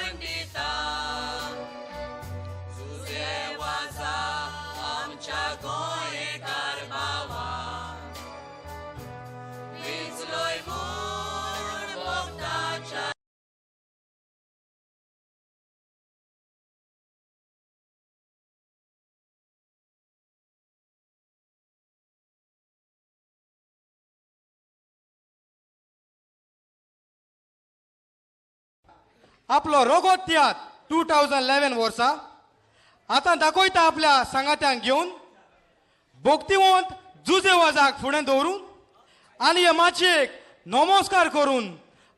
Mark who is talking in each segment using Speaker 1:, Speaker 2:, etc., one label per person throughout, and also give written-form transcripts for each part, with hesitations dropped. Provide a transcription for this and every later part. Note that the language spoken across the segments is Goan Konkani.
Speaker 1: करून दिता. जुजे वाजा आमच्या गोंयकार भावा, विचलोय म्हूण भक्ताच्या.
Speaker 2: आपलो रोगोत तियात्र 2011 वर्सा आतां दाखयता आपल्या सांगात्यांक घेवन भक्तिवंत जुजे वाजाक फुडें दवरून आनी हे माचयेक नमस्कार करून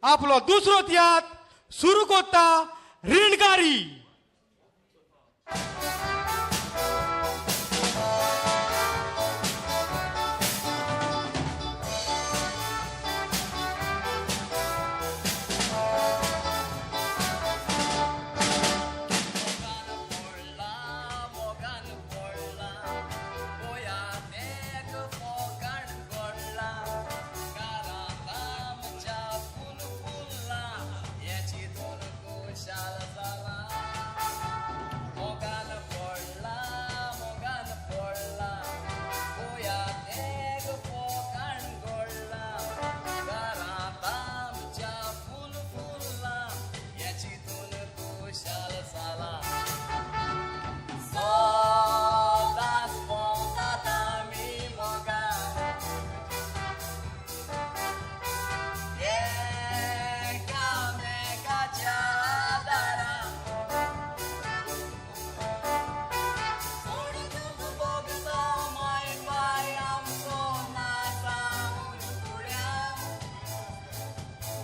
Speaker 2: आपलो दुसरो तियात्र सुरू करता, रिणकारी.
Speaker 1: मोगान पडला, मोगान पडला, गोंयांत एक फोगाण घडला. घरांत आमच्या फूल फुल्लां, हें चिंतून खुशाल जाला. मोगान पडला, मोगान पडला, गोंयांत एक फोगाण घडला. घरांत आमच्या फूल फुल्लां, हें चिंतून खुशाल जाला. सदांच भोंवतात आमी मोगान, एकामेकाच्या दारान. सोडून भोगतो माय पाय आमचो नाजावन फुड्यान.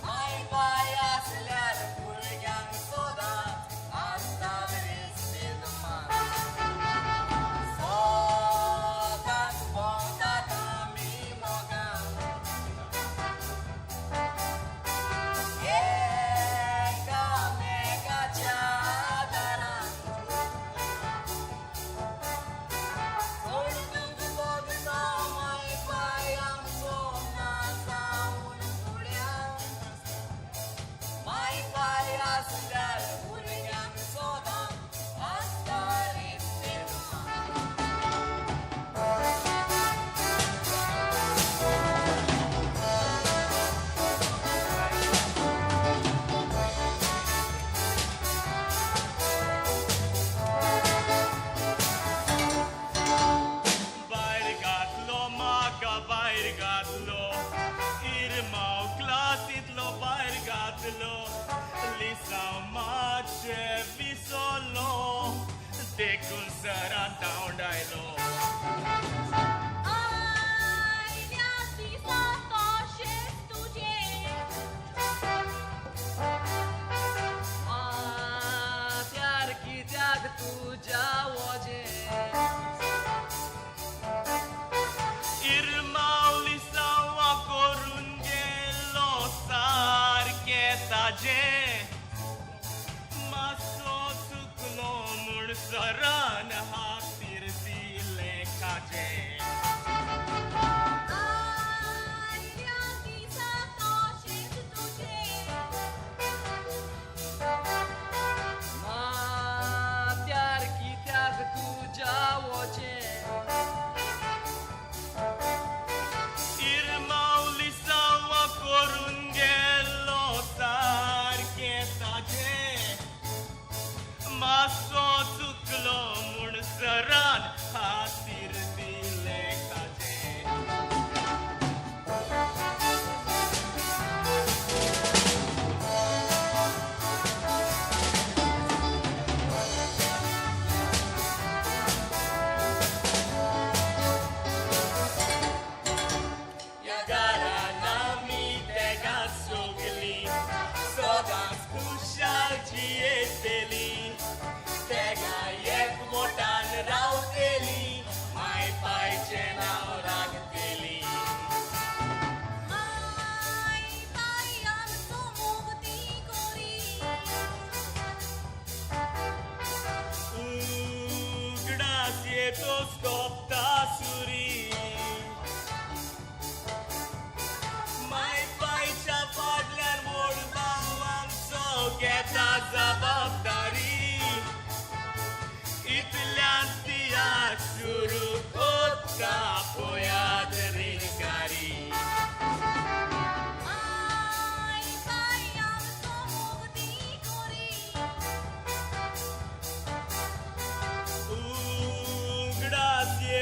Speaker 1: माय पाय आसल्यार भुरग्यांक सदांच आसता रिस्पेद मान. सदांच भोंवतात आमी मोगान, एकामेकाच्या दारान. सोडून भोगतो माय पाय आमचो नाजावन फुड्यान. माय पाय आसल्यार भुरग्यांक सदांच आसता रिस्पेद मान.
Speaker 3: भायर घातलो म्हाका, भायर घातलो, इरमाव क्लासींतलो भायर घातलो. लिसांव मातशें विसरलो, देखून सरान धांवडायलो.
Speaker 4: आयल्या दिसा तशेंच तुजें.
Speaker 1: माथ्यार कित्याक तुज्या वजें?
Speaker 3: इरमाव लिसांवा करून गेलो सारकें ताजें, मातसो चुकलो म्हूण सरान हातीर दिलें खाजें.
Speaker 4: आयल्या दिसा तशेंच तुजें.
Speaker 1: माथ्यार कित्याक तुज्या वजें?
Speaker 3: इरमाव लिसांवा करून गेलो सारकें ताजें, मातसो चुकलो म्हूण सरान हातीर दिलें खाजें. ह्या घरान आमी तेगां सगलीं सदांच खुशाल जियेतलीं, तेगां एकवटान रावतलीं, माय पायचें नांव राखतलीं.
Speaker 4: माय पाय आमचो मोग ती करी.
Speaker 3: उगडास येतो सोंपता सुरी, माय पायच्या फाटल्यान व्हड भाव आमचो घेता जबाबदारी.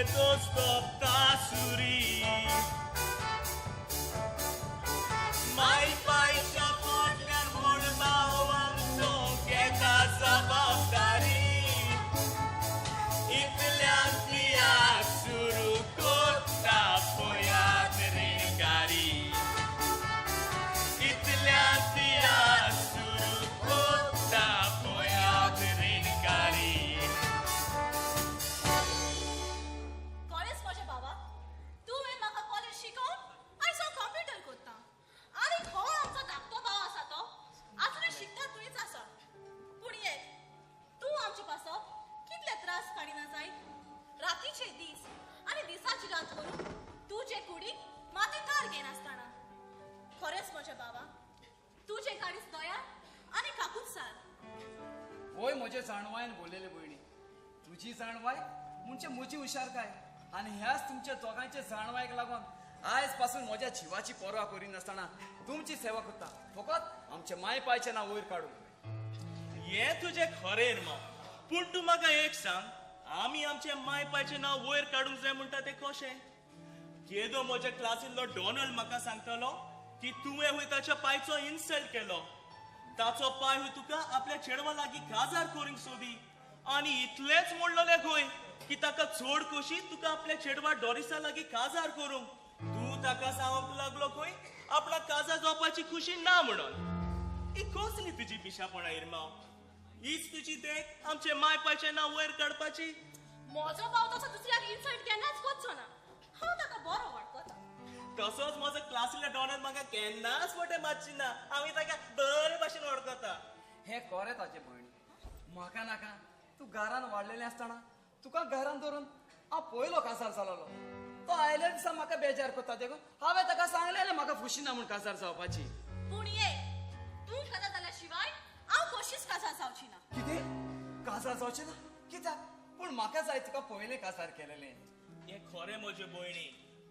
Speaker 3: येतोच तोपता सुरी. माय पायच्या फाटल्यान व्हड भाव आमचो घेता जबाबदारी. इतल्यान तियाक सुरू कोत्ता पयात रिणकारी. इतल्यान तियाक सुरू कोत्ता पयात रिणकारी.
Speaker 4: कॉलेज म्हज्या बाबा, तुवें म्हाका कॉलेज शिकोवन आयज हांव कॉम्प्युटर कोत्ता. आनी हो आमचो धाकटो भाव आसा, तो आजुनूय शिकता थंयच आसा. पूण एक तूं आमचे पासत कितले त्रास काडिना जायत. रातीचे दीस आनी दिसाची रात करून तुजे कुडीक माती थार घेनासतना. खरेंच म्हज्या बाबा, तुजे काडीच दया आनी काकूत सार.
Speaker 1: होय म्हजे जाणवायन बोललेले भयणी, तुजी जाणवाय म्हणजे म्हजी हुशारकाय. आनी ह्याच तुमच्या दोगांयच्या जाणवायक लागून आयज पासून म्हज्या जिवाची पर्वा करिनासतना तुमची सेवा करता, फकत आमच्या माय पायचें नांव वयर काडून.
Speaker 3: हें तुजें खरें इरमांव, पूण तूं म्हाका एक सांग, आमी आमच्या माय पायचें नांव वयर काडूंक जाय म्हणटा तें कशें? केदो म्हज्या क्लासींतलो डॉनल्ड म्हाका सांगतालो की तुवें हूंय ताच्या पायचो इन्सल्ट केलो. ताचो पाय हूंय तुका आपल्या चेडवा लागीं काजार करूंक सोदी. आनी इतलेंच म्हणलोलें खंय की ताका चड खोशी तुका आपल्या चेडवा डॉरिसा लागीं काजार करूंक. तूं ताका सांगूंक लागलो खंय आपणाक काजार जावपाची खुशी ना म्हणून. ही कसली तुजी पिशापणां इरमांव? हीच तुजी देख आमचे माय पायचें नांव वयर काडपाची?
Speaker 4: म्हजो भाव तसो दुसऱ्याक इन्सल्ट केन्नाच करचो ना. हांव ताका बरो वळखता.
Speaker 3: तसोच म्हजो क्लासींतलो डॉनल्ड म्हाका केन्नाच फटे मारची ना. हांव ताका बरे भाशेन वळखता.
Speaker 1: हें खरें ताचें भयणी. म्हाका नाका तूं घरान वाडलेलें आसतना तुका घरान धरून हांव पयलो काजार जालोलो. तो आयल्या दिसा म्हाका बेजार करता देखून हांवें ताका सांगलेलें म्हाका खुशी ना म्हूण काजार जावपाची.
Speaker 4: पूण एक तूं काजार जाल्या शिवाय हांव कशीच काजार जावची ना.
Speaker 1: कितें काजार जावचें ना? कित्याक? पूण म्हाका जाय तुका पयलें काजार केलेलें.
Speaker 3: हें खरें म्हजे भयणी.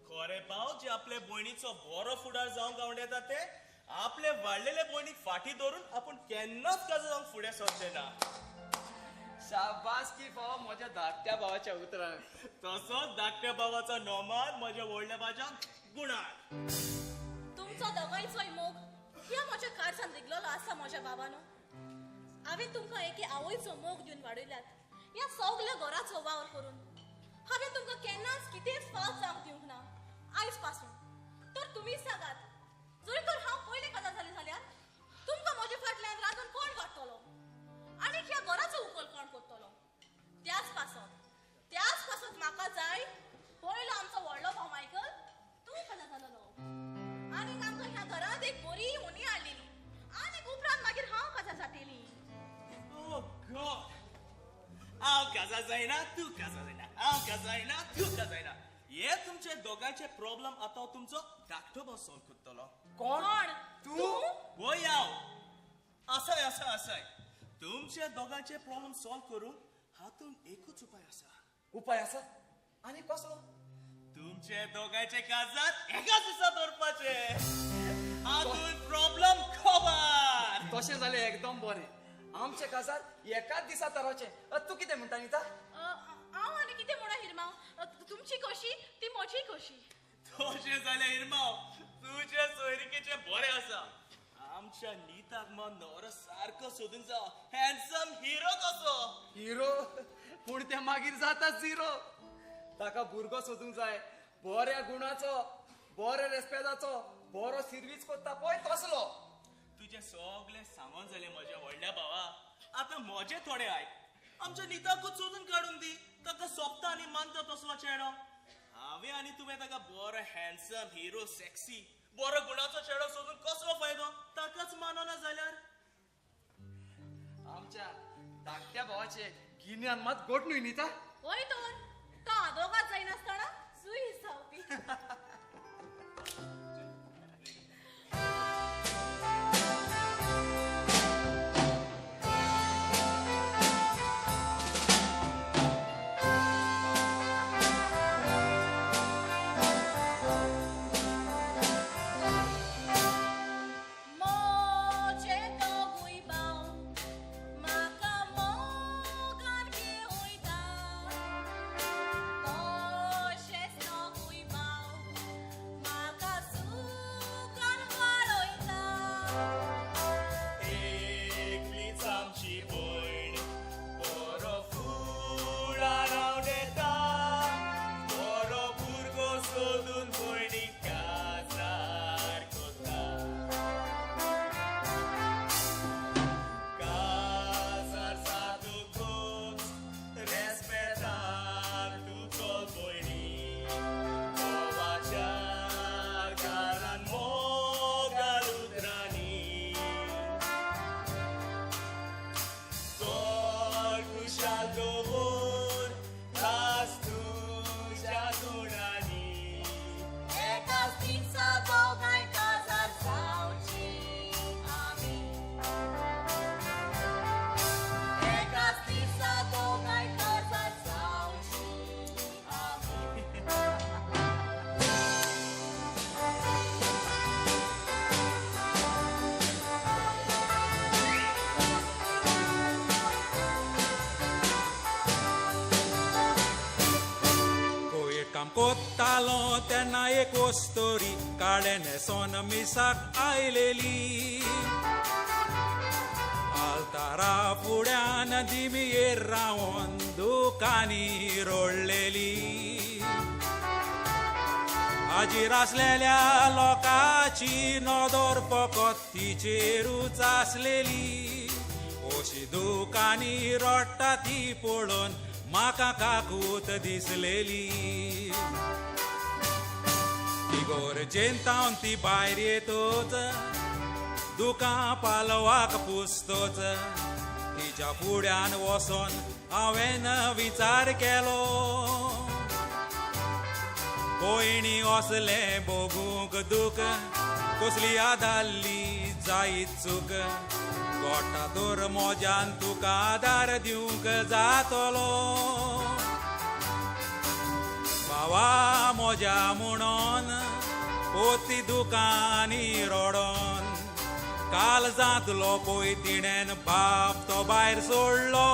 Speaker 3: खरें भाव जे आपले भयणीचो बरो फुडार जावंक आवडटा ते आपले वाडलेले भयणीक फाटी धरून आपूण केन्नाच काजार जावंक फुडें सरचे ना.
Speaker 1: शाबास की भाव म्हज्या धाकट्या भावाच्या उतरांक.
Speaker 3: तसोच धाकट्या भावाचो नोमान म्हज्या व्हडल्या भावाच्या गुणान.
Speaker 4: तुमचो दोगांयचोय मोग ह्या म्हज्या काळजान रिगलेलो आसा म्हज्या बाबानो. हांवें तुमकां एके आवयचो मोग दिवन वाडयल्यात. ह्या सगल्या घराचो वावर करून हांवें तुमकां केन्नाच कितेंच फावट जावंक दिवंक ना आयज पासून. तर तुमी सांगात, जर तर हांव पयलें काजार जालें जाल्यार तुमकां म्हजे फाटल्यान रांदून कोण वाडटलो आनी ह्या घराचो उकल कोण करतलो? त्याच पासत म्हाका जाय पयलो आमचो व्हडलो भाव मायकल तूं काजार जालोलो आनी आमकां ह्या घरांत एक बरी होनी हाडलेली आनी उपरांत मागीर हांव काजार जातेली.
Speaker 3: Oh God! हांव काजार जायना, तूं काजार जायना. हांव काजार जायना, तूं काजार जायना. हे तुमचे दोगांयचे प्रॉब्लम आतां तुमचो धाकटो भाव सॉल्व करतलो.
Speaker 1: कोण?
Speaker 4: तूं?
Speaker 3: वय हांव. आसाय आसाय आसाय. तुमचे दोगांयचे प्रॉब्लम सॉल्व करूंक हातूंत एकूच उपाय आसा.
Speaker 1: उपाय आसा? आनी कसलो?
Speaker 3: तुमचे दोगांयचे काजार एकाच दिसा दवरपाचे. हातूंत प्रॉब्लम खबर.
Speaker 1: तशें जालें एकदम बरें. आमचे काजार एकाच दिसा तरावचें. तूं कितें म्हणटा नीता?
Speaker 4: हांव आनी कितें म्हणा हिरमांव, तुमची खोशी ती म्हजी खोशी.
Speaker 3: तशें जालें इरमांव, तुजे सोयरिकेचें बरें आसा. आमच्या नीताक मग न्हवरो सारको सोदूंक जावो, हँडसम हिरो कसो.
Speaker 1: हिरो? पूण ते मागीर जाता झिरो. ताका भुरगो सोदूंक जाय बऱ्या गुणाचो, बऱ्या रेस्पेदाचो, बरो सिर्वीस करता पळय तसलो.
Speaker 3: तुजें सगळें सांगोन जालें म्हज्या व्हडल्या भावा. आतां म्हजें थोडें आयक. आमच्या नीताकूच सोदून काडून दी. ताका सोबता आनी मानता तसलो चेडो. हांवें आनी तुवें ताका बरो हँडसम हिरो सेक्सी बरो गुणाचो चेडो सोदून कसलो फायदो? ताकाच मानना जाल्यार.
Speaker 1: आमच्या धाकट्या भावाचे गिन्यान मात गोट न्हय नीता.
Speaker 4: वय तर तो आदोगाद जायनासतना जुईज जावपी. मोजे दोगूय भाव म्हाका मोगान घेवयता.
Speaker 5: कोत्तालो तेन्ना एक वस्तोरी काळे न्हेसोन मिसाक आयलेली. आल्तारा फुड्यान दिमयेर रावन दुकांनी रोडलेली. हाजीर आसलेल्या लोकांची नदर फकत तिचेरूच आसलेली. अशी दुकांनी रडटा ती पळोवन म्हाका काकूत दिसलेली. इगोर्जेंत तावन ती भायर येतच दुकां पालवाक पुसतच तिच्या फुड्यान वचोन हांवें विचार केलो. भयणी असलें भोगूंक दूख कसली आदारली जायत चूक. गोटा तर मोज्यान तुका आदार दिवंक जातलो. भावा मोज्या म्हणोन पोती दुकांनी रडोन काल जातलो पळय तिणेन बाप तो भायर सोडलो.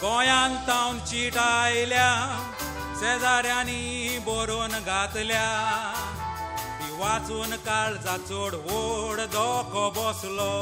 Speaker 5: गोंयांत तावन चीट आयल्या शेजाऱ्यांनी बरोवन घातल्या. ती वाचून काळजा चड व्हड धोको बसलो.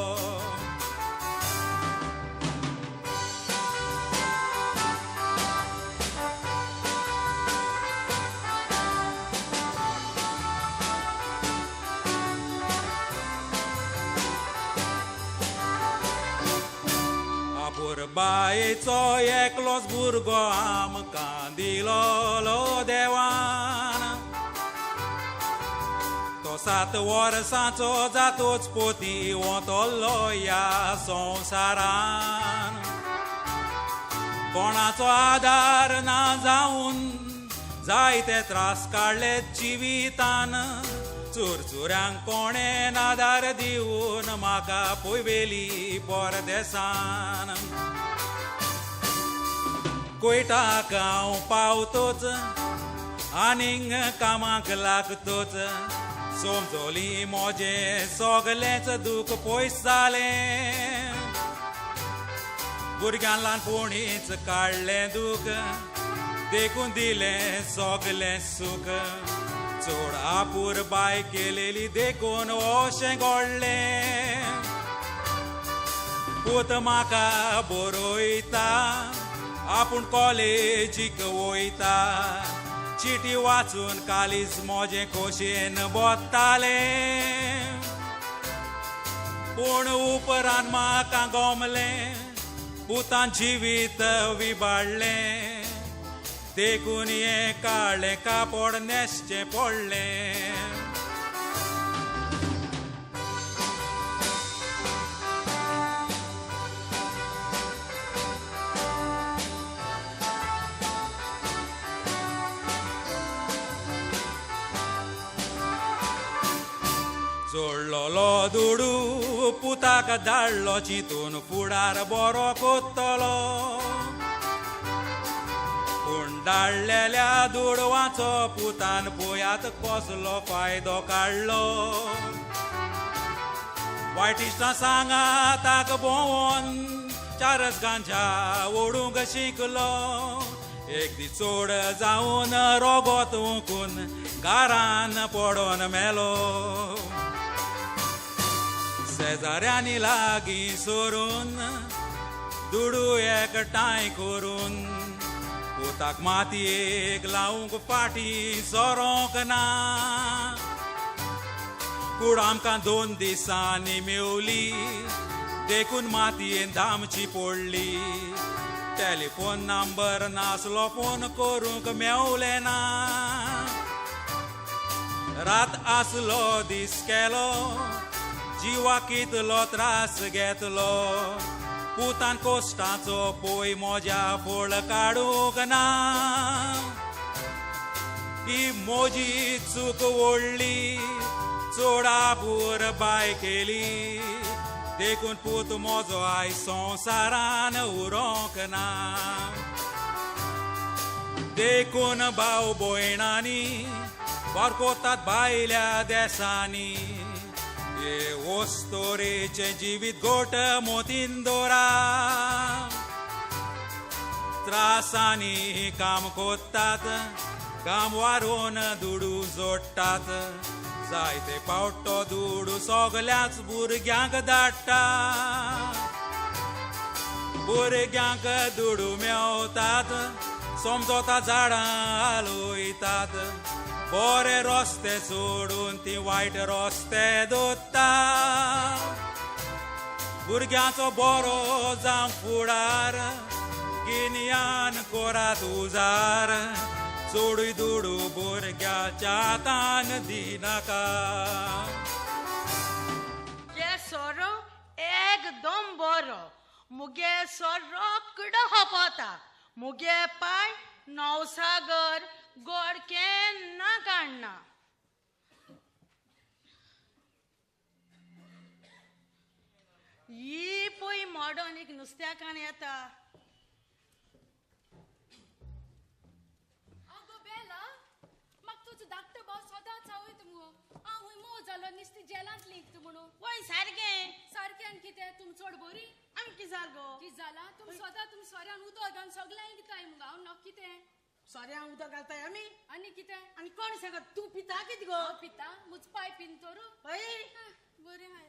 Speaker 5: आपुरबायेचो एकलोच भुरगो आमकां दिलोलो देवान. तो 7 वर्सांचो जातोच पोती वतलो ह्या संवसारान. कोणाचो आदार ना जावन जायते त्रास काडले जिवितान. चुरचुऱ्यांक कोणें आदार दिवन म्हाका पयवेली परदेसान. कोयटाक हांव पावतोच आनीक कामाक लागतोच समजली म्हजें सगलेंच दूख पयस जालें. भुरग्यान ल्हानपणीच काडलें दूख देखून दिलें सगलें सूख. चड आपुरबाय केलेली देखून अशें घडलें. पूत म्हाका बरयता आपूण कॉलेजीक वयता. चिटी वाचून कालीज म्हजें खोशयेन बोत्तालें. पूण उपरांत म्हाका गमलें पुतान जिवीत विबाडलें. देखून हें काळें कापड न्हेसचें पडलें. जोडलोलो दुडू पुताक धाडलो चिंतून फुडार बरो कोत्तलो. पूण धाडलेल्या दुडवाचो पुतान पळयात कसलो फायदो काडलो. वायट इश्टां सांगाताक भोंवोन चारच गांजा ओडूंक शिकलो. एक दीस चड जावन रोगोत हुकून घरान पडोन मेलो. शेजाऱ्यांनी लागीं सरून दुडू एकठांय करून पुताक मातयेक लावंक फाटीं सरोंक ना. कूड आमकां 2 दिसांनी मेवली देखून मातयेन धामची पडली. टेलिफोन नंबर नासलो फोन करूंक मेवलें ना. रात आसलो दीस केलो जिवाक कितलो त्रास घेतलो. पुतान कोश्टाचो पोय म्हज्या फळ काडूंक ना. ही म्हजी चूक व्हडली चड आपुरबाय केली देखून पूत म्हजो आयज संवसारान उरोंक ना. देखून भाव भयणांनी वारकोतात भायल्या देसांनी हे वस्तोरेचें जिवीत गोट मोतीन दोरा. त्रासांनी काम कोत्तात, काम वारोवन दुडू जोडटात. जायते फावट तो दुडू सगल्याच भुरग्यांक धाडटा. भुरग्यांक दुडू मेवतात, समजोता झाडां हालयतात. बरे रस्ते सोडून ती वायट रस्ते दोता. भुरग्यांचो बरो जावंक फुडार, गिन्यान कोरात उजार. चडूय दुडू भुरग्याच्या हातान दिनाका.
Speaker 6: गे सोरो एकदम बरो, मुगे सोरो रोकडो हपता. मुगे पाय नवसागर गोड केन्ना काडना. ही पळय मॉडर्न एक नुस्त्याकान येता.
Speaker 7: आगो बेला, म्हाका तुजो धाकटो भाव सदांच आवयता मुगो. हांव मोव जालो निस्ती जेलांत लिंकता म्हणून.
Speaker 6: वय सारकें.
Speaker 7: सारकें आनी कितें? तुम चड बरी.
Speaker 6: आमी कितें जाल गो?
Speaker 7: कितें जालां? तुम सदां तुम सोऱ्यान उदक घालून सगळें इंकताय मुगो. हांव नक कितें?
Speaker 6: सोऱ्यान उदक घालताय आमी?
Speaker 7: आनी कितें?
Speaker 6: आनी कोण सांगत तूं पिता कितें गो?
Speaker 7: हांव पिता मुज पाय पिन तर.
Speaker 6: हय
Speaker 7: बरें हाय.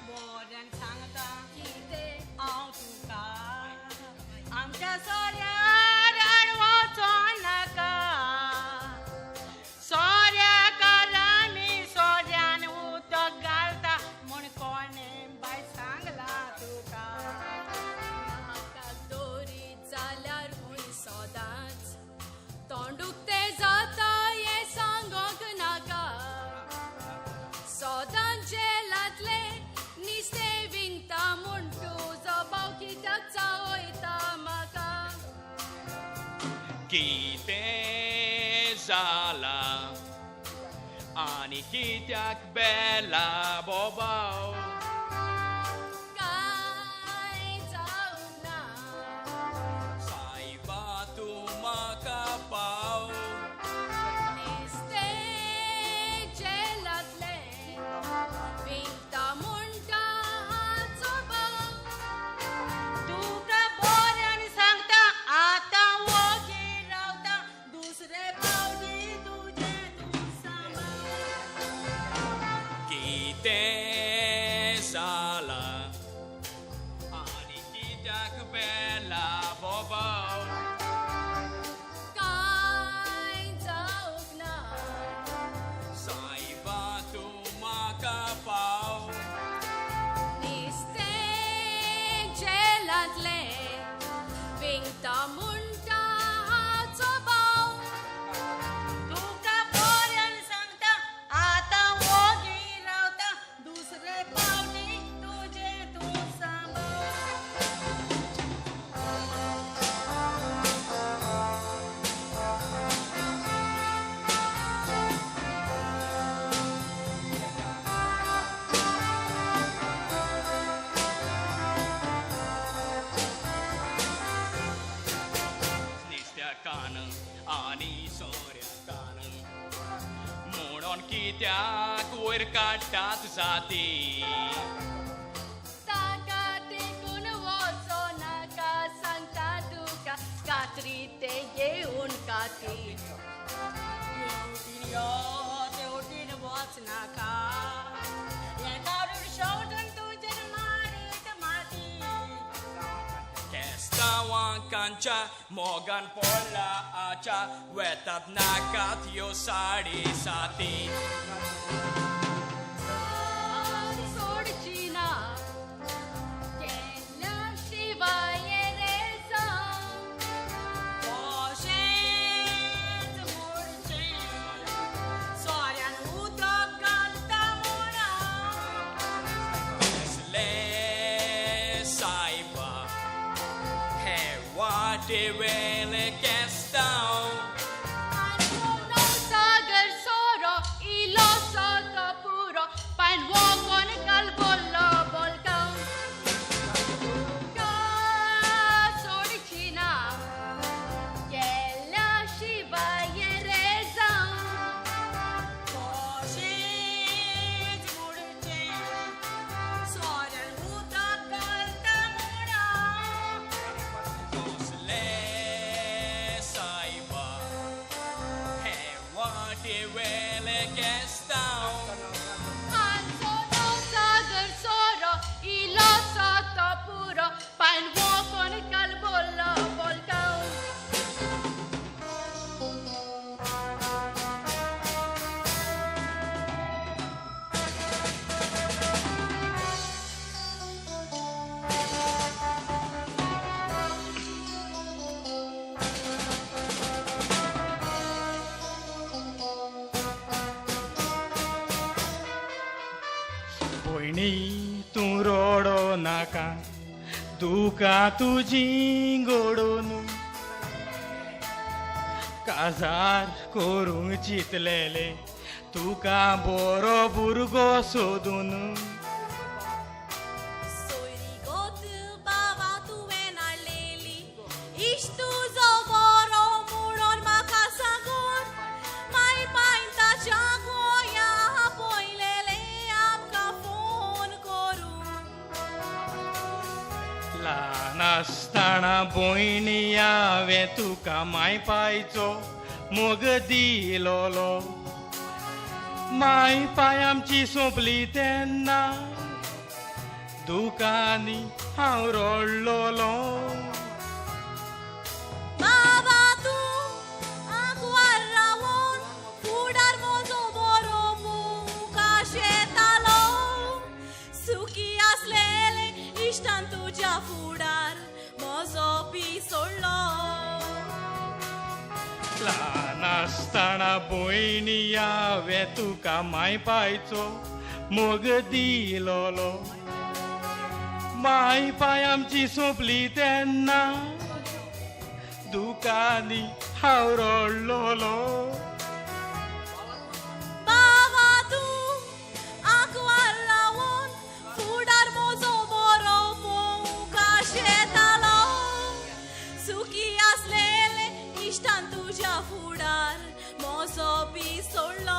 Speaker 6: बऱ्यान सांगता
Speaker 7: कितें?
Speaker 6: हांव तुका आमच्या सोऱ्यार आडवचो नाका. सोऱ्याकार आमी सोऱ्यान उदक घालता म्हूण कोणें बाय सांगला तुका.
Speaker 7: म्हाका दोरी जाल्यार खंय सदांच तोंड उक्तें जाता हें सांगोंक नाका. सदांच जेलांतलें निस्तें विंकता म्हूण तुजो भाव कित्याक चावयता म्हाका.
Speaker 3: कितें जालां आनी कित्याक बेला बोबाव?
Speaker 7: कांय जावंक ना.
Speaker 3: सायबा तूं म्हाका पाव.
Speaker 7: निस्तें जेलांतलें विंकता म्हणटा हाचो भाव.
Speaker 6: तुका बऱ्यान सांगता आतां वोगी रावता, दुसरे फावटी तुजें तूं सांबाळ.
Speaker 3: कितें जालां आनी कित्याक बेला बोबाव?
Speaker 7: कांय जावंक ना.
Speaker 3: सायबा तूं म्हाका पाव.
Speaker 7: निस्तें जेलांतलें विंकता म्हणटा हाचो भाव.
Speaker 6: तुका बऱ्यान सांगता आतां वोगी रावता, दुसरे फावटी तुजें तूं सांबाळ.
Speaker 3: नुस्त्याकान आनी सोऱ्याकान म्हणून कित्याक वयर काडटात जाती?
Speaker 7: ताका तेकून वचो नाका सांगता तुका, कात्री ते घेवन काती.
Speaker 6: हेवटीन यो तेवटीन वच नाका, हें काडून शेवटून तुजेर मारीत माती.
Speaker 3: केस्तांवांकांच्या मोगान पडला आच्या, वेतात नाकात ह्यो साडी साती.
Speaker 7: हांव सोडची ना केन्ना शिवाय रे जावं.
Speaker 6: कशेंच मोडचें सोऱ्यान उदक घालता म्हूण.
Speaker 3: कसलें सायबा हे वाटे वेले केस्तांव?
Speaker 7: सागर सोरो इलो सोतो पुरो पान वोगोन काल बोल्लो बोलकाव. तुका
Speaker 2: भयणी तूं रडो नाका, दुकां तुजीं गोडून काजार करूंक चिंतलेले तुका बरो भुरगो सोदून.
Speaker 4: सोयरीगत बाबा तुवें हाडलेली, इश्ट तुजो बरो म्हणून म्हाका सांगून, माय पायन ताच्या गोंया पयलेले आमकां फोन करून.
Speaker 2: ल्हान आसतना भयणी हांवें तुका माय पायचो मोग दिलोलो, माय पाय आमची सोंपली तेन्ना दुकांनी हांव रडलोलो.
Speaker 4: बाबा तूं आंकवार रावून फुडार म्हजो बरो मुखार येतालो, सुखी आसलेले इश्टान तुज्या फुडार म्हजो पी सोडलो.
Speaker 2: ल्हान आसतना भयणी हांवें तुका माय पायचो मोग दिलोलो, माय पाय आमची सोंपली तेन्ना दुकांनी हांव रडलोलो.
Speaker 4: बाबा तूं आंकवार रावून फुडार म्हजो बरो मुखार येतालो, सुखी आसलेले इश्टान तुज्या फुडार म्हजो पी सोडलो.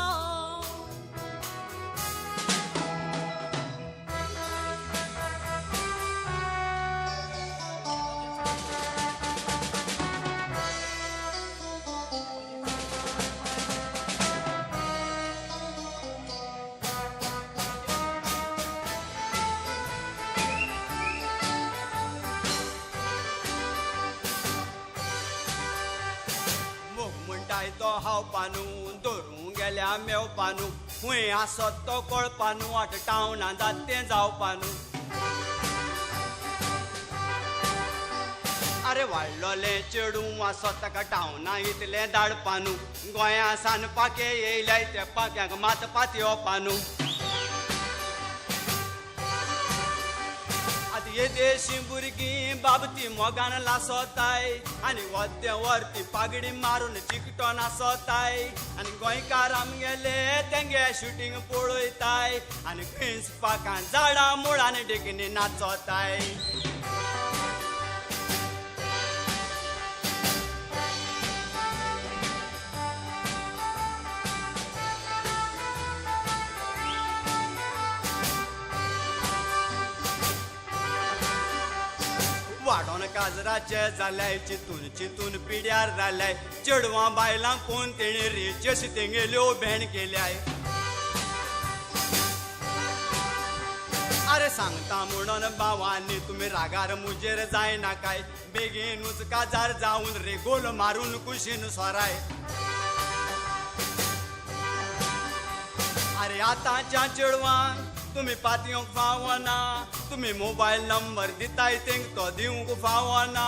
Speaker 8: मोग म्हणटाय तो हांव पानू, धरूंक गेल्या मेवपानू, खंय आसत तो कळपानू, आतां टावना जात तें जावपानू. आरे वाडलोलें चेडूं आसत ताका टावना इतलें धाडपानू, गोंया सान पाके येयल्याय त्या पाक्यांक मात पातयोपानू. आतां येदेशी भुरगीं बाब ती मोगान लासोताय, आनी वद्दें वर ती पागडी मारून चिकटो नासोताय, आनी गोंयकार आमगेले तेंगे शुटींग पळयताय, आनी खंयच पाकां झाडां मुळां देखीनी नाचोताय. वाडोन काजराचे जाल्याय चिंतून चिंतून पिड्यार जाल्याय, चेडवां बायलां कोण तेणी रेचेश तेंगेल्यो भेण केल्याय. आरे सांगता म्हणून भावांनी तुमी रागार मुजेर जायनाकाय, बेगीनूच काजार जावन रेगोल मारून कुशीन सोराय. आरे आतांच्या चेडवांक तुमी पातयोंक फावना, तुमी मोबायल नंबर दिताय तेंक तो दिवंक फावना.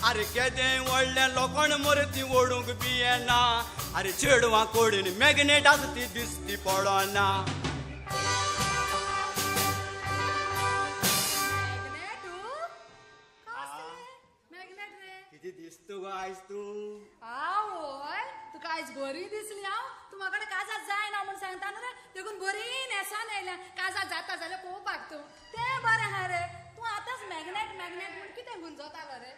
Speaker 8: आरे केदें व्हडलें लोखण मरे ती ओडूंक बी येना, आरे चेडवां कोडीन मॅग्नेट आसा ती दिसती पडना.
Speaker 7: मॅग्नेट रे,
Speaker 8: कितें दिसता गो आयज तूं?
Speaker 7: आवय तुका आयज बरी दिसली. हांव तूं म्हाका काजार जायना म्हूण सांगता न्हू रे, देखून बरी न्हेसान येयल्या. काजार जाता जाल्यार पळोवपाक तूं तें बरें आहा रे. तूं आतांच मॅग्नेट मॅग्नेट म्हूण कितें गुंजोतालो रे?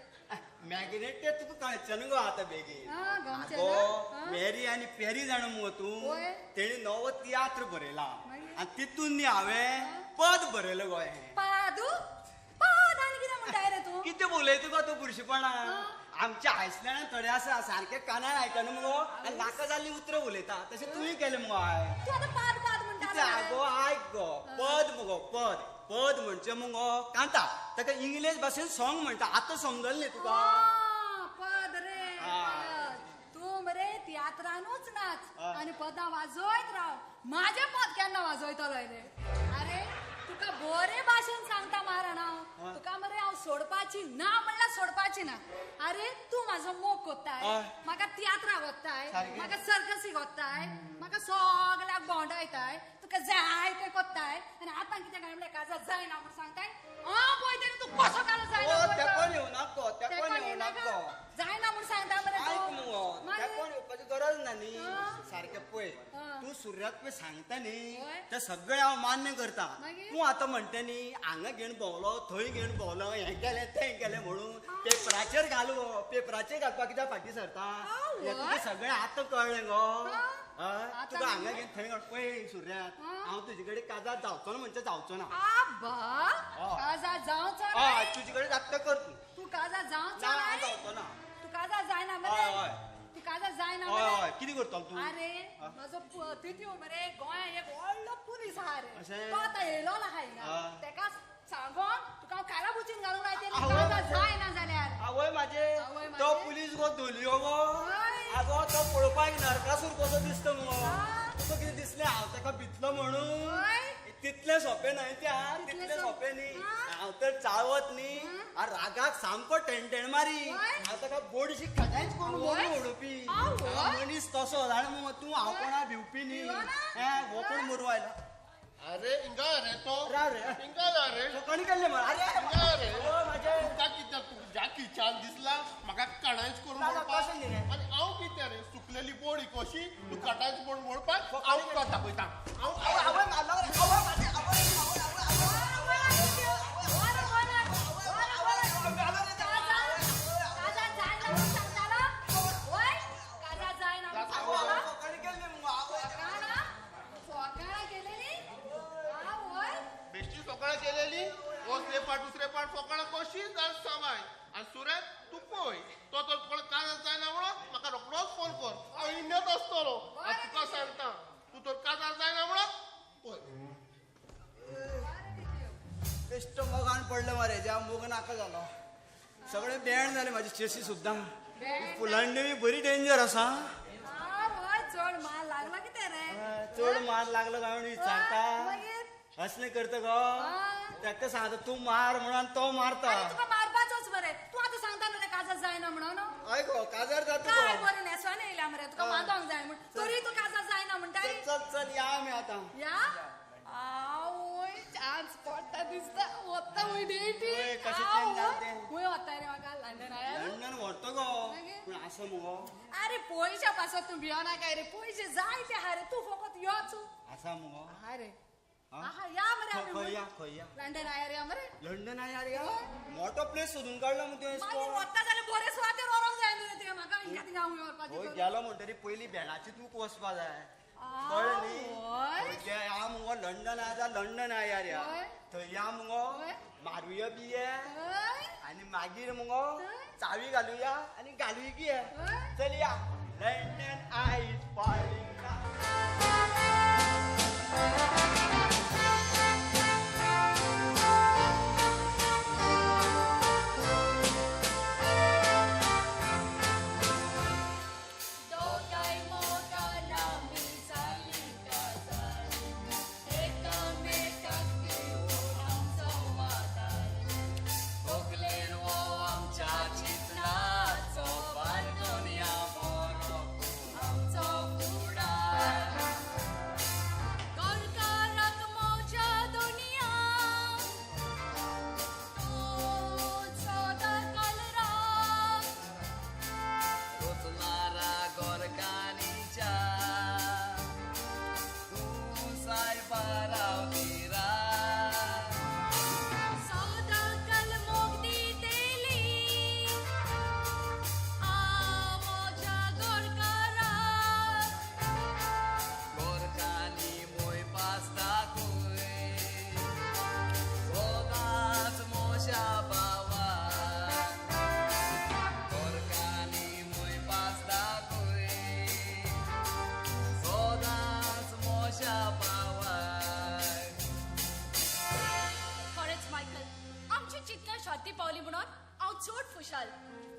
Speaker 8: मॅग्नेट तें तुका कळचें न्हू गो आतां बेगीन.
Speaker 7: गमचें
Speaker 8: आगो
Speaker 7: ना?
Speaker 8: मेरी आनी पेरी जाणा मुगो तूं,
Speaker 7: वय.
Speaker 8: तेणी नवो तियात्र बरयला आनी तितून न्ही हांवें पद बरयलें गो हें.
Speaker 7: पादू पाद आनी कितें म्हणटाय रे तूं?
Speaker 8: कितें उलयता गो तूं बुरशेपणा? आमच्या आयसलँडान थोडे आसा सारके कानार आयकना मुगो आनी नाका जाल्लीं उतरां उलयता, तशें तुवें केलें मुगो आयज.
Speaker 7: तूं आतां पाद पाद म्हणटा.
Speaker 8: कितें आगो आयक गो, पद मुगो पद, पद म्हणचें मुगो कांता ताका इंग्लीश भाशेन सॉंग म्हणटा. आतां समजलें न्ही तुका?
Speaker 7: पद रे पद. तूं मरे तियात्रानूच नाच आनी पदां वाजयत राव, म्हाजें पद केन्ना वाजयतलो रे? आरे तुका बरे भाशेन सांगता मारण हांव, तुका मरे हांव सोडपाची ना म्हणल्यार सोडपाची ना. अरे तूं म्हाजो मोग कोत्ताय, म्हाका तियात्राक वत्ताय, म्हाका सर्कसीक वत्ताय, म्हाका सगळ्याक भोंवडायताय, तुका जाय तें कोत्ताय, आनी आतां कितें काय
Speaker 8: ना न्ही. सारकें पळय, तूं सुर्याक पळय सांगता न्ही तें सगळें हांव मान्य करता. तूं आतां म्हणटा न्ही हांगा घेवन भोंवलो थंय घेवन भोंवलो, हें केलें तें केलें म्हणून पेपराचेर घाल गो. पेपराचेर घालपाक कित्याक फाटीं सरता? हें तुका सगळें आतां कळ्ळें गो. तुका हांगा घेवन थंय घाल. पळय सुर्याक, हांव तुजे कडेन काजार जावचो ना म्हणजे जावचो ना.
Speaker 7: काजार जावचो ना?
Speaker 8: तुजे कडेन जाता कर तूं.
Speaker 7: तूं काजार जावचो ना?
Speaker 8: जावचो ना.
Speaker 7: तूं काजार जायना मरे? तूं काजार जायना मरे?
Speaker 8: कितें करतलो तूं?
Speaker 7: अरे म्हजो तितू मरे गोंयांत एक व्हडलो पुलीस आहा रे, तो आतां येयलो ना हिंगा, तेका सांगोन तुका हांव काराबुचीन घालूंक लायतलें काजार जायना जाल्यार.
Speaker 8: आवय म्हाजे, तो पुलीस गो धोलयो गो. आगो तो पळोवपाक नरकासूर कसो दिसता मुगो. तुका कितें दिसलें हांव ताका भितलो म्हणून? तितलें सोंपें न्हय तें, तितलें सोंपें न्ही. हांव तर चाळवत न्ही, रागाक सामको टेणटेण मारी. हांव ताका बोडशी खड्यांच करून मोडून उडोवपी मनीस तसो. जाणा मुगो तूं, हांव कोणा भिवपी न्ही. हो कोण मोरू आयला?
Speaker 9: अरे हिंगा रे तो,
Speaker 8: राव रे
Speaker 9: हिंगा रे,
Speaker 8: कोणी केल्ले मरे? अरे
Speaker 9: हिंगा रे तुका कित्याक तुज्या किचान दिसला म्हाका काणायच करून मोडपाक? आनी हांव कितें रे सुकलेली बोडी कशी तूं काटायच करून मोडपाक? हांव तुका दाखयता. हांव
Speaker 8: आवय मारलो रे. आवय म्हाजे, आवय
Speaker 9: दुसरे पाट फोकाणां कशी जाल सवाय. आनी सुरेश तूं पळय, तो तर कोण काजार जायना म्हणून म्हाका रोखडोच फोन कर. हांव इंडियेंत आसतलो. आनी तुका सांगता, तूं तर काजार जायना म्हणून पळय.
Speaker 8: बेश्टो मोगान पडलो मरे, ज्या मोग नाका जालो. सगळें बेण जालें म्हाजी चेसी सुद्दां. फुलांडी बरी डेंजर आसा.
Speaker 7: चड मार लागलो कितें रे?
Speaker 8: चड मार लागलो काय म्हणून विचारता? असलें करता गो? ताका सांगता तूं मार म्हणून तो मारता.
Speaker 7: तुका मारपाचोच मरे. तूं आतां सांगता न्हू रे काजार जायना म्हणून?
Speaker 8: हय गो, काजार जाता.
Speaker 7: काय बरें न्हेसोन येयल्या मरे तुका मागोंक जाय म्हण, तरी तूं काजार जायना म्हणटा.
Speaker 8: चल चल या आमी आतां.
Speaker 7: या आवय चान्स पडटा दिसता. वता वय डेटी. खंय वता रे म्हाका? लंडन आया.
Speaker 8: लंडन व्हरतो गो, पूण आसा मुगो.
Speaker 7: अरे पयशा पासत तूं भियोनाका रे, पयशे जाय ते हा रे, तूं फकत योच.
Speaker 8: आसा मुगो?
Speaker 7: हा रे. या मरे आमी.
Speaker 8: खंय या?
Speaker 7: लंडन आया रे मरे.
Speaker 8: लंडन आया रे? मोठो प्लेस सोदून काडला मग तुवें.
Speaker 7: मागीर वता जाल्यार बरे सुवातेर व्हरोंक जाय न्हू रे तुवें म्हाका. हिंगा थिंगा हांव व्हरपाचें.
Speaker 8: गेलो म्हणटरी पयलीं भेणाची तूं वचपा जाय. कळ्ळें न्ही? या मुगो लंडन आया, लंडन आया रे. थंय या मुगो मारुया बिये आनी मागीर मुगो चावी घालुया आनी घालुया की. चल या लंडन आयज पाळी.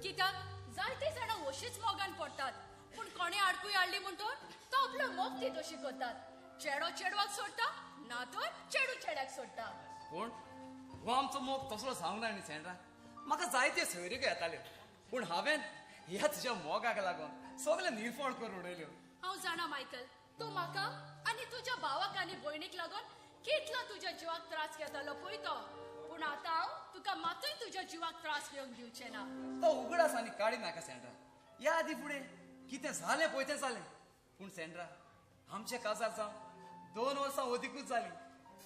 Speaker 4: कित्याक जायते जाणां अशीच मोगान पडटात, पूण कोणे आडकूय हाडली म्हणटोर तो आपलो मोग ती तशी करतात. चेडो चेडवाक सोडटा ना तर चेडू चेड्याक सोडटा.
Speaker 1: पूण हो आमचो मोग तसलो जावंक ना न्ही सेंड्रा. म्हाका जायते सोयरीको येताल्यो, पूण हांवें ह्या तुज्या मोगाक लागून सगळें निर्फळ करून उडयल्यो.
Speaker 4: हांव जाणा मायकल, तूं म्हाका आनी तुज्या भावाक आनी भयणीक लागून कितलो तुज्या जिवाक त्रास घेतालो पळय तो. पूण आतां हांव तुका मातूय तुज्या जिवाक त्रास घेवंक दिवचें ना.
Speaker 1: तो उगडास आनी काडी नाका सेंड्रा. ह्या आदी फुडें कितें जालें पळय तें जालें. पूण सेंड्रा, आमचे काजार जावन 2 वर्सां अदिकूच जाली,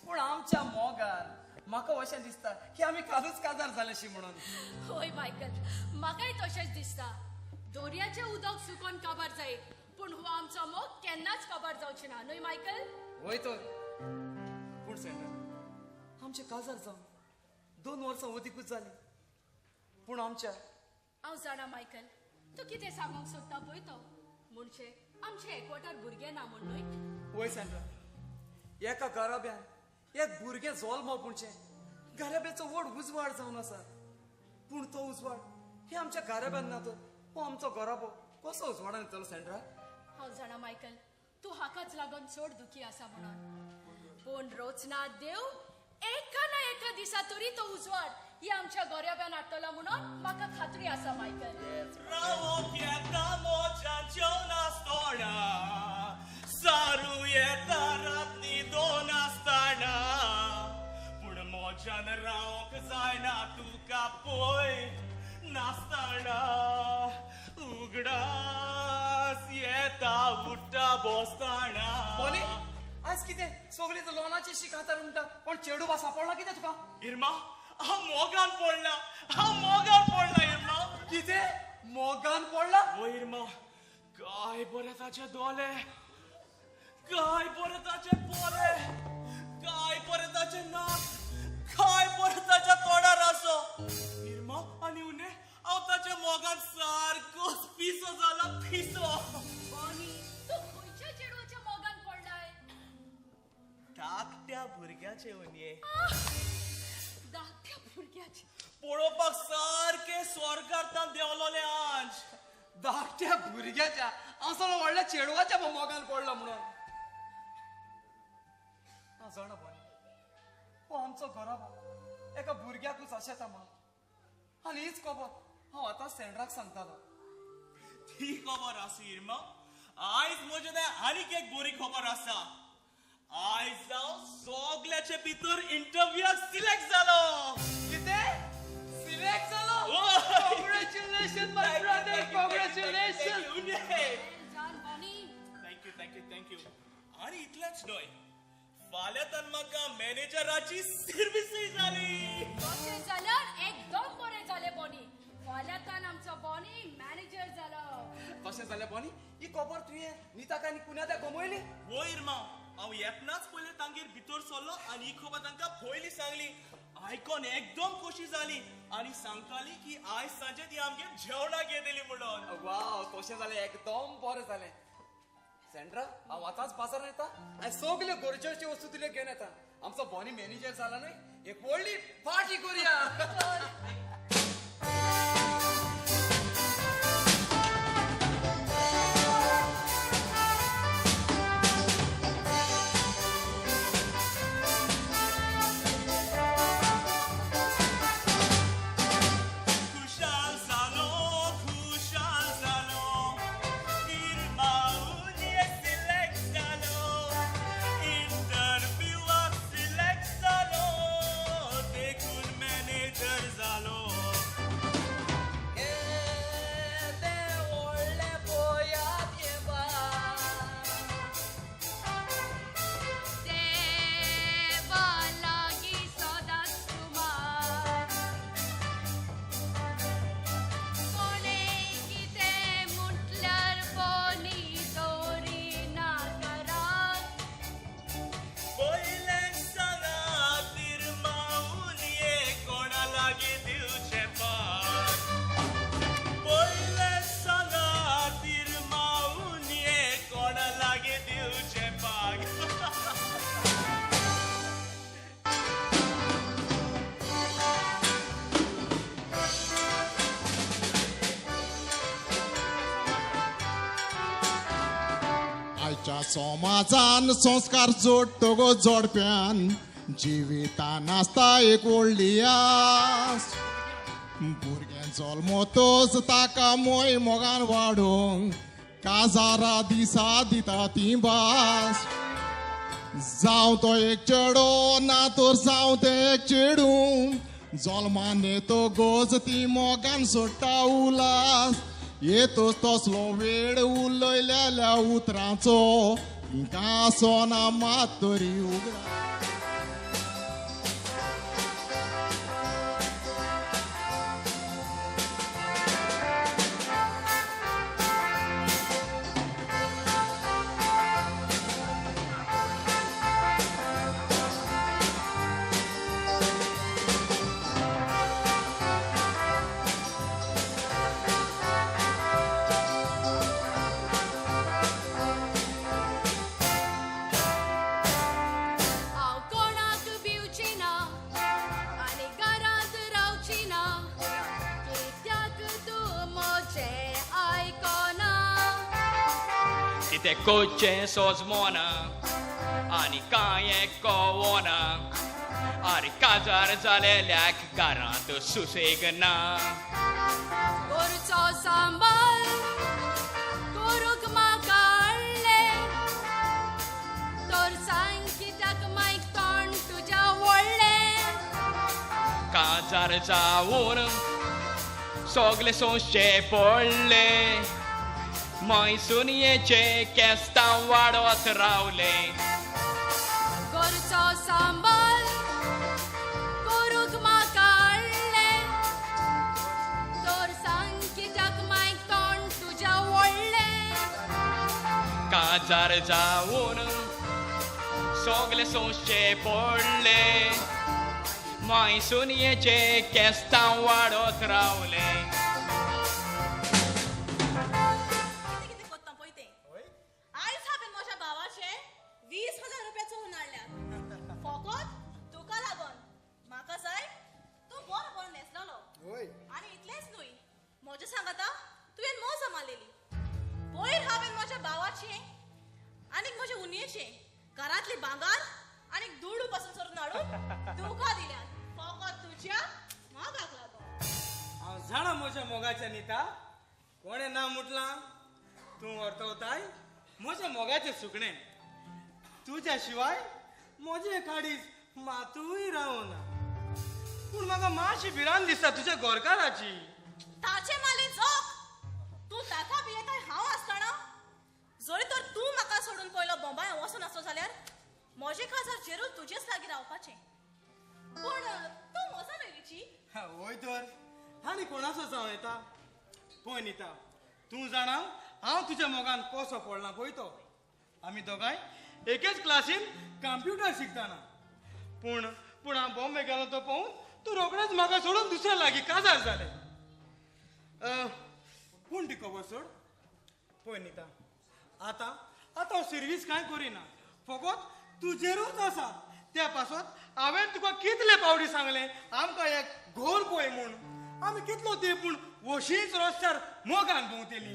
Speaker 1: पूण आमच्या मोगान म्हाका अशें दिसता की आमी कालूच काजार जालेशी म्हणून.
Speaker 6: होय मायकल, म्हाकाय तशेंच दिसता. दोरयाचें उदक सुकोन काबार जायत, पूण हो आमचो मोग केन्नाच काबार जावचें ना, न्हय मायकल?
Speaker 1: वय तर. पूण सेंड्रा, आमचे काजार जावन 2 वर्सां अदिकूच जाली, पूण आमच्या
Speaker 6: हांव जाणा मायकल, तूं कितें सांगूंक सोदता पळय तो, म्हणजे आमचे एकवटार भुरगें ना म्हूण न्हय?
Speaker 1: वय सेंड्रा, एका घराब्यान एक भुरगें जल्म म्हणचे घराब्याचो व्हड उजवाड जावन आसा. पूण तो उजवाड हे आमच्या घराब्यान ना तर हो आमचो घराबो कसो उजवाडान येतलो सेंड्रा?
Speaker 6: हांव जाणा मायकल, तूं हाकाच लागून चड दुखी आसा म्हणून. पूण रोचना देव एका ना एका दिसा तरी तो उजवाड ही आमच्या गोऱ्याब्यान हाडटलो म्हणून म्हाका खात्री आसा मायकल.
Speaker 3: रावोंक येता मोज्यान जेवनासतना, सारू येता रातनी 2 आसतना, पूण मोज्यान रावंक जायना तुका पळय नासतना, उगडास येता उठ्ठा बसतना.
Speaker 1: बोली आज कितें सगळी लोनाची शी खातार म्हणटा, पण चेडू बा सापडला कितें तुका?
Speaker 3: इर्मा, हांव मोगान पडला, हांव मोगान पडला इर्मा.
Speaker 1: कितें मोगान पडला?
Speaker 3: ओ इर्मा, काय बरें ताचे दोळे, काय बरें ताचे पोले, काय बरें ताचें नाक, काय बरें ताच्या तोंडार आसो. इर्मा, आनी उणे हांव ताच्या मोगान सारकोच पिसो जाला, पिसो.
Speaker 6: बॉनी, तूं खंयच्या चेडवाच्या मोगान पडलाय?
Speaker 3: धाकट्या भुरग्याचे उनये.
Speaker 6: धाकट्या भुरग्याचे?
Speaker 3: पळोवपाक सारके स्वर्गार तान देंवलोले आंज.
Speaker 1: धाकट्या भुरग्याच्या? हांव सगळो व्हडल्या चेडवाच्या मोगान पडलो म्हणून. हांव जाणा बॉनी, हो आमचो घराबो एका भुरग्याकूच आशेता म्हणून, आनी हीच खबर हांव आतां सेंड्राक सांगतालो.
Speaker 3: ती खबर आसूं इर्मा, आयज म्हजे तें आनीक एक बरी खबर आसा. आयज हांव सगल्याचे भितर इंटरव्यूआक सिलेक्ट जालो.
Speaker 1: कितें सिलेक्ट जालो? Congratulations my brother, congratulations.
Speaker 3: Thank you, thank you, thank you. आनी इतलेंच न्हय, फाल्यां तर म्हाका मॅनेजराची सर्विसूय जाली.
Speaker 6: तशें जाल्यार एकदम बरें जालें बॉनी, फाल्यां तान आमचो बॉनी मॅनेजर जालो.
Speaker 1: तशें जाल्यार बॉनी, ही खबर तुवें निताक आनी कुन्यादाक गमयली?
Speaker 3: वय इर्मा, हांव येतनाच पयलीं तांगेर भितर सरलो आनी ही खबर तांकां पयलीं सांगली. आयकोन एकदम खोशी जाली आनी सांगताली की आयज सांजे ती आमगेर जेवणाक येतली म्हणून.
Speaker 1: वाव, तशें जालें एकदम बरें जालें. सेंड्रा, हांव आतांच बाजारान येता आनी सगल्यो गरजेच्यो वस्तू तुज्यो घेवन येता. आमचो बॉनी मॅनेजर जाला न्हय, एक व्हडली पार्टी करुया.
Speaker 3: खुशाल जालो, खुशाल जालो, इर्मा उनये सिलेक्ट जालो, इंटरव्यूआक सिलेक्ट जालो, देखून मॅनेजर जालो.
Speaker 1: तें व्हडलें पळयात हें बाय.
Speaker 6: देवा लागीं सदांच कुमार, कोणें कितें म्हटल्यार बॉनी दवरिना घरांत.
Speaker 3: पयलें सांगात इर्मा उनये कोणा लागीं दिवचें पाट. पयलें सांगात इर्मा उनये कोणा लागीं दिवचें पाग.
Speaker 10: आयच्या समाजान संस्कार जोडटो गो जोडप्यान, जिवितान आसता एक व्हडली आस. भुरगें जल्मतच ताका मोय मोगान वाडोवंक काजारा दिसा दिता ती भास. जावं तो एक चेडो ना तर जावं तें एक चेडूं, जल्मान येतो गोज ती मोगान सोडटा उलास. येतोच तसलो वेळ उलयलेल्या उतरांचो तिंकां आसना मात तरी उगडा.
Speaker 11: कितें कोचें सोजमोना आनी कांय कवोना, आरे काजार जालेल्याक घरांत सुसेग ना.
Speaker 6: गोरचो सांबाळ करूंक म्हाका हाडलें तर सांग कित्याक मायक तोंड तुज्या व्हडलें.
Speaker 11: काजार जावन सगलें सोंसचें पडलें, मैसुनयेचे केस्तांव वाडत रावले.
Speaker 6: गोरचो सांबाळ करूंक म्हाका हाडलें तर सांग कित्याक मायक तोंड तुज्या व्हडलें.
Speaker 11: काजार जावन सगलें सोंसचें पडलें, मैसुनयेचे केस्तांव वाडत रावले.
Speaker 4: घरातली भांगार आनी दुडू पासून सरून हाडून तुका दिल्यात फकत तुज्या मोगाक लागून.
Speaker 2: हांव जाणा म्हज्या मोगाच्या निता, कोणें ना म्हटलां तूं वर्तवताय म्हज्या मोगाचें सुकणें. तुज्या शिवाय म्हजें काडीज मातूय रावना. पूण म्हाका मातशी भिरांत दिसता तुज्या गोरकाराची.
Speaker 4: ताचे माले जोक तूं ताका भियेताय हांव आसतना. जरी तर तूं म्हाका सोडून पयलो बॉम्बाय वचून आसलो जाल्यार म्हजें काजार जेरूल तुजेच लागीं रावपाचें. पूण तूं म्हजो न्हय रिची.
Speaker 2: वय तर आनी कोणाचो जावं येता. पळय निता, तूं जाणा हांव तुज्या मोगान कसो पडला पळय तो. आमी दोगांय एकेच क्लासीन कंप्युटर शिकतना. पूण पूण हांव बॉम्बे गेलो तो पळोवन तूं रोखडेंच म्हाका सोडून दुसऱ्या लागीं काजार जालें. पूण ती खबर सोड. पळय निता, आतां आतां हांव सर्वीस कांय करिना, फकत तुजेरूच आसा. त्या पासत हांवें तुका कितले पावटी सांगलें आमकां एक घोर पळय म्हूण. आमी कितलो ते पूण वशीच रस्त्यार मोगान भोंवतेली.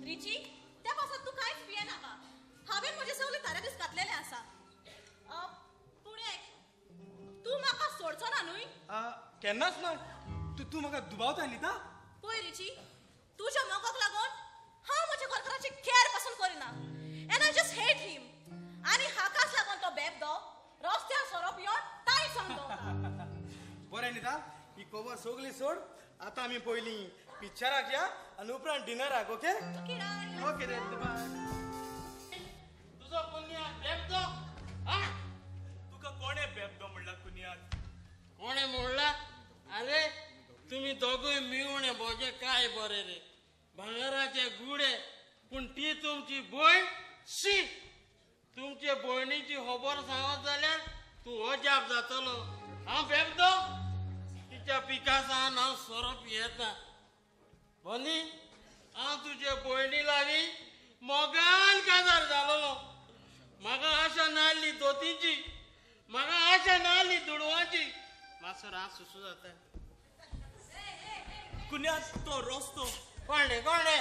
Speaker 4: रिची, त्या पासत तूं कांयच भियेनाका. हांवें म्हजे सगळे तारे दीस घातलेले आसा. पूण एक, तूं म्हाका सोडचो ना न्हय?
Speaker 2: केन्नाच ना. तूं म्हाका दुबावता निता?
Speaker 4: पळय रिची, तुज्या मोगाक लागून हांव म्हज्या घरकाराची केअर पासून करिना. And I just hate him. आनी हाकाच लागून तो बेबदो रस्त्यार सोरो पिवन ताई सांग दवरता.
Speaker 2: बरें निता, ही खबर सगळी सोड. आतां आमी पयलीं पिक्चराक या आनी उपरांत डिनराक. ओके ओके बाय.
Speaker 12: तुजो कुन्याद बेबदो?
Speaker 3: तुका कोणें बेबदो म्हणला कुन्याद?
Speaker 12: कोणें म्हणला? आरे तुमी दोगूय मिवणे भोजे काय बरे रे, भांगराचे गुडे. पूण ती तुमची भयण शी. तुमचे भयणीची खबर सांगत जाल्यार तूं अजाप जातलो. हांव बेबदो? तिच्या पिकासान हांव सोरो पियेता. बनी, हांव तुजे भयणी लागीं मोगान काजार जालोलो. म्हाका आशा नासली दोतींची, म्हाका आशा नासली दुडवांची. मातसो हांव सुसू जाता.
Speaker 3: कुन्याद तो रस्तो
Speaker 12: कोण रे कोण रे?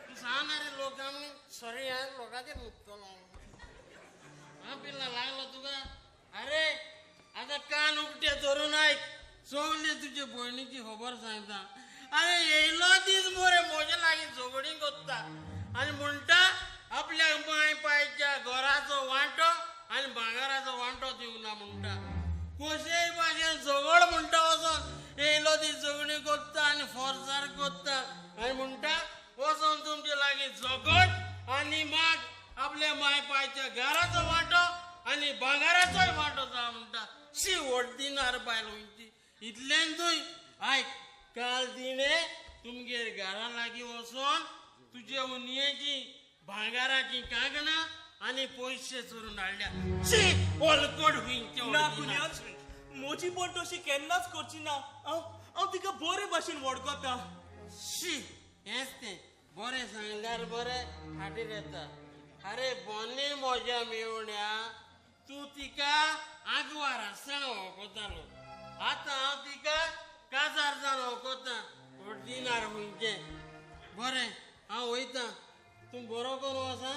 Speaker 12: तूं सांग रे लोकांनी सॉरी यार, लोकांचेर मुकतलो हांव. पिल्ला लागलो तुका. अरे आतां कान उकटे धरून आयक, सगळे तुजे भयणीची खबर सांगता. अरे येयलो दीस मरे म्हजे लागीं झगडीं कोत्ता आनी म्हणटा आपल्याक माय पायच्या घराचो वांटो आनी भांगराचो वांटो दिवंक ना म्हणटा. कशेय भाशेन झगड म्हणटा वचोन येयलो ती झगडी कोत्ता आनी फोर्सार कोत्ता आनी म्हणटा वचोन तुमचे लागीं झगड आनी माग आपल्या माय पायच्या घराचो वांटो आनी भांगराचोय वांटो जा म्हणटा. शी वडदिनार बायल खंयची इतल्यान तुय आयक काल तिणें तुमगेर घरा लागीं वचोन तुजे उनयेची भांगराची कांकणां आनी पयशे चोरून हाडल्या. शी ओलकोट खंयचे.
Speaker 3: ना कुन्याद, म्हजी पण तशी केन्नाच करची ना. हांव तिका बरे भाशेन वळखता.
Speaker 12: शी हेंच तें बरें सांगल्यार बरें फाटीर येता. अरे बोनी म्हज्या मेवण्या तूं तिका आगवार आसतना वळखतालो, आतां हांव तिका काजार जावन वळखता. ऑर्डिनार खंयचें. बरें हांव वयता, तूं बरो करून वसा.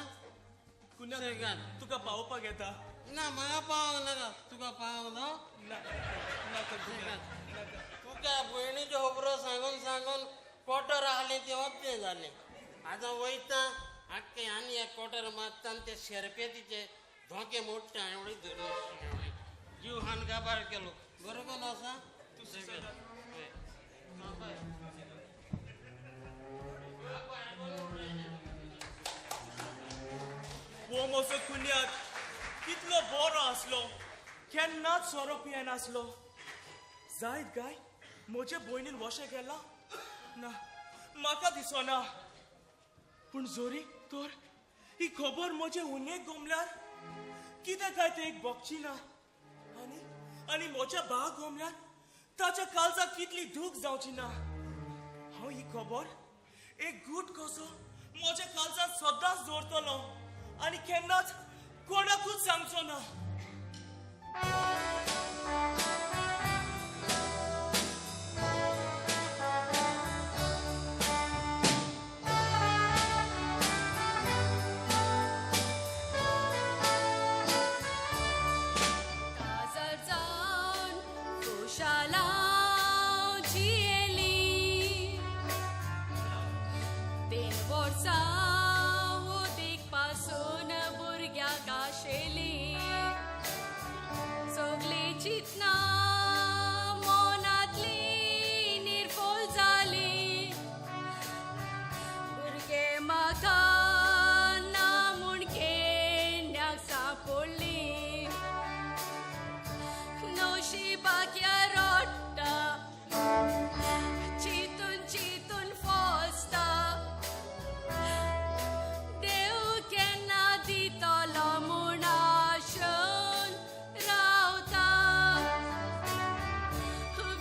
Speaker 3: कुन्याद तुका पावोवपाक येता?
Speaker 12: ना म्हाका पावोंक नाका. तुका पावोंक ना? तुका भयणीच्यो खबरो सांगून सांगून कोटर आहलें तें वत्तें जालें. आतां वयता आख्खें आनी एक कोटर मारता आनी ते शेरपे तिचे धोके मोडटा आनी धरून जीव हान काबार केलो. बरो करून वसा.
Speaker 3: हो म्हजो कुन्याद कितलो बरो आसलो, केन्नाच सोरो पियेनासलो. जायत काय म्हजे भयणीन वशें केलां? ना म्हाका दिसना. पूण जोरी तर ही खबर म्हजे उन्हेक गोमल्यार कितें काय तें एक बगची ना. आनी आनी म्हज्या भाग गोमल्यार ताच्या काळजाक कितली दूख जावची ना. हांव ही खबर एक गूट कसो म्हज्या काळजांत सदांच दवरतलो आनी केन्नाच कोणाकूच सांगचो ना.
Speaker 6: काजार जावन खुशालाव जियेली 3 वर्सां उदीक पासून भुरग्याक आशेली. सगळीं चिंतना मनांतली निर्फोल जाली. भुरगे म्हाका ना म्हूण केन्नाक सांपडली. नशिबाक रडटा चिंतून चिंतून फसता. देव केन्ना दितलो म्हूण आशेन रावता.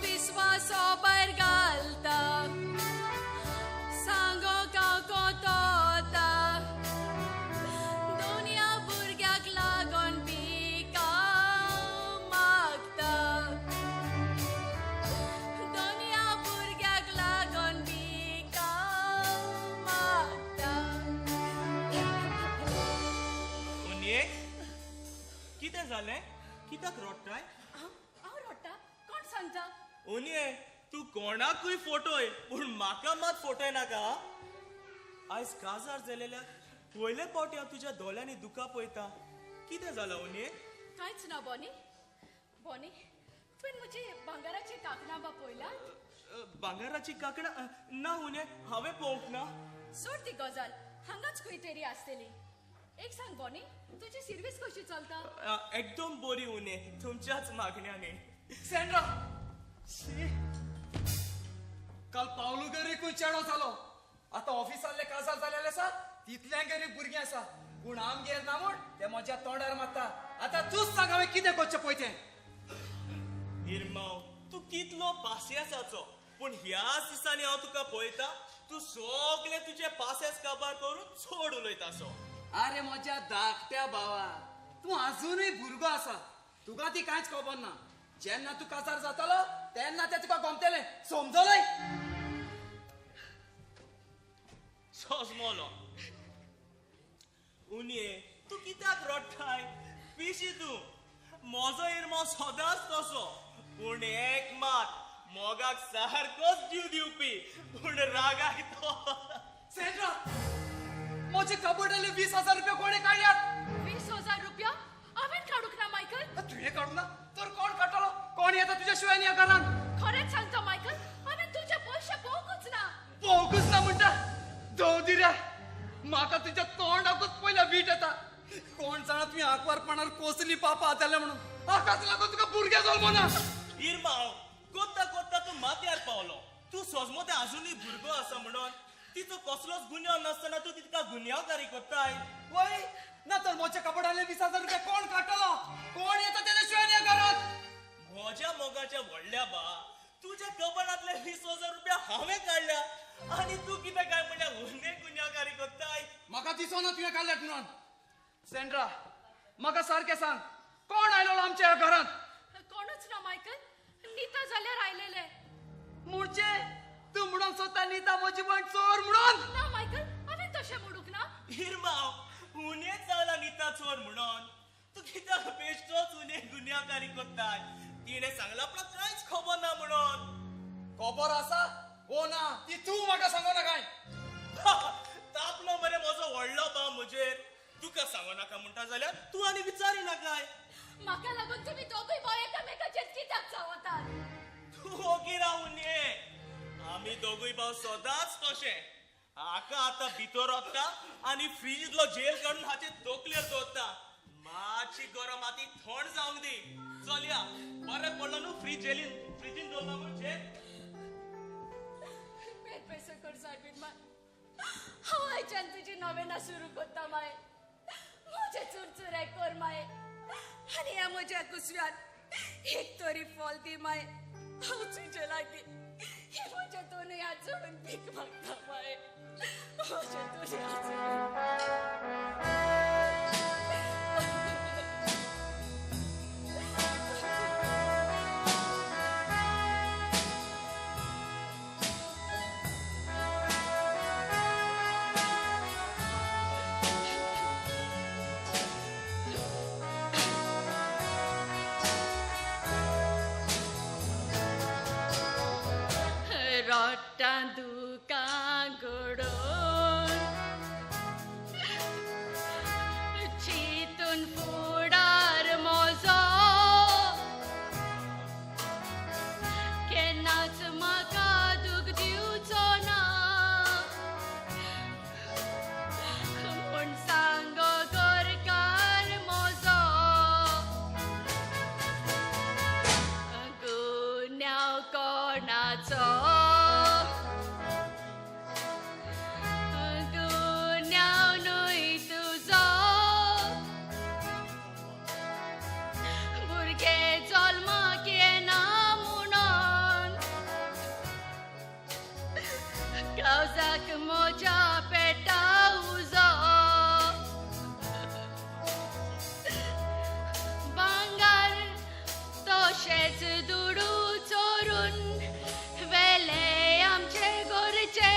Speaker 6: विस्वास भायर घालता सांगोंक हांव कोतोता. दुनिया भुरग्याक लागोन भिका मागता. दुनिया भुरग्याक लागोन भिका मागता.
Speaker 3: उन्ये कितें जालें? कित्याक रडटाय?
Speaker 6: हांव रडटा? कोण सांगता?
Speaker 3: उन्ये तूं कोणाकूय फोटोय पूण म्हाका मात फोटोय नाका. आयज काजार जालेल्या पयले फावटी हांव तुज्या दोळ्यांनी दुकां पळयता. कितें जालां उन्ये?
Speaker 6: कांयच ना बोनी. बोनी तुवें म्हजी भांगराची कांकणां बा पळयला?
Speaker 3: भांगराची कांकणां ना उन्ये, हांवें पळोवंक ना.
Speaker 6: सोड ती गजाल, हांगाच खंय तरी आसतली. एक सांग बोनी, तुजी सिर्वीस कशी चलता?
Speaker 3: एकदम बरी उन्ये, तुमच्याच मागण्यांनी.
Speaker 1: सेंड्रा शी काल पावलूगेरूय चेडो जालो. आतां ऑफिसांतले काजार जालेले आसा तितल्यांगेरूय भुरगीं आसा, पूण आमगेर ना म्हूण ते म्हज्या तोंडार मारता. आतां तूंच सांग हांवें कितें करचें पळय तें.
Speaker 3: इरमांव तूं कितलो पासियेंसाचो, पूण ह्याच दिसांनी हांव तुका पळयता तूं सगळे तुजे पासियेंस काबार करून चड उलयता सो.
Speaker 1: अरे म्हज्या धाकट्या भावा, तूं आजुनूय भुरगो आसा, तुका ती कांयच खबर ना. जेन्ना तूं काजार जातलो तेन्ना तें तुका गमतलें, समजलय?
Speaker 3: सोजमोलो उन्ये तूं कित्याक रडटाय? पिशी तूं. म्हजो इरमांव सदांच तसो, पूण एक मात मोगाक सारकोच जीव दिवपी, पूण रागाक तो.
Speaker 1: सेंड्रा म्हजे कबर्डाले 20,000 रुपया कोणें काडल्यात?
Speaker 6: 20,000 रुपया हांवें काडूंक ना मायकल.
Speaker 1: तुवें काडूंक ना तर कोण काडटलो? तुज्या शिवाय ह्या घरान?
Speaker 6: खरेंच सांगता मायकल, हांवें तुजे पयशे पळोवंकूच ना.
Speaker 1: पळोवंकूच ना म्हणटा? दवदिऱ्या, म्हाका तुज्या तोंडाकूच पयल्या वीट येता. कोण जाणा तुवें आंकवारपणार कसली पापां हाताळ्या म्हणून. हाकाच लागून तुका भुरगें जल्मना.
Speaker 3: इरमांव, कोत्ता कोत्ता तूं माथ्यार पावलो. तूं सोजमोते आजुनूय भुरगो आसा म्हणून तिचो कसलोच गुन्यांव नासतना तूं तिका गुन्यांवकारी कोत्ताय.
Speaker 1: वय, ना तर म्हज्या कपड्यांले 20,000 रुपया कोण काडटलो? कोण येता तेज्या शिवाय ह्या घरांत?
Speaker 3: म्हज्या मोगाच्या व्हडल्या बा, तुज्या कपडांतले 20,000 रुपया हांवें काडल्या आनी तूं कितें काय म्हणल्यार हुने गुन्यांवकारी कोत्ताय.
Speaker 1: म्हाका दिसना तुवें काडल्यात म्हणून. सेंड्रा, म्हाका सारकें सांग, कोण आयलो आमच्या ह्या घरांत?
Speaker 6: कोणूच ना मायकल, नीता जाल्यार आयलेले.
Speaker 1: म्हणचे तूं म्हणूंक सोदता नीता म्हजी भयण चोर म्हणून?
Speaker 6: ना मायकल, हांवें तशें म्हणूंक ना.
Speaker 3: इरमांव, हुनेच जाला नीता चोर म्हणून. तूं कित्याक बेश्टोच हुने गुन्यांवकारी कोत्ताय? तिणें सांगलां आपणाक कांयच खबर ना म्हणून.
Speaker 1: खबर आसा वो ना ती तूं म्हाका सांगो नाका.
Speaker 3: तापलो मरे म्हजो व्हडलो भाव म्हजेर. तुका सांगो नाका म्हणटा जाल्यार तूं आनी विचारी नाकाय.
Speaker 6: म्हाका लागून तुमी दोगूय भाव एकामेकाचेर कित्याक चावतात?
Speaker 3: तूं ओगी रावून ये. आमी दोगूय भाव सदांच तशें. हाका आतां भितर वता आनी फ्रिजींतलो जेल काडून हाचे तकलेर दवरता. मातशी गरम आती थंड जावंक दी. चल या, बरें पडलो न्हू फ्रीज जेलीन फ्रिजीन दवरला म्हूण जेल.
Speaker 6: पेसो कर सायबीण माय, हांव आयच्यान तुजी नवेना सुरू करता माय. म्हजे चुरचुरे कर माय आनी ह्या म्हज्या कुसव्यान एक तरी फॉल दी माय. हांव तुजे लागीं हे म्हजे दोनूय हात जोडून भीक मागता माय. म्हजे दोनूय हात जोडून. रोटां दुकां घडोवन चिंतून फुडार म्हजो केन्नाच म्हाका दूख दिवचो ना म्हूण सांगो घरकार म्हजो. गुन्यांव कोणाचो? कावजाक म्हज्या पेटा उजो भांगर तशेंच दुडू चोरून वेले आमचे गोरचे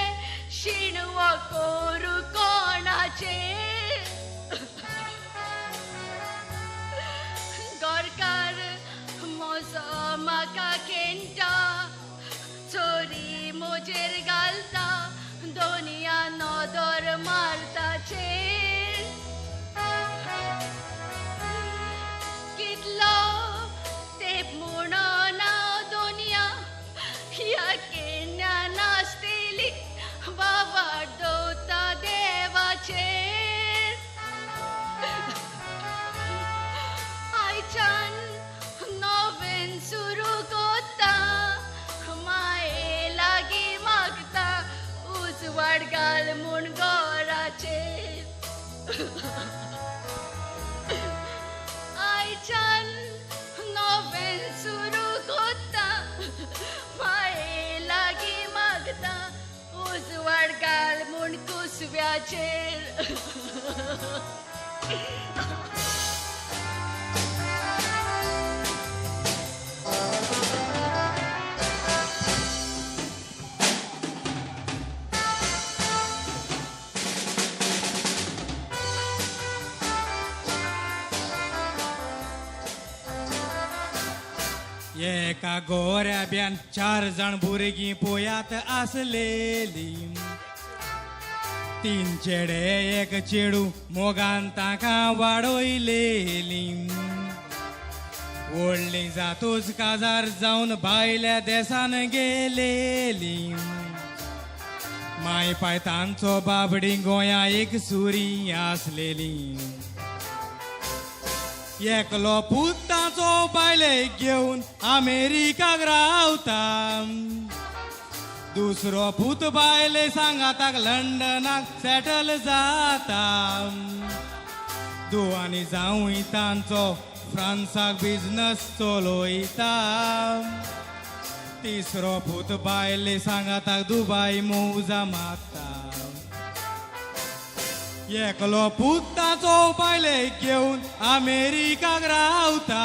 Speaker 6: शिणवो करू कोणाचे. गोरकार म्हजो म्हाका खेणटा, चोरी म्हजेर घालता, दोनया नदर मारताचेर. कितलो तेप म्हणून हांव दोनया ह्या केन्ना नासतली बाबा दवरता देवाचेर. आयच्यान नवेन सुरू कोत्ता, माये लागीं मागता उजवाड घाल म्हूण घराचेर. आयच्यान नवेन सुरू कोत्ता, माये लागीं मागता उजवाड घाल म्हूण कुसव्याचेर.
Speaker 5: एका गोऱ्या ब्यान 4 जाण भुरगीं पोयात आसलेली. 3 चेडे 1 चेडू मोगान तांकां वाडयलेली. व्हडली जातूच काजार जावन भायल्या देसान गेलेली. माय पाय तांचो बाबडी गोंया एक सुरी आसलेली. एकलो पूत ताचो बायलेक घेवन अमेरिकाक रावता. दुसरो पूत बायले सांगाताक लंडनाक सेटल जाता. दुवानी जावूय तांचो फ्रांसाक बिजनस चलयता. तिसरो पूत बायले सांगाताक दुबाय मौजा मारता. एकलो पूत ताचो बायलेक घेवन अमेरिकाक रावता.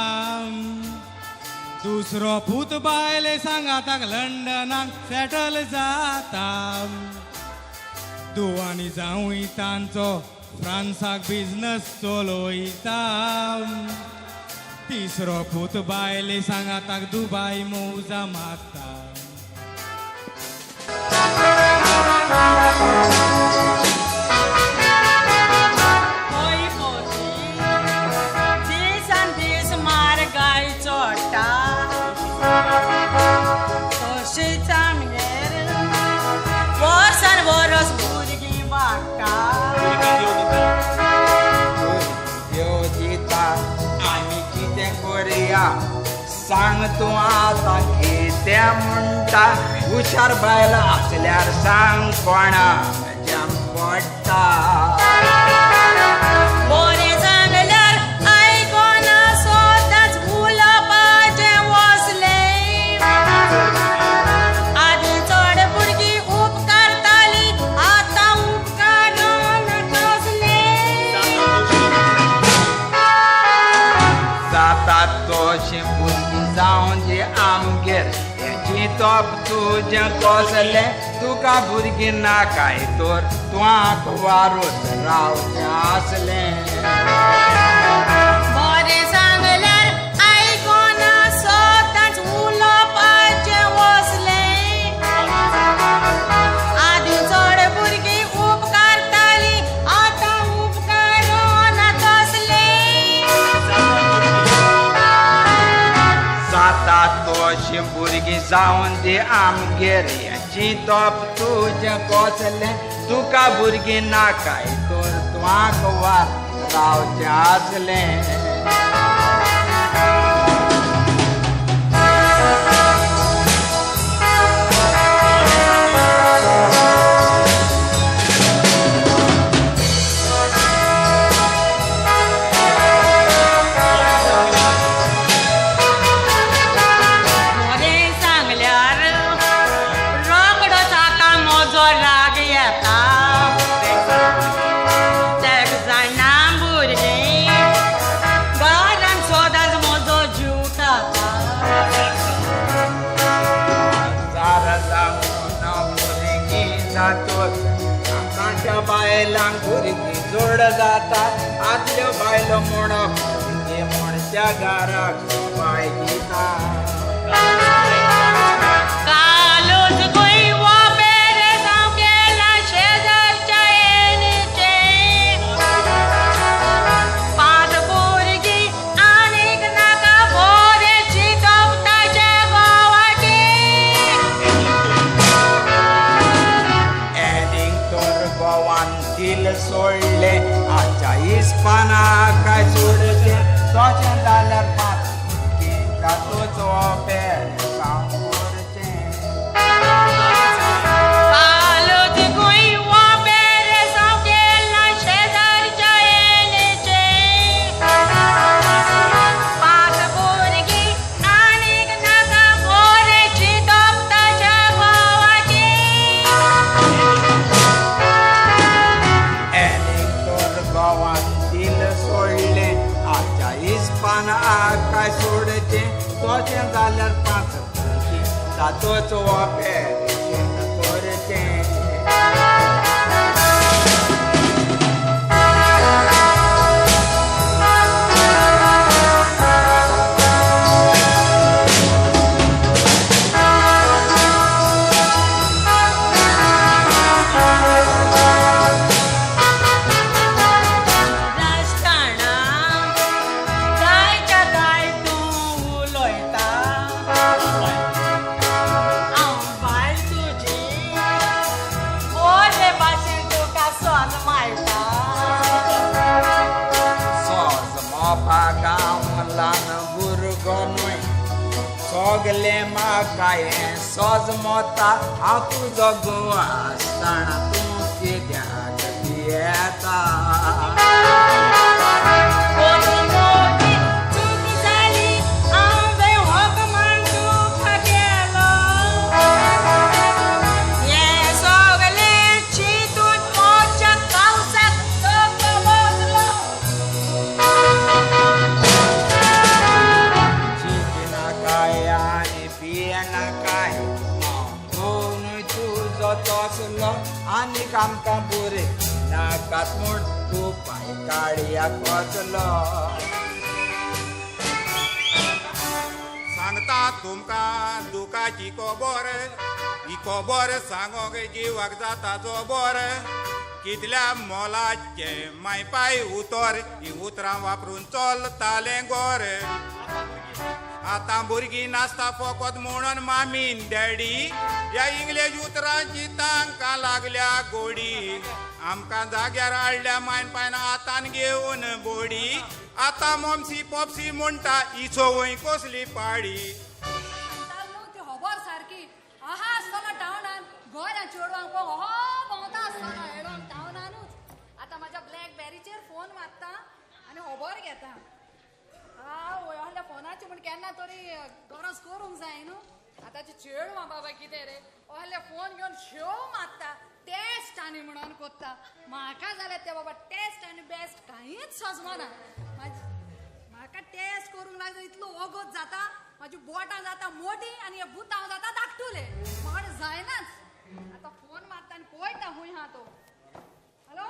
Speaker 5: दुसरो पूत बायले सांगाताक लंडनाक सेटल जाता. दुवानी जावूय तांचो फ्रांसाक बिजनस चलयता. तिसरो पूत बायले सांगाताक दुबाय मौजा मारता.
Speaker 13: दिसान दीस म्हारगाय चडटा, तशीच आमगेर वर्सान वरस भुरगीं वाडटा.
Speaker 14: देव दिता आमी कितें करया सांग तूं आतां कितें म्हणटा. हुशार बायल आसल्यार सांग कोणा म्हज्यान पडटा.
Speaker 13: बरें सांगल्यार आयकना सदांच उलोवपाचें वसलें. आदीं चड भुरगीं उपकारतालीं, आतां उपकारना कसलें.
Speaker 14: जाता तशें भुरगीं जावन जी आमगेर हें चिंतप तुजें कसलें. तुका भुरगीं नाकाय तर तूं आंकवारूच रावचें आसलें.
Speaker 13: बरें सांगल्यार आयकना सदांच उलोवपाचें वसलें. आदीं चड भुरगीं उपकारतालीं, आतां उपकारना तसलें.
Speaker 14: जाता तशें भुरगीं जावन दी आमगेर हें चिंतप तुजें कसलें. तुका भुरगीं नाकाय तर तूं आंकवार रावचें आसलें.
Speaker 13: बरें सांगल्यार रोकडोच आतां म्हजो राग येता. तेक जायना भुरगीं घरान सदांच म्हजो जीव खाता.
Speaker 14: काजार जावन भुरगीं जातूच आतांच्या बायलांक भुरगीं जोड जाता. आदल्यो बायलो म्हणप भुरगीं म्हणच्या घराक बाय दिता.
Speaker 13: कालूच खंय वापेरेसांव केलां शेजारच्या येणीचें. पांच भुरगीं आनीक नाका बरें चिंतप ताच्या घोवाचें.
Speaker 14: एनीक तर गोवान दिल सोडलें आजच्या इस्पाना काय सोडचें. तशें जाल्यार पांच भुरगीं जातूच ओपेरेसांव करचें.
Speaker 13: कालूच खंय वापेरेसांव केलां शेजारच्या येणीचें. पांच भुरगीं आनीक नाका बरें चिंतप ताच्या घोवाचें.
Speaker 14: एनीक तर गोवान दिल सोडलें आजच्या इस्पाना काय सोडचें. तशें जाल्यार पांच भुरगीं जातूच ओपेरेशन करचें.
Speaker 13: राजकारणां जायच्या जाय तूं
Speaker 14: सोगलें म्हाका हें सोजमता हांव तुजो घोव आसतना तूं कित्याक भियेता. आनीक आमकां बरें नाकात म्हूण तूं पांय काडया कसलो.
Speaker 5: सांगता तुमकां दुखाची खबर, ही खबर सांगोंक जिवाक जाता जबर. कितल्या मोलाचें मायपाय उतर, ही उतरां वापरून चलतालें गोर. आतां भुरगीं नासता फकत म्हणून मामीन डॅडी, ह्या इंग्लेज उतरांची तांकां लागल्या गोडी. आमकां जाग्यार हाडल्या मायन पायन हातान घेवन बोडी, आतां मोमसी पोपसी म्हणटा ही संवय कसली पाडी.
Speaker 7: ती खबर सारकी आहा आसतना टावनान गोऱ्या चेडवांक पळोवंक हो भोंवता आसतना हेडोंक टावनानूच. आतां म्हाज्या ब्लॅकबेरीचेर फोन मारता आनी खबर घेता. आवय असल्या फोनाची म्हण केन्ना तरी गरज करूंक जाय न्हू. आतांची चेडवां बाबा कितें रे असले फोन घेवन शेव मारता टेस्ट आनी म्हणून कोत्ता. म्हाका जाल्यार ते बाबा टेस्ट आनी बेस्ट कांयच सजमना. म्हाका टेस्ट करूंक लागलो इतलो वगत जाता, म्हाजी बोटां जाता मोटी आनी हे बुतांव जाता धाकटुले, म्हाका जायनाच. आतां फोन मारता आनी पळयता खूंय आहा तो. हॅलो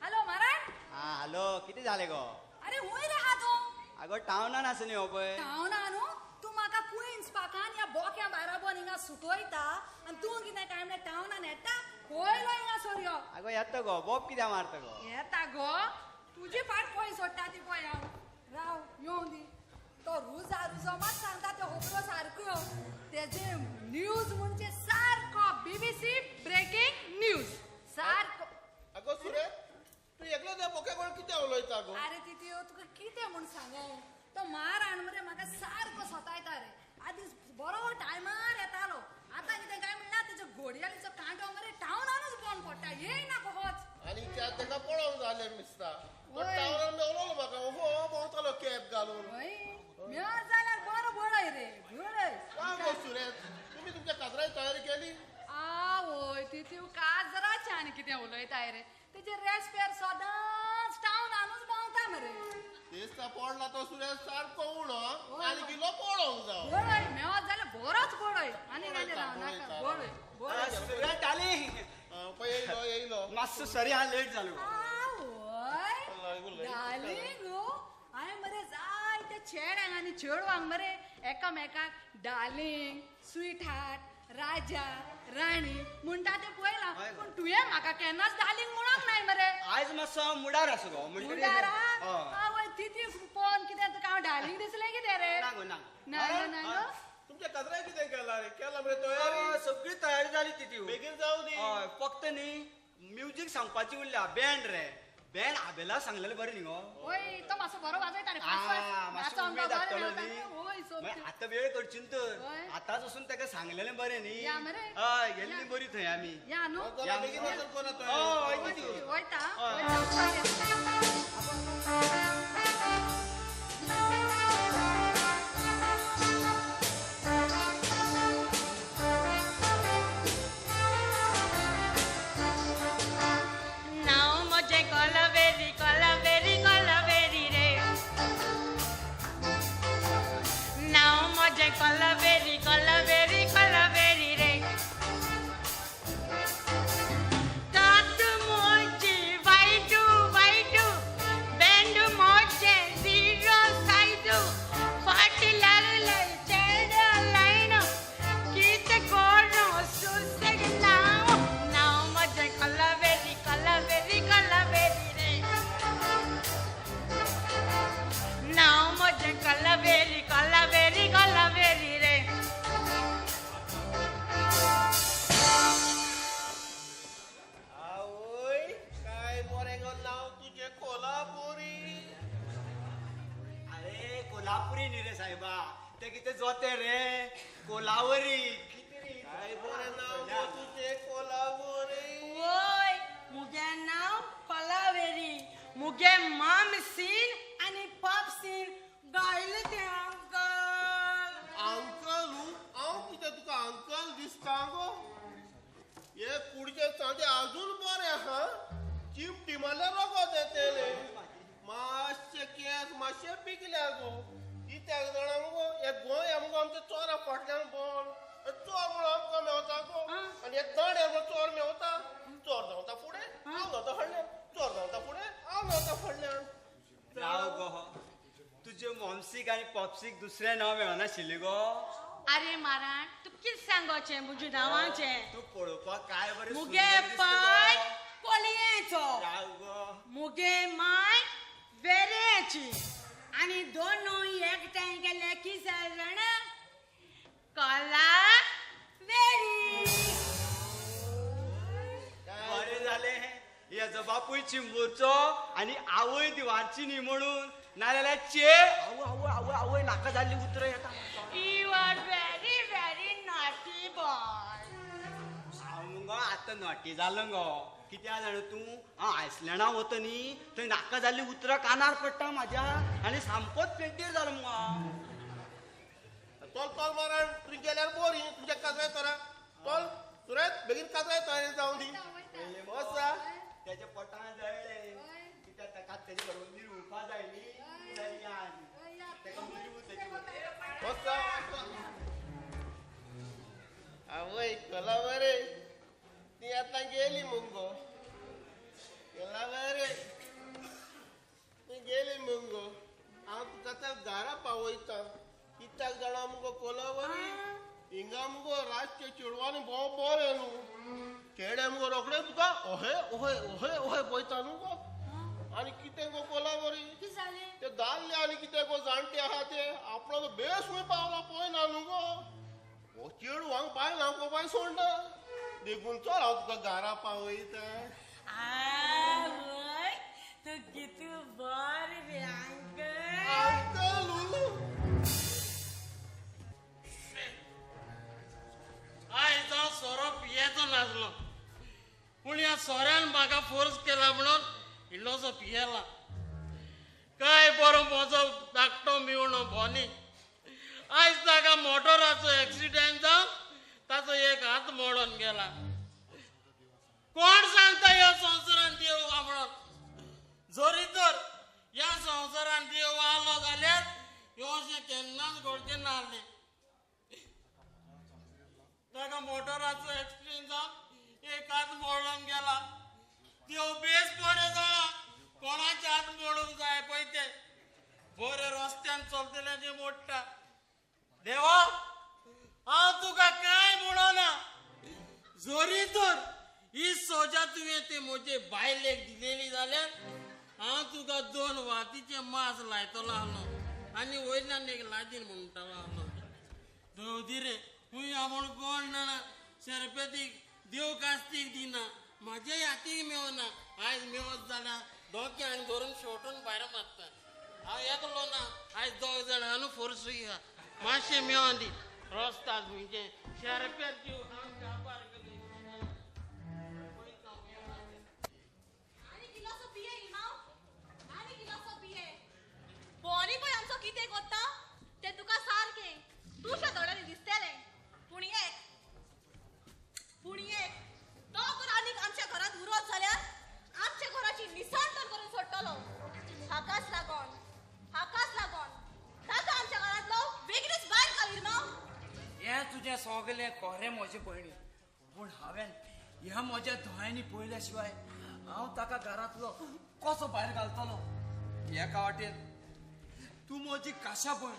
Speaker 7: हॅलो माराय.
Speaker 8: आं हॅलो, कितें जालें गो?
Speaker 7: अरे खूंय रे आहा तूं?
Speaker 8: आगो टावनान आसा न्ही हो पळय.
Speaker 7: टावनान न्हू? तूं म्हाका क्विन्स पार्कान ह्या बोक्या बाराबोन हिंगा सुकयता आनी तूं कितें काय म्हणल्यार टावनान येता पयलो हिंगा सोर यो.
Speaker 8: आगो येता गो, बोब कित्याक मारता गो?
Speaker 7: येता गो, तुजी फाट खंय सोडटा ती पळय हांव. राव येवं दी. तो रुजा रुजो मात सांगता त्यो खबरो सारक्यो. तेजे न्यूज म्हणजे सारको बीबीसी ब्रेकिंग न्यूज सारको.
Speaker 9: आगो सुरेश, तूं एकलो त्या बोक्या कडेन कितें उलयता गो?
Speaker 7: अरे तितयो तुका कितें म्हूण सांगू, तो माराण मरे म्हाका सारको सतायता रे. आदी बरो टायमार येतालो, आतां कितें काय म्हणल्यार तेज्या घोडयालीचो कांटो मरे टावनानूच बंद पडटा, येयना कोहोच.
Speaker 9: आनी तेका पळोवंक जालें दिसता, तो टावनान मेवलोलो म्हाका, ओहो भोंवतालो कॅप घालून.
Speaker 7: मेळत जाल्यार बरो बळय रे बळय.
Speaker 9: का गो सुरेश, तुमी तुमच्या काजराची तयारी केली?
Speaker 7: आवय तितू काजराची आनी कितें उलयताय रे, तेजे रेस्पेर सदांच टावनानूच भोंवता मरे.
Speaker 9: तेच पडला तो सुरेश सारको उणो आनी गेलो पळोवंक जाव.
Speaker 7: बळय मेळत जाल्यार बरोच बळय आनी कितें राव नाका. बळय बळय
Speaker 8: सुरेश डार्लिंग,
Speaker 9: पळय येयलो येयलो.
Speaker 8: मातसो सरी हांव लेट जालो.
Speaker 7: आवय डार्लिंग गो, हांवें मरे जायते चेड्यांक आनी चेडवांक मरे एकामेकाक डार्लिंग, स्वीट हार्ट, राजा, राणी म्हणटा तें पळयलां, पूण तुवें म्हाका केन्नाच डार्लिंग म्हणूंक नाय मरे.
Speaker 8: आयज मातसो हांव मुडार आसा गो.
Speaker 7: मुडार? आवय तिती पळोवन कितें तुका हांव डार्लिंग दिसलें कितें रे?
Speaker 8: ना गो ना.
Speaker 7: ना ना गो.
Speaker 9: तुमच्या काजराक कितें केलां रे? केलां मरे तयारी?
Speaker 8: सगळी तयारी जाली तिती.
Speaker 9: बेगीन जावं दी.
Speaker 8: हय, फक्त न्ही म्युजीक सांगपाची उरल्या. बँड रे, बँड आबेला सांगलेलें बरें न्ही गो.
Speaker 7: वय तो मातसो बरो वाजयता रे.
Speaker 8: मातसो उमेद हाडटलो न्ही. आतां वेळ करची न्ही तर, आतांच वचून ताका सांगलेलें बरें न्ही. हय, गेल्ली बरी थंय आमी.
Speaker 7: या न्हू.
Speaker 8: हय
Speaker 7: वयता.
Speaker 13: Colaveri, colaveri, colaveri रे. तातू मोजे वायटू वायटू, बँड मोजे.
Speaker 8: ते कितें जोते रे कोलावरी. कितें रे
Speaker 9: काय बरें नांव गो तुजें कोलावरी.
Speaker 13: वय मुगे नांव कोलावेरी. मुगे माम सीन आनी पाप सीन गायले ते अंकल.
Speaker 9: अंकल हांव कितें तुका अंकल दिसता गो? हे कुडचे चांदे अजून बरें आहा. चिमटी मारल्यार रगत येतलें. मातशे केंस मातशे पिकल्या गो. कित्याक जाणा मुगो हे गोंय मुगो आमच्या चोरा फाटल्यान बोल चोर म्हणून आमकां मेवता गो. आनी हे दांड्यार म्हणून चोर मेवता. चोर धांवता फुडें हांव धांवता फाटल्यान. चोर धांवता फुडें हांव धांवता फाटल्यान.
Speaker 8: राव गो, तुजे मॉमसीक आनी पॉपसीक दुसरें नांव मेळनाशिल्लें गो?
Speaker 13: अरे माराण तूं कितें सांगोचें म्हज्या नांवाचें?
Speaker 8: तूं पळोवपाक काय बरें
Speaker 13: मुगे पाय कोलयेचो, मुगे माय वेरेची आनी दोनूय एकठांय गेले की जाणा कोला वेरी.
Speaker 8: बरें जालें हेजो बापूय चिंबूरचो आनी आवय दिवारची न्ही म्हणून, नाजाल्यार चे आवय आवय आवय आवय नाका जाल्ली उतरां येता.
Speaker 13: You are very very naughty boy.
Speaker 8: हांव मुगो आतां नॉटी जालो गो. कित्याक जाणा तूं, हांव आयसलँडा वता न्ही थंय नाका जाल्ली उतरां कानार पडटा म्हाज्या आनी सामकोच पेड्डेर जालो मुगो हांव.
Speaker 9: चल चल माराण तुवें गेल्यार बरी तुमच्या काजराय तरा. चल सुरेश बेगीन काजराय तयारी जावं दी. वचा
Speaker 8: तेच्या पोटान जळ्ळें कित्याक ताका तेजे बरोबर मिरवपा जाय न्ही चलयान ताका मिरवू तेजे बरोबर.
Speaker 9: वचा आवय कोलावरे ती आतां गेली मुगो. कोलावरे ती गेली मुगो. हांव तुका चल घरा पावयता. कित्याक जाणा मुगो कोलावरी हिंगा मुगो रातचे चेडवांनी भोव बरें न्हू. चेडे मुगो रोखडे तुका ओहे ओहे ओहे ओहे पळयता न्हू गो. आनी कितें गो कोलावरी ते दादले आनी कितें गो जाणटे आहा ते आपणाचो बेस खंय पावला पळयना न्हू गो. हो चेडू हांगा बायल हांव बाय सोडना देखून चल हांव तुका घरा पावयता.
Speaker 13: आवय तूं कितू बरें रे अंकल.
Speaker 9: अंकल
Speaker 12: आयज हांव सोरो पियेतो नासलो पूण ह्या सोऱ्यान म्हाका फोर्स केला म्हणून इल्लोसो पियेला. काय बरो म्हजो धाकटो मेवणो बोनी आयज ताका मोटराचो एक्सिडेंट जावन ताचो एक हात मोडून गेला. कोण सांगता ह्या संवसारान देव आहा म्हणून? जरी तर ह्या संवसारान देव आलो जाल्यार ह्यो अशें केन्नाच घडचें नासलें. ताका मोटराचो एक्सिडेंट जावन एक हात मोडून गेला. देव बेस बरें जाणा कोणाचे हात मोडूंक जाय पळय ते बरे रस्त्यान चलतले ते मोडटा. देवा हांव तुका कांय म्हणना, जरी तर ही सोजा तुवें ते म्हजे बायलेक दिलेली जाल्यार हांव तुका 2 वातीचें मांस लायतलो आहलो आनी वयल्यान एक लादीन म्हणटालो आहलो. दवदी रे खूंय हांव म्हूण कोण जाणा शेरपेतीक देव कास्तीक दिना म्हाजे हातीक मेवना. आयज मेवत जाल्यार दोक्यांक धरून शेवटून भायर मारता. हांव एकलो ना, आयज दोग जाण आहा न्हू फोर्सूय आहा. मातशें मेवोन दी रस्ता खंयचें शेरपेत जीव हांव काबार केली.
Speaker 4: आनी गिलासो पिये इमाव, आनी गिलासो पिये. बोनी पळय आमचो कितें कोत्ता तें तुका सारकें तुज्या दोळ्यांनी दिसतलें. पूण एक पूण एक तो जर आनीक आमच्या घरांत उरत जाल्यार आमच्या घराची निसंतन करून सोडटलो. हाकाच लागोन हाकाच लागोन ताका आमच्या घरांतलो बेगीनच भायर घाल इरमाव.
Speaker 1: हें तुजें सगलें खरें म्हजे भयणी, पूण हांवें ह्या म्हज्या दोळ्यांनी पळयल्या शिवाय हांव ताका घरांतलो कसो भायर घालतलो? एका वाटेन तूं म्हजी काशा भयण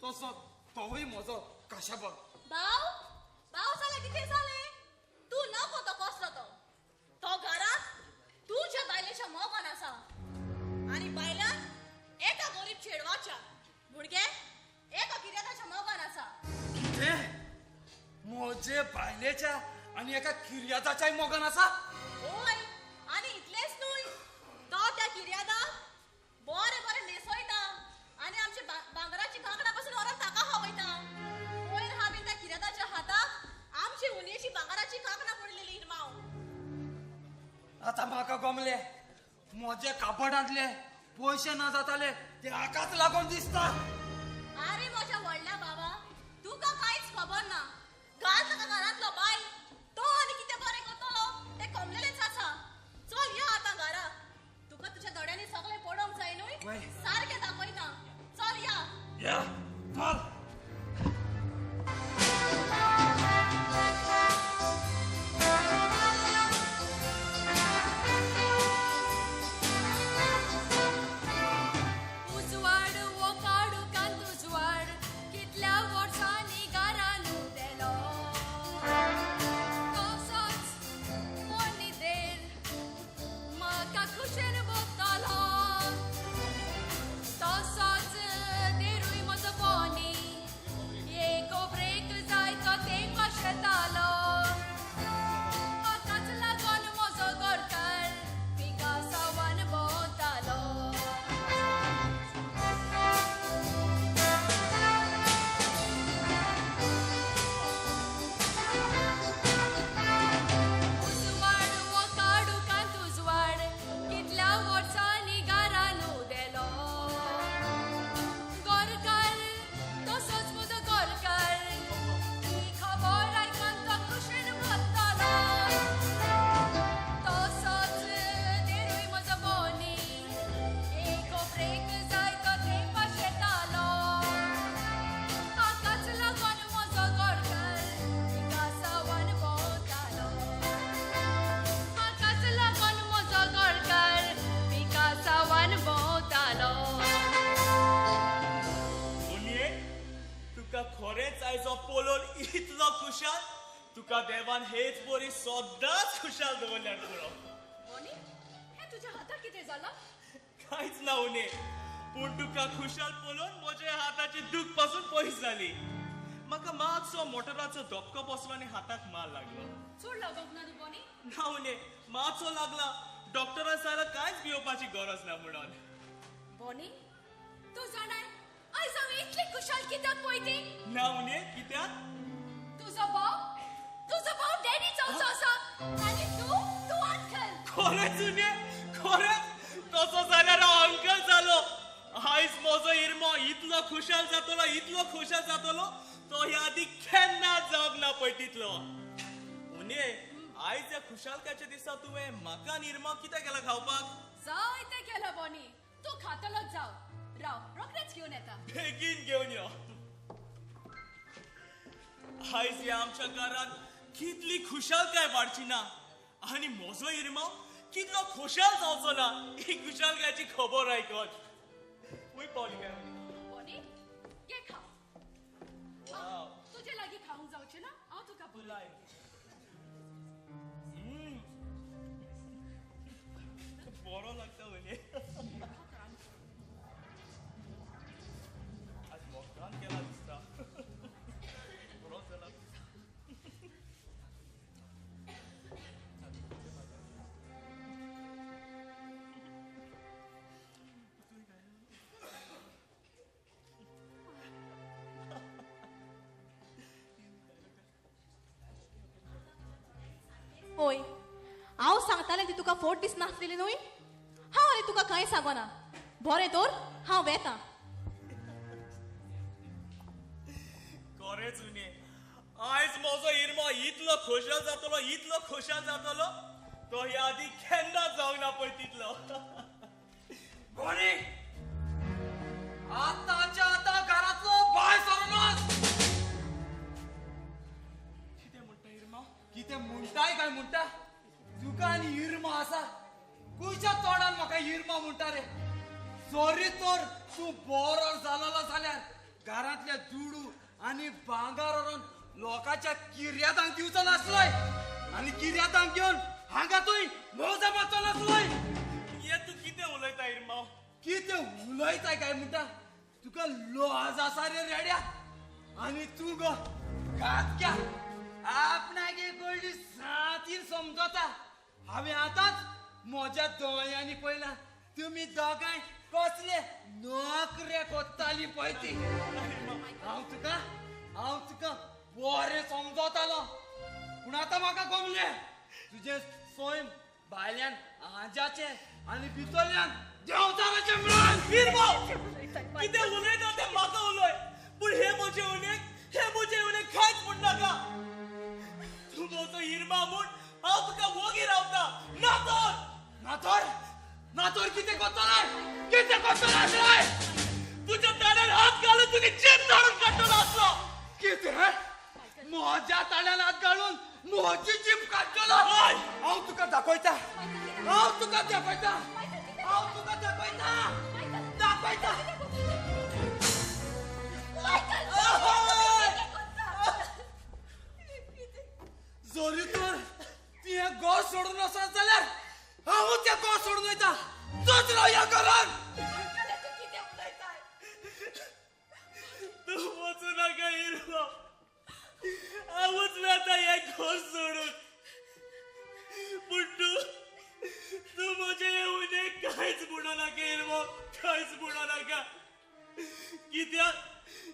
Speaker 1: तसो तोवूय म्हजो काशा भाव.
Speaker 4: भाव भाव जाल्यार कितें जालें? तूं नको तो कसलो तो तो घरांत तुज्या बायलेच्या मोगान आसा आनी बायलान एका गरीब चेडवाच्या भुरगे एका किर्यादाच्या मोगान आसा.
Speaker 1: कितें? म्हजे बायलेच्या आनी एका किर्यादाच्याय मोगान आसा?
Speaker 4: हय, आनी इतलेंच न्हय, तो त्या किर्यादाक बरें बरें न्हेसयता आनी आमच्या भांगराची कांकणां पासून व्हरोन ताका खावयता.
Speaker 1: म्हजे कापडांतले पयशे ना जाताले ते हाकाच लागून दिसता.
Speaker 4: अरे म्हज्या व्हडल्या बाबा, तुका कांयच खबर ना. घाल ताका घरांतलो बायल, तो आनी कितें बरें करतलो तें कमलेलेंच आसा. चल या आतां घरा, तुका तुज्या दोळ्यांनी सगळें पडोवंक जाय न्हय, सारकें दाखयता. चल या.
Speaker 1: या चल.
Speaker 3: तुका देवान हेच बरी सदांच खुशाल दवरल्यार पुरो.
Speaker 6: बोनी, हें तुज्या हाताक कितें जालां?
Speaker 3: कांयच ना उणे, पूण तुका खुशाल पळोवन म्हज्या हाताची दूख पासून पयस जाली. म्हाका मातसो मोटराचो धपको बसलो आनी हाताक मार लागलो.
Speaker 6: चड लागोंक ना न्ही बोनी?
Speaker 3: ना उणे, मातसो लागला. डॉक्टरान सांगलां कांयच भिवपाची गरज ना म्हणून.
Speaker 6: बोनी, तूं जाणाय आयज हांव इतली खुशाल कित्याक पळय ती?
Speaker 3: ना उणे, कित्याक?
Speaker 6: तुजो भाव, तुजो भाव डॅडी जावचो आसा आनी तूं, तूं अंकल.
Speaker 3: खरेंच उणे, खरेंच? तसो जाल्यार हांव अंकल जालो. आयज म्हजो इरमो इतलो खुशाल जातलो, इतलो खुशाल जातलो, तो ह्या आदी केन्ना जावंक ना पळय तितलो. उणे, आयज ह्या खुशालकायच्या दिसा तुवें म्हाका आनी इरमाक कितें केलां खावपाक?
Speaker 6: जायतें केलां बोनी, तूं खातलोच जाव. राव, रोखडेंच घेवन येता.
Speaker 3: बेगीन घेवन यो. आयज ह्या आमच्या घरांत कितली खुशालकाय वाडची ना आनी म्हजो इरमाव कितलो खुशाल जावचो ना ही खुशालकायची खबर आयकत. वय पावली काय?
Speaker 6: बोनी, घे खाव. तुजे लागीं खावंक जावचें ना, हांव तुका
Speaker 3: पुलाय. बरो लागता वयले. आज मोगान केला दिसता. बरो जाला.
Speaker 4: पळय, हांव सांगतालें ती तुका फोट दिसनासलेली न्हय. हांव आनी तुका कांय सांगना. बरें तर हांव वेता.
Speaker 3: खरेंच उणे, आयज म्हजो इरमो इतलो खुशाल जातलो, इतलो खुशाल जातलो, तो ह्या आदी केन्ना जावंक ना पळय तितलो.
Speaker 1: बोनी, आतांच्या आतां घरांतलो भायर सरून वच.
Speaker 3: कितें म्हणटा इरमाव?
Speaker 1: कितें म्हणटाय काय म्हणटा? तुका आनी इरमा आसा खंयच्या तोंडान म्हाका इरमा म्हणटा रे? सॉरी तर तूं बरो जालोलो जाल्यार घरांतले दुडू आनी भांगर व्हरून लोकांच्या किर्यादांक दिवचो नासलोय आनी किर्यादांक घेवन हांगा तुय मौजा मारचो नासलोय.
Speaker 3: हे तूं कितें उलयता इरमाव?
Speaker 1: कितें उलयताय काय म्हणटा? तुका लज आसा रे रेड्या. आनी तूं गो घातक्या आपणाक एक कळ्ळी सातीन समजता. हांवें आतांच म्हज्या दोळ्यांनी पळयलां तुमी दोगांय कसले नोकरे कोत्ताली पळय ती. हांव तुका बरें समजतालो, पूण आतां म्हाका गमलें तुजें सैम भायल्यान आजाचें आनी भितरल्यान देंवचाराचें म्हणून.
Speaker 3: इरमांव, कितें उलयता तें म्हाका उलय, पूण हे म्हजे उणेक, हे म्हजे उणेक कांयच म्हणनाका. तूं म्हजो इरमांव म्हूण हांव तुका वोगी रावता. नातोर
Speaker 1: नातोर नातोर कितें करतलो? कितें करतलो आसलो?
Speaker 3: तुज्या ताळ्यान हात घालून तुजी जीब काडून काडटलो आसलो.
Speaker 1: कितें? म्हज्या ताळ्यान हात घालून म्हजी जीब काडटलो? हांव तुका दाखयता, हांव तुका दाखयता, हांव तुका दाखयता, दाखयता. जोरी तर तुवें घर सोडून वचत जाल्यार हांवूच तें घर सोडून वयता. तूंच राव ह्या घरान.
Speaker 3: तूं वचूं नाका इरमांव, हांवूच वता हें घर सोडून. पूण तूं तूं म्हजें हें उणें कांयच म्हणो नाका इरमांव, कांयच म्हणो नाका. कित्याक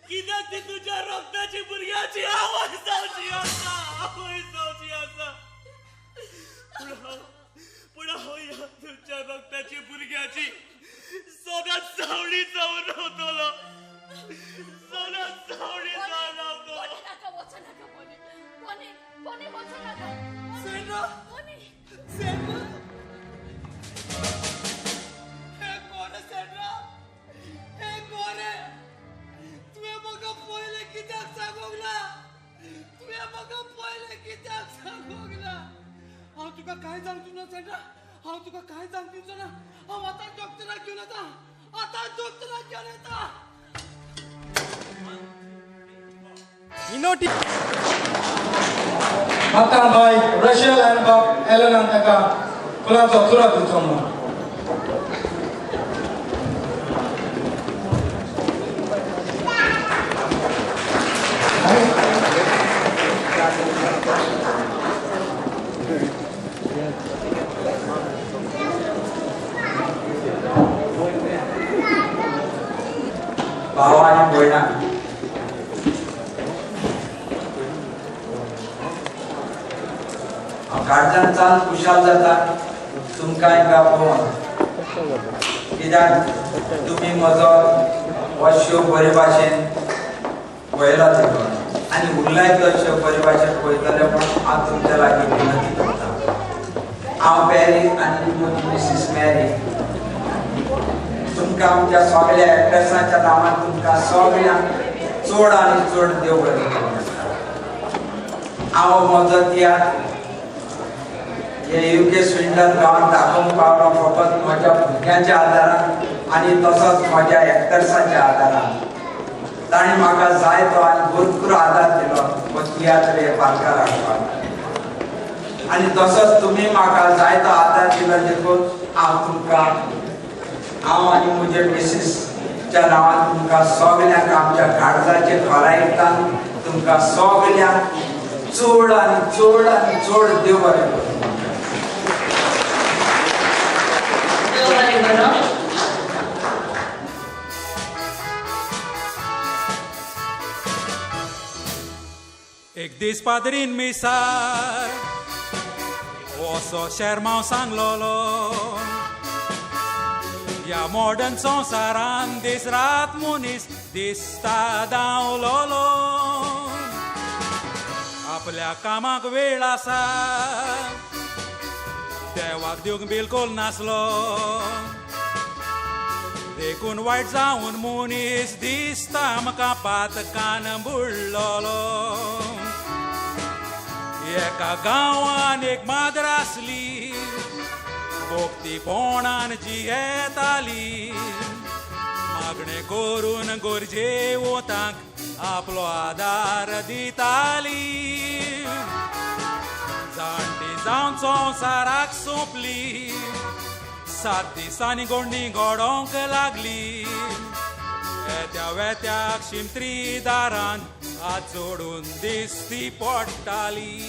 Speaker 3: कित्याक ती तुज्या रक्ताची भुरग्याची आवय जावची आसा, आवय जावची आसा. पूण हांव ह्या तुज्या रक्ताची भुरग्याची सदांच सावळी जावन रावतलो, सदांच सावळी जावन रावतलो.
Speaker 6: वचो नाका बोनी, बोनी, बोनी वचो नाका.
Speaker 1: सेंड्रा,
Speaker 6: बोनी,
Speaker 1: सेंड्रा, हे कोण सेंड्रा? हे कोण? तुवें म्हाका पयलें कित्याक सांगूंक ना? तुवें म्हाका पयलें कित्याक सांगूंक ना? हांव तुका कांय सांगचो ना सेंड्रा, हांव तुका कांय सांगचो ना. हांव आतां डॉक्टराक घेवन येता, आतां डॉक्टराक घेवन येता.
Speaker 2: इनोटी आतां बाय रशियल आनी बाब एलनान ताका फुलांचो चुरो दिवचो म्हणून.
Speaker 14: भाव आनी भयणां, हांव काळजान चाल खुशाल जाता तुमकां हिंगा पळोवन, कित्याक तुमी म्हजो हो शो बरे भाशेन पळयला तितून आनी उरलाय तो शो बरे भाशेन पळयतले म्हूण हांव तुमच्या लागीं विनंती करता. हांव पॅरी आनी म्हजी मिसीस मॅरी तुमकां आमच्या सगळ्या एक्टर्सांच्या नांवान तुमकां सगळ्यांक चड आनी चड देव बरें करूं. हांव म्हजो तियात्र हे युके स्विंडन गांवांत दाखोवंक पावलो फकत म्हज्या भुरग्यांच्या आदारान आनी तसोच म्हज्या एक्टर्साच्या आदारान. तांणी म्हाका जाय तो आनी भरपूर आदार दिलो हो तियात्र हे पालकार हाडपाक, आनी तसोच तुमी म्हाका जाय तो आदार दिलो देखून हांव तुमकां, हांव आनी म्हजे मिसीसच्या नांवान तुमकां सगळ्यांक आमच्या काळजाचे खोलायेंतल्यान तुमकां सगळ्यांक चड आनी चड आनी चड देव बरें करूं.
Speaker 13: देव बरें करूं.
Speaker 5: एक दीस पाद्रीन मिसार असो शेरमांव सांगलोलो, ह्या मॉडर्न संवसारान दीस रात मनीस दिसता धांवलोलो, आपल्या कामाक वेळ आसा देवाक दिवंक बिलकुल नासलो, देखून वायट जावन मनीस दिसता आमकां पातकान बुडलोलो. एका गांवान एक माद्र आसली, भोक्तीपणान जियेताली, मागणें करून गरजेवंतांक आपलो आदार दिताली. जाणटी जावन संवसाराक सोंपली, 7 दिसांनी गोंडी घडोवंक लागली, येत्या वेत्याक शिमत्री दारान हात जोडून दिसती पडटाली.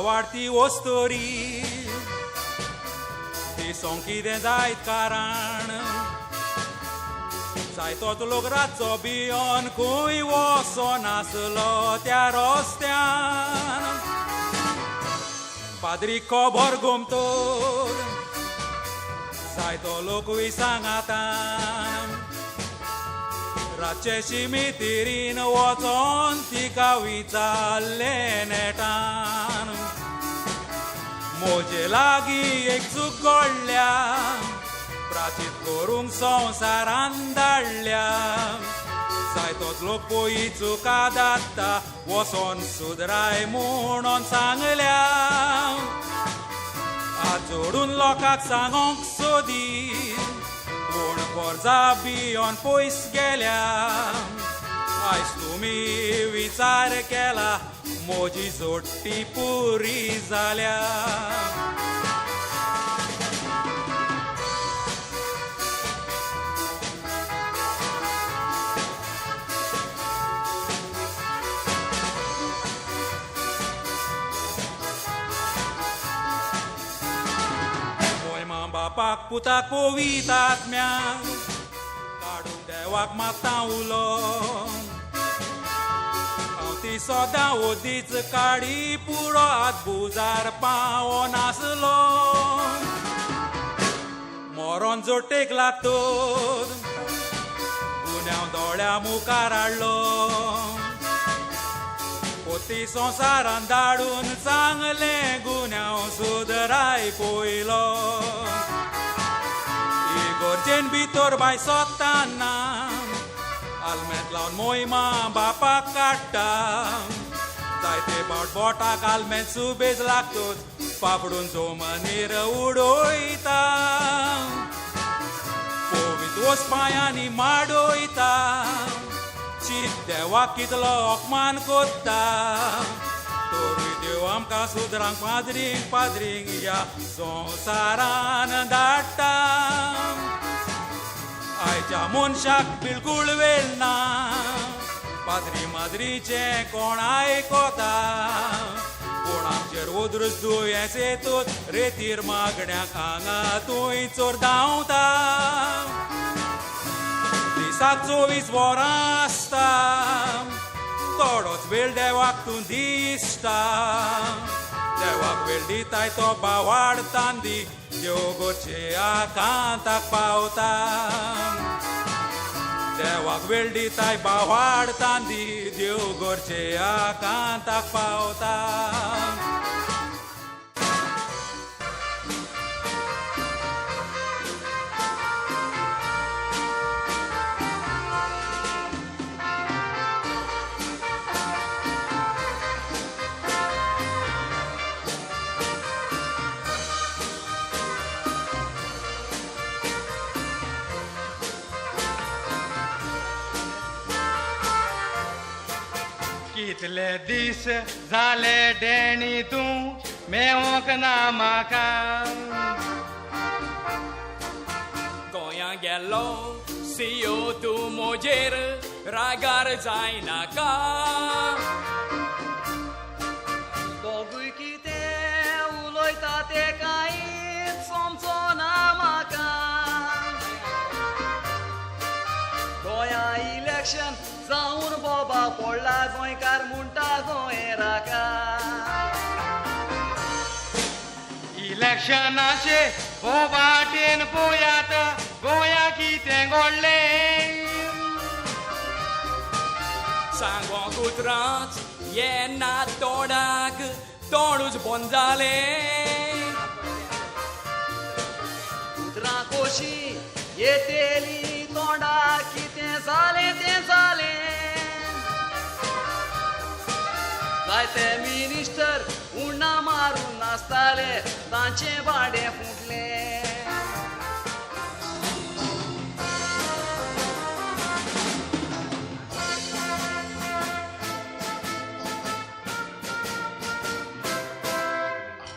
Speaker 5: वाडती वस्तोरी दिसोंक कितें जायत कारण जायतोच लोक रातचो भियोन खंय वचोनासलो त्या रस्त्यान. पाद्री खबर गोमतोर जायतो लोकूय सांगातान रातचे शिमितिरीन वचोन तिका विचारलें नेटान. म्हजे लागीं एक चूक घडल्या प्राचीत करूंक संवसारान धाडल्या. जायतोच लोक पळय चुका दात्ता वचोन सुदराय म्हणून सांगल्या. हात जोडून लोकांक सांगोंक सोदी पूण पोरजा भियोन पयस गेल्या. आयज तुमी विचार केला म्हजी जोडटी पुरी जाल्या. बापाक पुताक पवित्र आत्म्याक काडूंक देवाक मागता उलो. हांव ती सदां ओदीच काडी पुरो हात बुजार पावनासलो. मरोन जोटेक लागतो गुन्यांव दोळ्या मुखार हाडलो. पोती संवसारान धाडून सांगलें गुन्यांव सुदराय पयलो. इगोर्जेन भितर बाय सोदताना आलमेत लावन मोयमा बापाक काडटा. जायते फावट बोटाक आलमेत सुबेज लागतोच पापडून जोमनीर उडयता. पवित्र वस पांयांनी माडयता चीत देवाक कितलो अपमान कोत्ता. तोरूय देव आमकां सुदरांक पाद्रींक पाद्रींक ह्या संवसारान धाडटा. आयच्या मनशाक बिलकूल वेळ ना पाद्री माद्रीचें कोण आयकोता. पूण आमचेर ओद्रस दुयेंस येतूच रेतीर मागण्याक हांगा थंय चोर धांवता. दिसाक 24 वरां आसता थोडोच वेळ देवाक तूं दिसता. देवाक वेळ दिताय तो बावाडतान दी देव गोरचे आकांताक पावता. देवाक वेळ दिताय बावाडतान दी देव गोरचे आकांताक पावता.
Speaker 2: कितले दीस जाले डेणी तूं मेवोंक ना म्हाका.
Speaker 11: गोंया गेलो सियो तूं म्हजेर रागार जायनाका.
Speaker 1: दोगूय कितें उलयता तें कांयच समजो ना म्हाका. गोंया इलेक्शन जावन बोबा पडला गोंयकार म्हणटा गोंय राका.
Speaker 2: इलेक्शनाचे बोबाटेन पोयात गोंया कितें घडलें.
Speaker 11: सांगोंक उतरांच येना तोंडाक तोंडूच बंद जालें.
Speaker 1: उतरां कशीं येतेली तोंडाक कितें जालें तें जालें. जायते मिनिस्टर उण्णा मारून नाचताले तांचें भाडें फुटलें.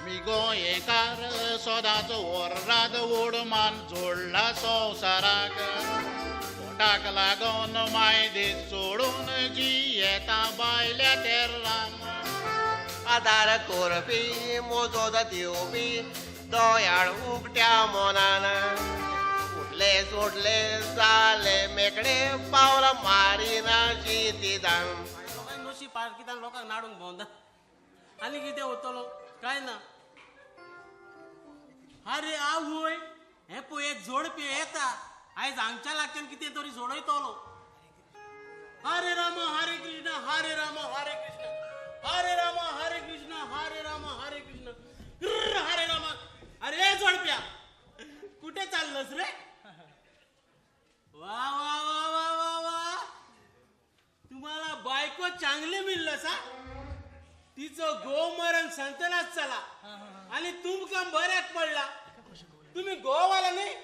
Speaker 15: मी गोंयकार सदांच वरात ओडमान जोडला संवसाराक. पोटाक लागून मायदेस सोडून जियेता बायल्या तेर्रान.
Speaker 16: आदार करपी मोजो दिवपी
Speaker 9: दोयाळ उगट्या मनान उठले सोडले जाले मेकळे पावलां मारिना शितिदान.
Speaker 12: लोकांक नशी पार्कितान लोकांक नाडूंक भोंवता आनी कितें वतलो काय ना. अरे आवय, हें पळय एक जोडपी येता आयज हांगच्या लागच्यान कितें तरी जोडयतलो. हरे राम हरे कृष्ण हरे राम हरे कृष्ण हरे राम हरे कृष्ण हरे राम हरे कृष्ण हरे राम. अरे जोडप्या कुठे चाललंस रे? वा वा वा वा वा वा, तुम्हाला बायको चांगली मिळलं सा. तिचो गोमरण सांगतनाच चला आणि तुमका बऱ्याक पडला. तुम्ही गोवाला नाही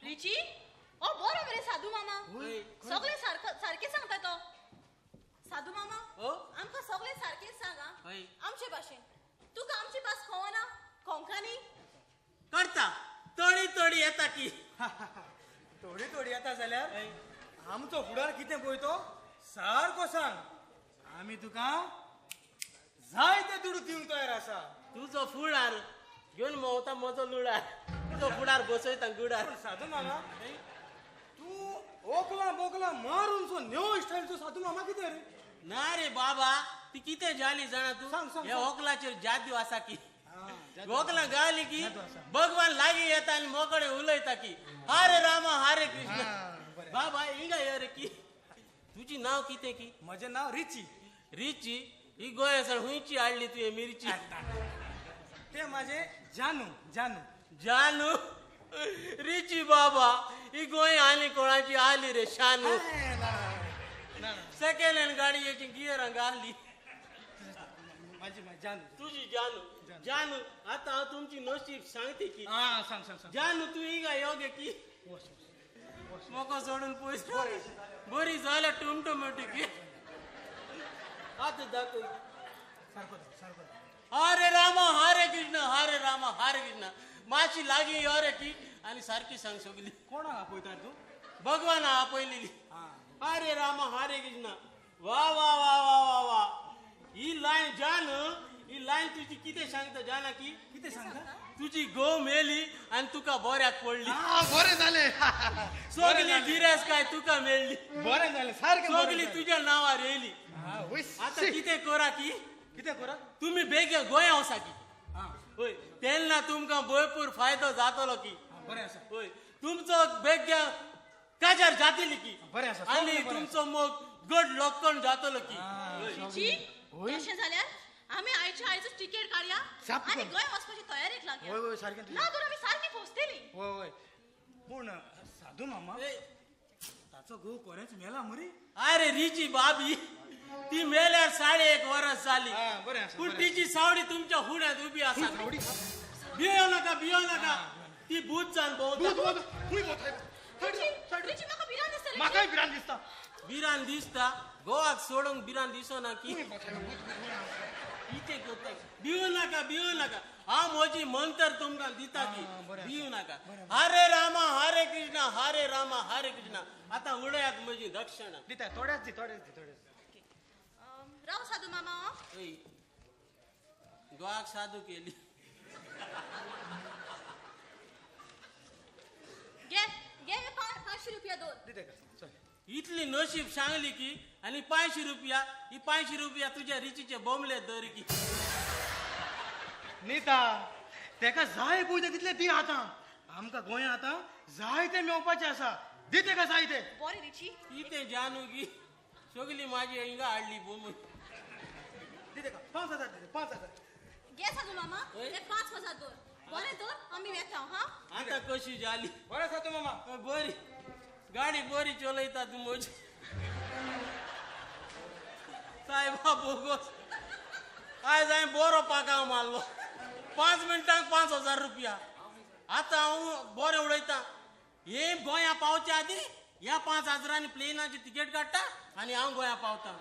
Speaker 4: रिची? ओ बरो मरे साधू मामा, सगळे सारखे सांगता तो. साधू मामा आमकां सगळे सारकेच सांगा आमचे भाशेन. तुका आमची भास खवना कोंकणी
Speaker 12: करता थोडी थोडी येता की.
Speaker 2: थोडी थोडी येता जाल्यार आमचो फुडार कितें पळय तो सारको सांग. आमी तुका जाय ते दुडू दिवंक तयार आसा.
Speaker 12: तुजो फुडार घेवन भोंवता म्हजो लुडार, तुजो फुडार बसयता गुडार.
Speaker 2: साधू मामा तूं ओकला बोकला मारून सो न्यू स्टायलचो साधू मामा कितें रे?
Speaker 12: ना रे बाबा, ती कितें जाली जाणा तूं? हे ओकलाचेर जादू आसा की ओकला गाली की भगवान लागीं येता आनी मोकळे उलयता की हरे रामा हरे कृष्ण. बाबा हिंगा यो रे की तुजी नांव कितें की?
Speaker 2: म्हजें नांव रिची.
Speaker 12: रिची ही गोंया सर हुंयची हाडली तुवें मिरची?
Speaker 2: ते म्हाजें जानू. जानू
Speaker 12: जानू रिची बाबा ही गोंय आनी कोणाची आली रे शानू. सेकंड हँड गाडयेची गियरां घाली.
Speaker 2: जानू
Speaker 12: तुजी जानू. जानू आतां हांव तुमची नशीब सांगते की.
Speaker 2: सांग सांग.
Speaker 12: जानू तूं हिंगा यो गे की मोको सोडून पयस बरी जाल्यार टुमटुमटी की. आतां दाखय. हरे राम हरे कृष्ण हरे राम हरे कृष्ण. मातशी लागीं यो रे की आनी सारकी सांग सगली.
Speaker 2: कोणाक आपयता तूं?
Speaker 12: भगवाना आपयलेली. हरे राम हरे कृष्ण. वा वा वा वा वा वा, ही लायन जान, ही लायन तुजी कितें सांगता जाणा की?
Speaker 2: कितें सांगता?
Speaker 12: तुजी घोव मेली आनी तुका बऱ्याक पडली.
Speaker 2: बरें जालें.
Speaker 12: सगली गिरेस्त काय तुका मेळ्ळी.
Speaker 2: बरें जालें सारकें.
Speaker 12: सगली तुज्या नांवार येयली. आतां कितें करा की?
Speaker 2: कितें करा?
Speaker 12: तुमी बेगीन गोंया वचा की. हय, तेन्ना तुमकां भरपूर फायदो जातलो की.
Speaker 2: बरें आसा.
Speaker 12: हय, तुमचो बेगीन काजार जातली की.
Speaker 2: बरें आसा.
Speaker 12: आनी तुमचो मोग गड लोकण जातलो की.
Speaker 4: तशें जाल्यार आमी आयच्या आयजूच तिकेट काडया आनी गोंय वचपाची तयारेक लागया.
Speaker 2: हय हय सारकें.
Speaker 4: ना तर आमी सारकी फसतली.
Speaker 2: हय हय. पूण साधू मामा ताचो घोव कोरेंच मेला मरे?
Speaker 12: अरे रिची बाबी ती मेल्यार 1.5 वरस जाली. पूण तिची सावडी तुमच्या हुड्यांत उबी आसा. भियो नाका भियो नाका, ती भूत जावन भोंवता.
Speaker 2: म्हाकाय भिरांत दिसता.
Speaker 12: भिरांत दिसता? गोवाक सोडूंक भिरांत दिसना की कितें करता? भिवू नाका भिवू नाका, हांव म्हजी मंतर तुमकां दिता की भिवू नाका. हरे रामा हरे कृष्ण हरे रामा हरे कृष्ण. आतां उडयात म्हजी दक्षिणा.
Speaker 2: दिता थोड्याच दी थोड्याच दी थोड्याच.
Speaker 4: राव साधू मामा.
Speaker 12: गोवाक साधू केली.
Speaker 4: घे घे 500 रुपया दोन.
Speaker 12: इतली नशीब सांगली की आनी 500 रुपया. ही 500 रुपया तुझ्या रिचीचे बोंबले दर की.
Speaker 2: नीता तेका जाय पळय तितले दी. आतां आमकां गोंया आतां जाय ते मेवपाचें आसा. दी तेका जाय ते.
Speaker 4: बरें रिची.
Speaker 12: कितें जानू की सगली माझी हिंगा हाडली बोंबून.
Speaker 2: दी तेका 5000 दी. 5000
Speaker 4: घे साधू मामा, हे 5000 दवर. बरें तर आमी वेता. हां
Speaker 12: आतां कशी जाली?
Speaker 2: बरें साधू मामा.
Speaker 12: बरी गाडी बरी चलयता तूं म्हजी. सायबा बोगोस आयज हांवें बरो पाकाव मारलो. 5 मिनटांक 5000 रुपया. आतां हांव बरें उडयता. हे गोंया पावचे आदी ह्या 5000 प्लेनाची तिकेट काडटा आनी हांव गोंया पावता.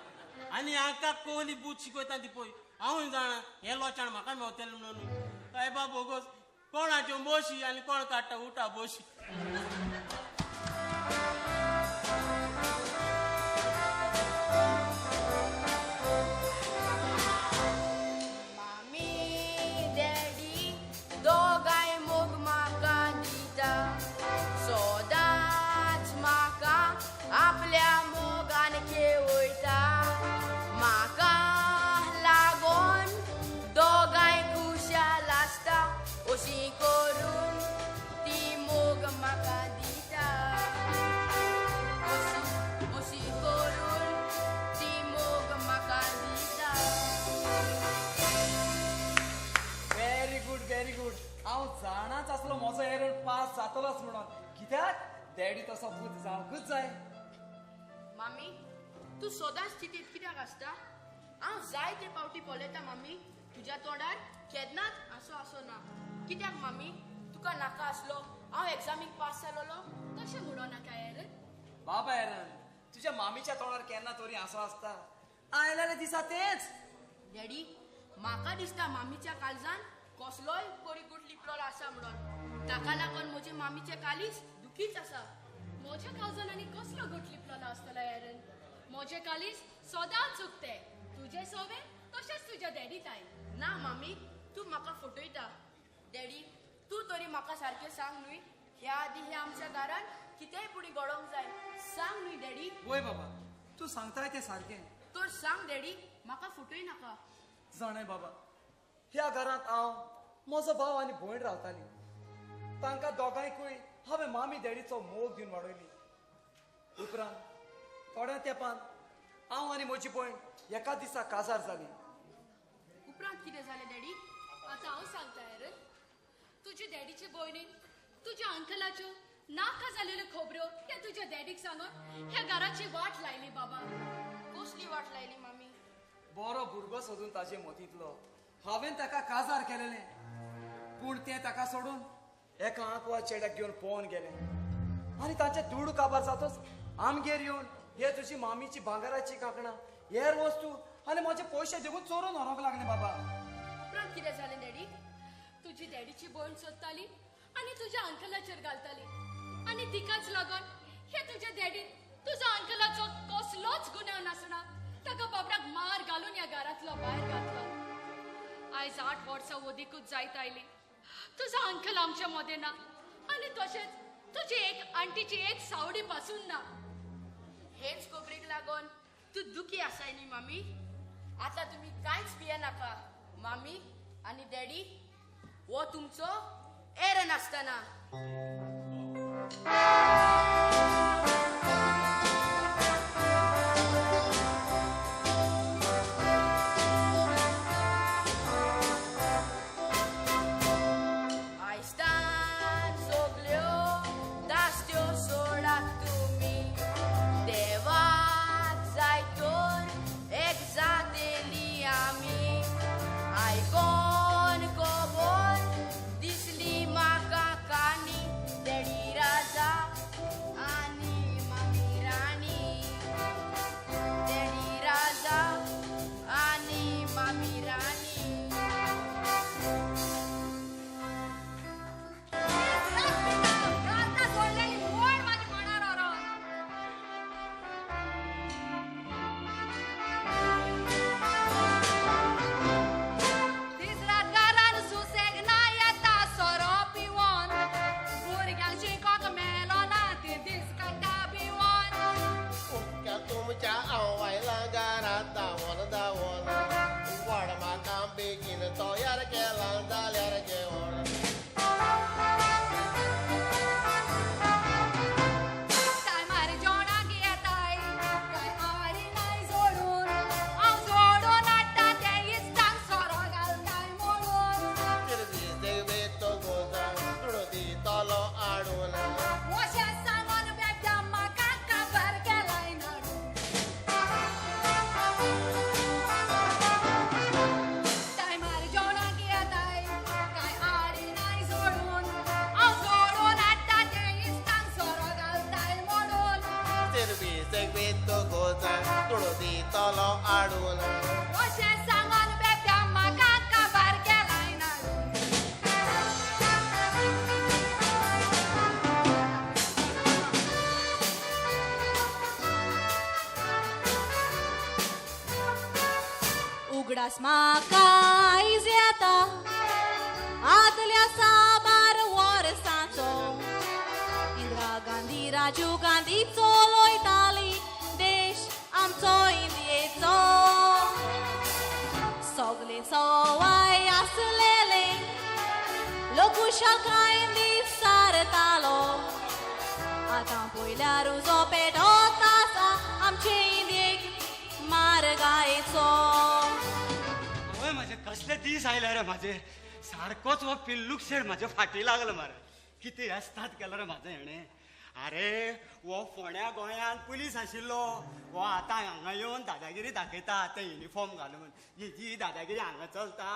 Speaker 12: आनी हांकां कोहली बूथ शिकयता ती पळय. हांवूय जाणा हें लोचाण म्हाका मेवतलें म्हणून. सायबा बोगोस कोणाच्यो बोशी आनी कोण काडटा उठा बोशी.
Speaker 16: मामी डॅडी दोगांय
Speaker 1: डॅडी तसो पूत जावंकूच जाय.
Speaker 16: मामी तूं सदांच चिंतीत कित्याक आसता? हांव जायते पावटी पळयता मामी, तुज्या तोंडार केन्नाच हांसो आसो ना. कित्याक मामी? तुका नाका आसलो हांव एग्जामीक पास जालोलो?
Speaker 6: तशें म्हणो नाका एरन.
Speaker 1: बाबा एरन, तुज्या मामीच्या तोंडार केन्ना तरी हांसो आसता. आयलेले दिसा तेच.
Speaker 16: डॅडी म्हाका दिसता मामीच्या काळजान कसलोय परिगूट लिपलोलो आसा म्हणून. ताका लागून म्हजे मामीचे कालीज दुखीच आसा.
Speaker 6: म्हज्या काळजान आनी कसलो गूट लिपलोलो आसतलो एरन? म्हजें कालीज सदांच चुकते. तुजें सोवे तशेंच तुज्या डॅडी ताई.
Speaker 16: ना मामी, तूं म्हाका फटयता. डॅडी तूं तरी म्हाका सारकें सांग न्हय, ह्या आदी ह्या आमच्या घरान कितेंय पुणी घडोवंक जाय. सांग न्हय डॅडी.
Speaker 1: वय बाबा, तूं सांगताय तें सारकें.
Speaker 16: तर सांग डॅडी, म्हाका फटय नाका.
Speaker 1: जाणाय बाबा, ह्या घरांत हांव, म्हजो भाव आनी भयण रावताली. तांकां दोगांयकूय हांवें मामी डॅडीचो मोग दिवन वाडयली. उपरांत थोड्या तेंपान हांव आनी म्हजी भयण एका दिसा काजार जाली.
Speaker 16: उपरांत कितें जालें डॅडी?
Speaker 6: आतां हांव सांगता एरन, तुजी डॅडीची भयणीन तुज्या अंकलाच्यो नाका जालेल्यो खबऱ्यो त्या तुज्या डॅडीक सांगून ह्या घराची वाट लायली बाबा.
Speaker 16: कसली वाट लायली मामी?
Speaker 1: बरो भुरगो सोदून ताजे मतींतलो हांवें ताका काजार केलेलें. पूण तें ताका सोडून एका आंकवा चेड्याक घेवन पळोवन गेलें आनी तांचे दुडू काबार जातच आमगेर येवन हे तुजी मामीची भांगराची कांकणां, हेर वस्तू आनी म्हजे पयशे देगून चोरून व्हरूंक लागले बाबा.
Speaker 16: उपरांत कितें जालें डॅडी?
Speaker 6: तुजी डॅडीची भयण सोदताली आनी तुज्या अंकलाचेर घालताली आनी तिकाच लागून हे तुज्या डॅडीन तुजो अंकलाचो कसलोच गुन्यांव नासना ताका बाबडाक मार घालून ह्या घरांतलो भायर घातलो. आयज 8 वर्सां वदीकूच जायत आयली तुजो अंकल आमच्या मदें ना आनी तशेंच तुजी एक आंटीची एक सावडी पासून ना.
Speaker 16: हेच खबरेक लागून तूं दुखी आसाय न्ही मामी? आतां तुमी कांयच भियेनाका. मामी आनी डॅडी, हो तुमचो एरन आसतना. आयस्तान सगल्यो दास्त्यो सोडात तुमी, देवाक जाय तर एक जातेली आमी. आयकोन खबर दिसली म्हाका काणी, डॅडी राजा आनी मामी राणी. डॅडी राजा आनी मामी राणी.
Speaker 7: सोडलेली भयण म्हाजी माणार व्हरोन. दीस रात घरान सुसेग ना येता सोरो पिवन, भुरग्यांक शिकोंक मेलो ना ती दीस काडटा भिवन.
Speaker 9: उक्क्या तुमच्या हांव आयलां घरांत धांवोन धांवोन, व्हड म्हाका बेगीन तयार केलां जाल्यार जेवण.
Speaker 7: टायमार जेवणाक येताय काय आडी नाय जोडून, हांव जोडून हाडटा तें इश्टांक सोरो घालताय मोडून.
Speaker 9: दुडू दितलो हाडून.
Speaker 7: अशें सांगून बेब्या म्हाका काबार केलाय नाडून. टायमार जेवणाक येताय काय आडी नाय जोडून, हांव जोडून हाडटा तें इश्टांक सोरो घालताय मोडून.
Speaker 9: दुडू दितलो हाडून.
Speaker 7: अशें सांगून बेब्या म्हाका काबार केलाय नाडून.
Speaker 4: उगडास म्हाका आयज येता आदल्या साबार वर्सांचो. इंदिरा गांधी राजीव गांधी चलयताली देश आमचो इंडियेचो. सगले सवाय आसलेले लोक खुशालकायेन दीस सारतालो. आतां पळयल्यार उजो पेटत आसा आमचे इंडियेक मार्गायेचो.
Speaker 8: होय म्हाजे कसले दीस आयले रे म्हाजे. सारकोच हो पिल्लूक शेड म्हाजे फाटी लागलो मरे. कितें येस्ताद केलो रे म्हाजें हेणें. अरे वो फोण्या गोंयान पुलीस आशिल्लो, वो आतां हांगा येवन दादागिरी दाखयता आतां युनिफॉर्म घालून. ही दादागिरी हांगा चलता.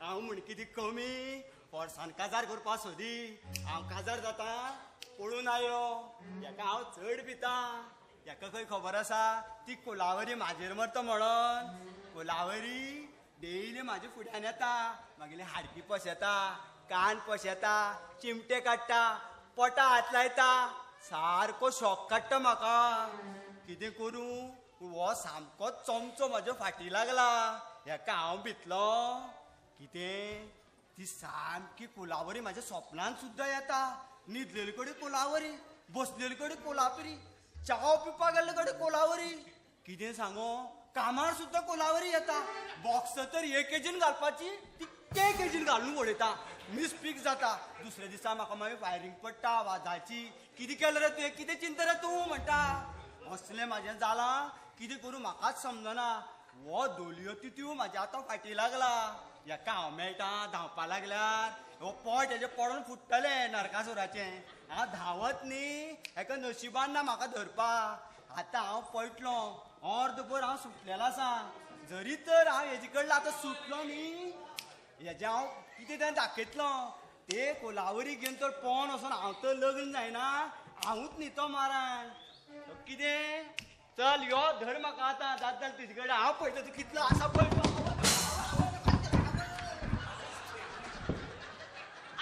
Speaker 8: हांव म्हण कितें कमी फोर्सान काजार करपा सोदी. हांव काजार जाता पळून आयलो. हेका हांव चड पिता. हेका खंय खबर आसा ती कोलावरी म्हाजेर मरता म्हणून. कोलावरी डेली म्हाजे फुड्यान येता, मागीर हाडकी पोशेता, कान पोशेता, चिमटे काडटा, पोटा हात लायता, सारको शॉक काडटा म्हाका. कितें करूं, हो सामको चमचो म्हाज्या फाटी लागला. हेका हांव भितलो. कितें ती सामकी कोलावरी म्हाज्या सपनान सुद्दां येता. न्हिदलेले कडेन कोलावरी, बसलेले कडेन कोलावरी, चाव पिवपाक गेल्ले कडेन कोलावरी. कितें सांगो, कामार सुद्दां कोलावरी येता. बॉक्स तर एक केजीन घालपाची ती ते केजीन घालून उडयता. मिसपीक जाता. दुसऱ्या दिसा म्हाका मागीर फायरींग पडटा वाजाची. कितें केलें रे तुवें, कितें चिंता रे तूं म्हणटा. असलें म्हाजें जालां, कितें करूं म्हाकाच समजना. हो दोलयो तितू म्हाज्या आतां फाटी लागला. हेका हांव मेळटा धांवपा लागल्यार हो पोट हेजें पडोन फुट्टलें नरकासुराचें. हांव धांवत न्ही, हेका नशिबान ना म्हाका धरपा. आतां हांव पळटलो, अर्दभर हांव सुटलेलो आसा. जरी तर हांव हेजे कडलो आतां सुटलो न्ही, हेजें हांव कितें तें दाखयतलो. ते कोलावरी घेवन तर पोवन वचोन हांव तर लग्न जायना, हांवूच न्ही तो मारान. कितें चल यो धर म्हाका आतां, जाता जाल्यार तुजे कडेन हांव पळयता तूं कितलो आसा पळयता.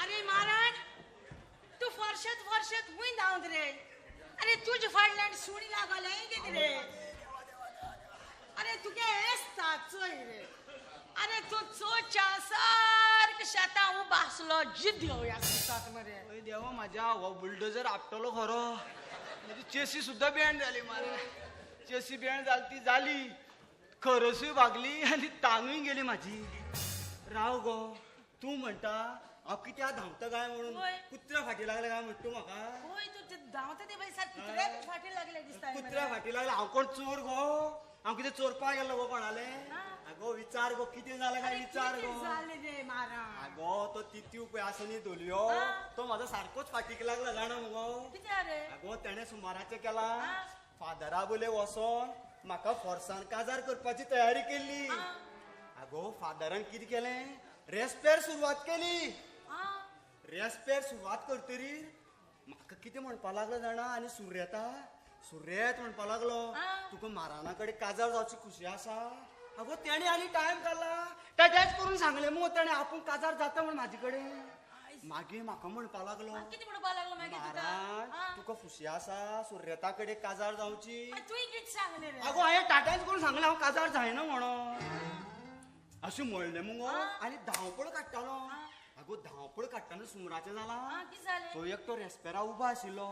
Speaker 13: अरे मारान, तूं फॉर्शत फॉर्शत हुंय धांवत रे? अरे तुजे फाटल्यान सुणी लागले कितें रे? अरे तुगे हेंच चोय रे. अरे तूं चोच्या सारकें शेतां उबो आसलो जिद्द घेवया दिसाक मरे.
Speaker 1: देवा म्हाज्या, हो बुलडोजर आपटलो खरो. म्हजी चेसी सुद्दां बँड जाली मारे. चेसी बँड जाली ती जाली, खरसूय वागली आनी तांगूय गेली म्हाजी. राव गो, तूं म्हणटा हांव कित्याक धांवता काय म्हणून, कुत्र्या फाटी लागले काय म्हणटा तूं म्हाका?
Speaker 13: होय, तूं धांवता ते बाय सारकें कुत्र्या फाटी लागले दिसता.
Speaker 8: कुत्र्या फाटी लागले? हांव कोण चोर गो? हांव कितें चोरपाक गेल्लो गो कोणाले? आगो विचार गो, कितें जालें काय विचार गो. आगो तो तितू पळय आसा न्ही धोलयो, तो म्हाजो सारकोच फाटीक लागला जाणा मुगो. आगो तेणें सुमाराचें केलां. फादरा बोले वचोन म्हाका फोर्सान काजार करपाची तयारी केल्ली. आगो फादरान कितें केलें, रेस्पेर सुरवात केली. रेस्पेर सुरवात करतरीर म्हाका कितें म्हणपा लागलो जाणा, आनी सुर्यता सुर्यत म्हणपा लागलो, तुका माराना कडेन काजार जावची खुशी आसा. आगो तेणें आनी टायम काडला, तेच करून सांगलें मुगो तेणें आपूण काजार जाता म्हण म्हाजे कडेन. मागीर म्हाका म्हणपा लागलो, मारान तुका खुशी आसा सुर्यता कडेन काजार जावची. आगो हांवें टाटाच करून सांगलें हांव काजार जायना म्हणून, अशें म्हणलें मुगो. आनी धांवपळ काडटालो. आगो धांवपळ काडटना सुमराचें जालां, तो एकटो रेस्पेरा उबो आशिल्लो,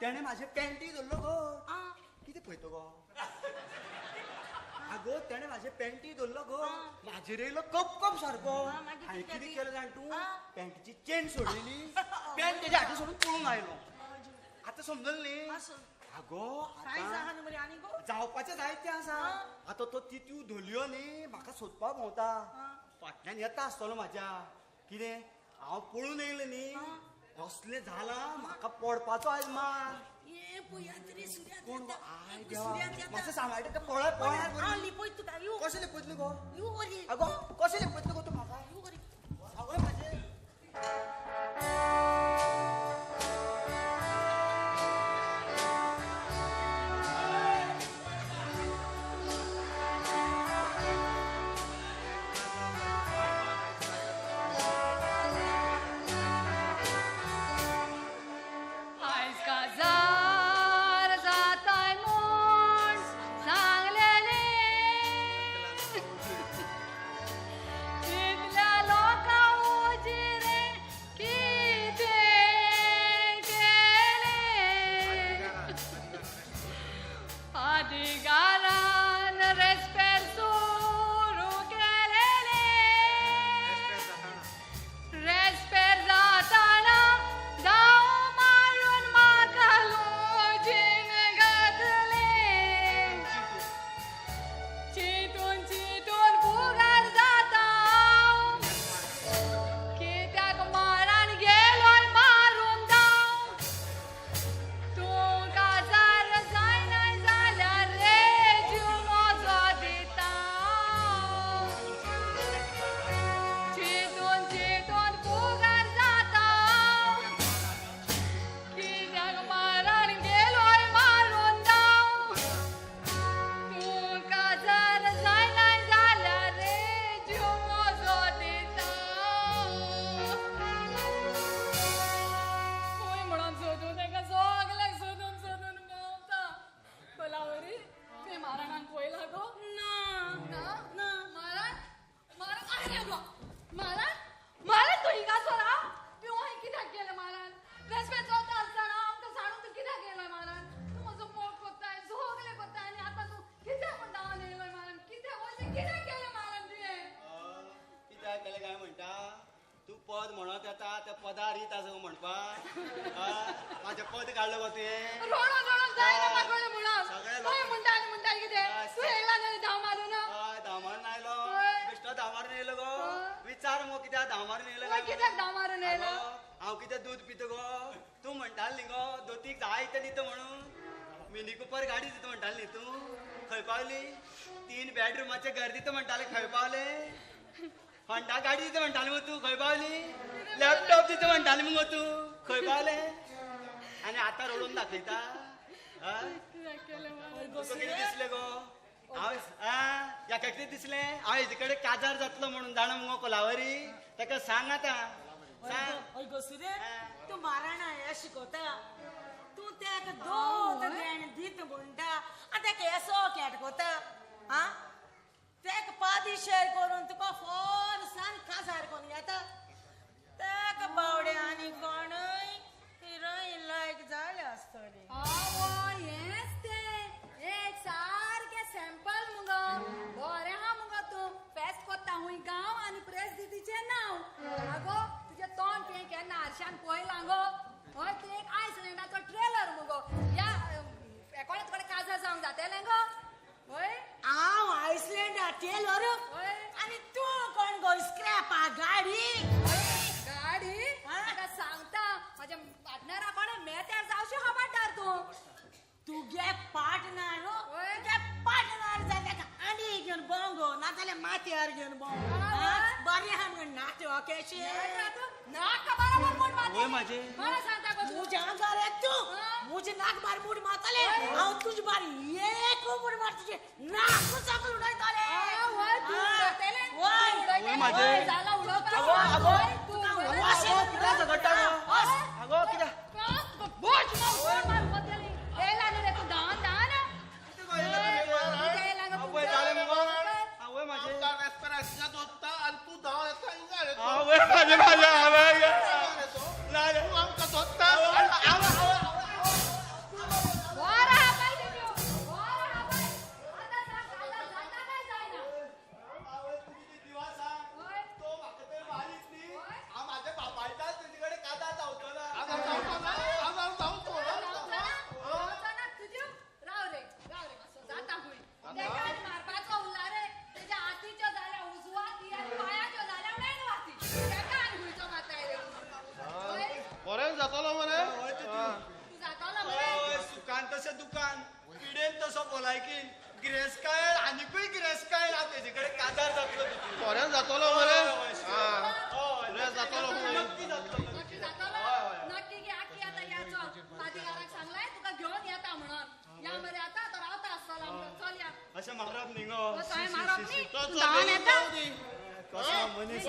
Speaker 8: तेणें म्हाजे पॅन्टी धरलो गो. कितें पळयता गो? आगो तेणें म्हाजे पॅन्टी धरलो गो, म्हाजेर येयलो कप कप सारको. हांवें कितें केलें जाण तूं, पॅन्टीची चेन सोडलेली, पॅन्ट तेज्या हाती सोडून पळून आयलो. आतां समजलें न्ही? आगो जावपाचें जायतें आसा. आतां तो तितू धोलयो न्ही म्हाका सोदपाक भोंवता, फाटल्यान येता आसतलो म्हाज्या. कितें हांव पळून येयलें न्ही, असलें जालां म्हाका पडपाचो आयज मार. मातशें सांबाळटा पळय पळय. कशें लिपयतलें गो? आगो कशें लिपयतलें गो तूं म्हाका? आवय म्हाजें. पदार रीत आसा गो म्हणपा. म्हाजें पद काडलो गो तुवें.
Speaker 7: रोडोन रोडोन जायना मागोळे म्हणून.
Speaker 8: सगळे
Speaker 7: हय म्हणटा आनी म्हणटा कितें तूं येयला न्ही धांव मारून.
Speaker 8: हय धांव मारून आयलो. बेश्टो धांव मारून येयलो गो. विचार मगो कित्याक धांव मारून येयलो.
Speaker 7: कित्याक धांव मारून येयलो?
Speaker 8: हांव कितें दूद पिता गो? तूं म्हणटाली न्ही गो दोतीक जाय तें दिता म्हणून. मिनी कुपर गाडी दिता म्हणटाली न्ही तूं. खंय पावली? 3 बेडरुमाचें घर दिता म्हणटालें, खंय पावलें? होंडा गाडी दिता म्हणटाली मगो तूं, खंय पावली? लॅपटॉप दिता म्हणटाली मगो तूं, खंय पावलें? आनी आतां रडून दाखयता. तुका कितें दिसलें गो? हांव ह्याका कितें दिसलें? हांव हेजे कडेन काजार जातलो म्हणून जाणा मुगो कोलावरी. ताका सांग आतां.
Speaker 13: हय गो सुरेश, तूं माराणा हें शिकवता. तूं तेका दोत देण दीत म्हणटा आनी तेका येसो खेटकोता. आं तेका पादिशेर करून तुका फोर्सान काजार करून घेता. तेका बावडे आनी कोणूय हिरोईन लायक जाले आसतली.
Speaker 7: आवय हेंच तें एक सारकें सॅम्पल मुगो. बरें आहा मुगो तूं फेस्त कोत्ता हुंय गांव आनी प्रेस दितीचें नांव. आगो तुजें तोंड तुवें केन्ना आरशान पळयलां गो? हय तूं एक आयसलँडाचो ट्रेलर मुगो. ह्या कोणा तुका काजार जावंक जातेलें गो? हय
Speaker 13: हांव आयसलँडा टेलर आनी तूं कोण गो स्क्रॅपा गाडी?
Speaker 7: गाडी तुका सांगता म्हाज्या पार्टनरा कोणें मेत्यार जावशी खबरदार तूं.
Speaker 13: तुगे पार्टनर? तुगे पार्टनर जाल्यार ताका आनी घेवन भोंव गो, नाजाल्यार माथ्यार घेवन भोंव. बरें आहा मगो नाटक केशें.
Speaker 7: नाका बरोबर मूड मारता.
Speaker 8: म्हाजें
Speaker 7: कोणा सांगता गो तूं?
Speaker 13: मुज्या आंगार येत तूं. मुजे नाक बार मूड मारतले. हांव तुजे बार एक मूड मार तुजे नाक सगळें उडयतलें.
Speaker 7: वय तूं उडयतलें.
Speaker 8: वय म्हाजें.
Speaker 7: जाला उडोवपाक.
Speaker 8: आगो आगो आगो कित्याक झगडटा गो? आगो कित्याक?
Speaker 7: बोज मूड मारतली. येयला न्ही रे तूं धांवन धांवन.
Speaker 8: आवय जालें मुगो. आवय म्हाजें.
Speaker 9: आनी तूं धांवन येता हिंगा रे.
Speaker 8: आवय म्हाजें म्हाजें आवय.
Speaker 9: तूं आमकां दोत्ता.
Speaker 8: सुखान तशें दुकान, पिडेन तसो भलायकीन, गिरेस्तकाय आनिकूय गिरेस्तकाय हांव तेजे कडेन काजार जातलो.
Speaker 9: खरें जातलो मरे? जातलो
Speaker 8: नक्की जातलो.
Speaker 7: नक्की जातलो. नक्की की आखी आतां या चल पादीगाराक सांगलाय तुका घेवन येता म्हणून. या मरे आतां तो रावता आसतलो आमकां. चल या.
Speaker 8: अशें मारप न्ही गो.
Speaker 7: हांवें मारप न्ही. तूं धांवन येता.
Speaker 8: कसो मनीस.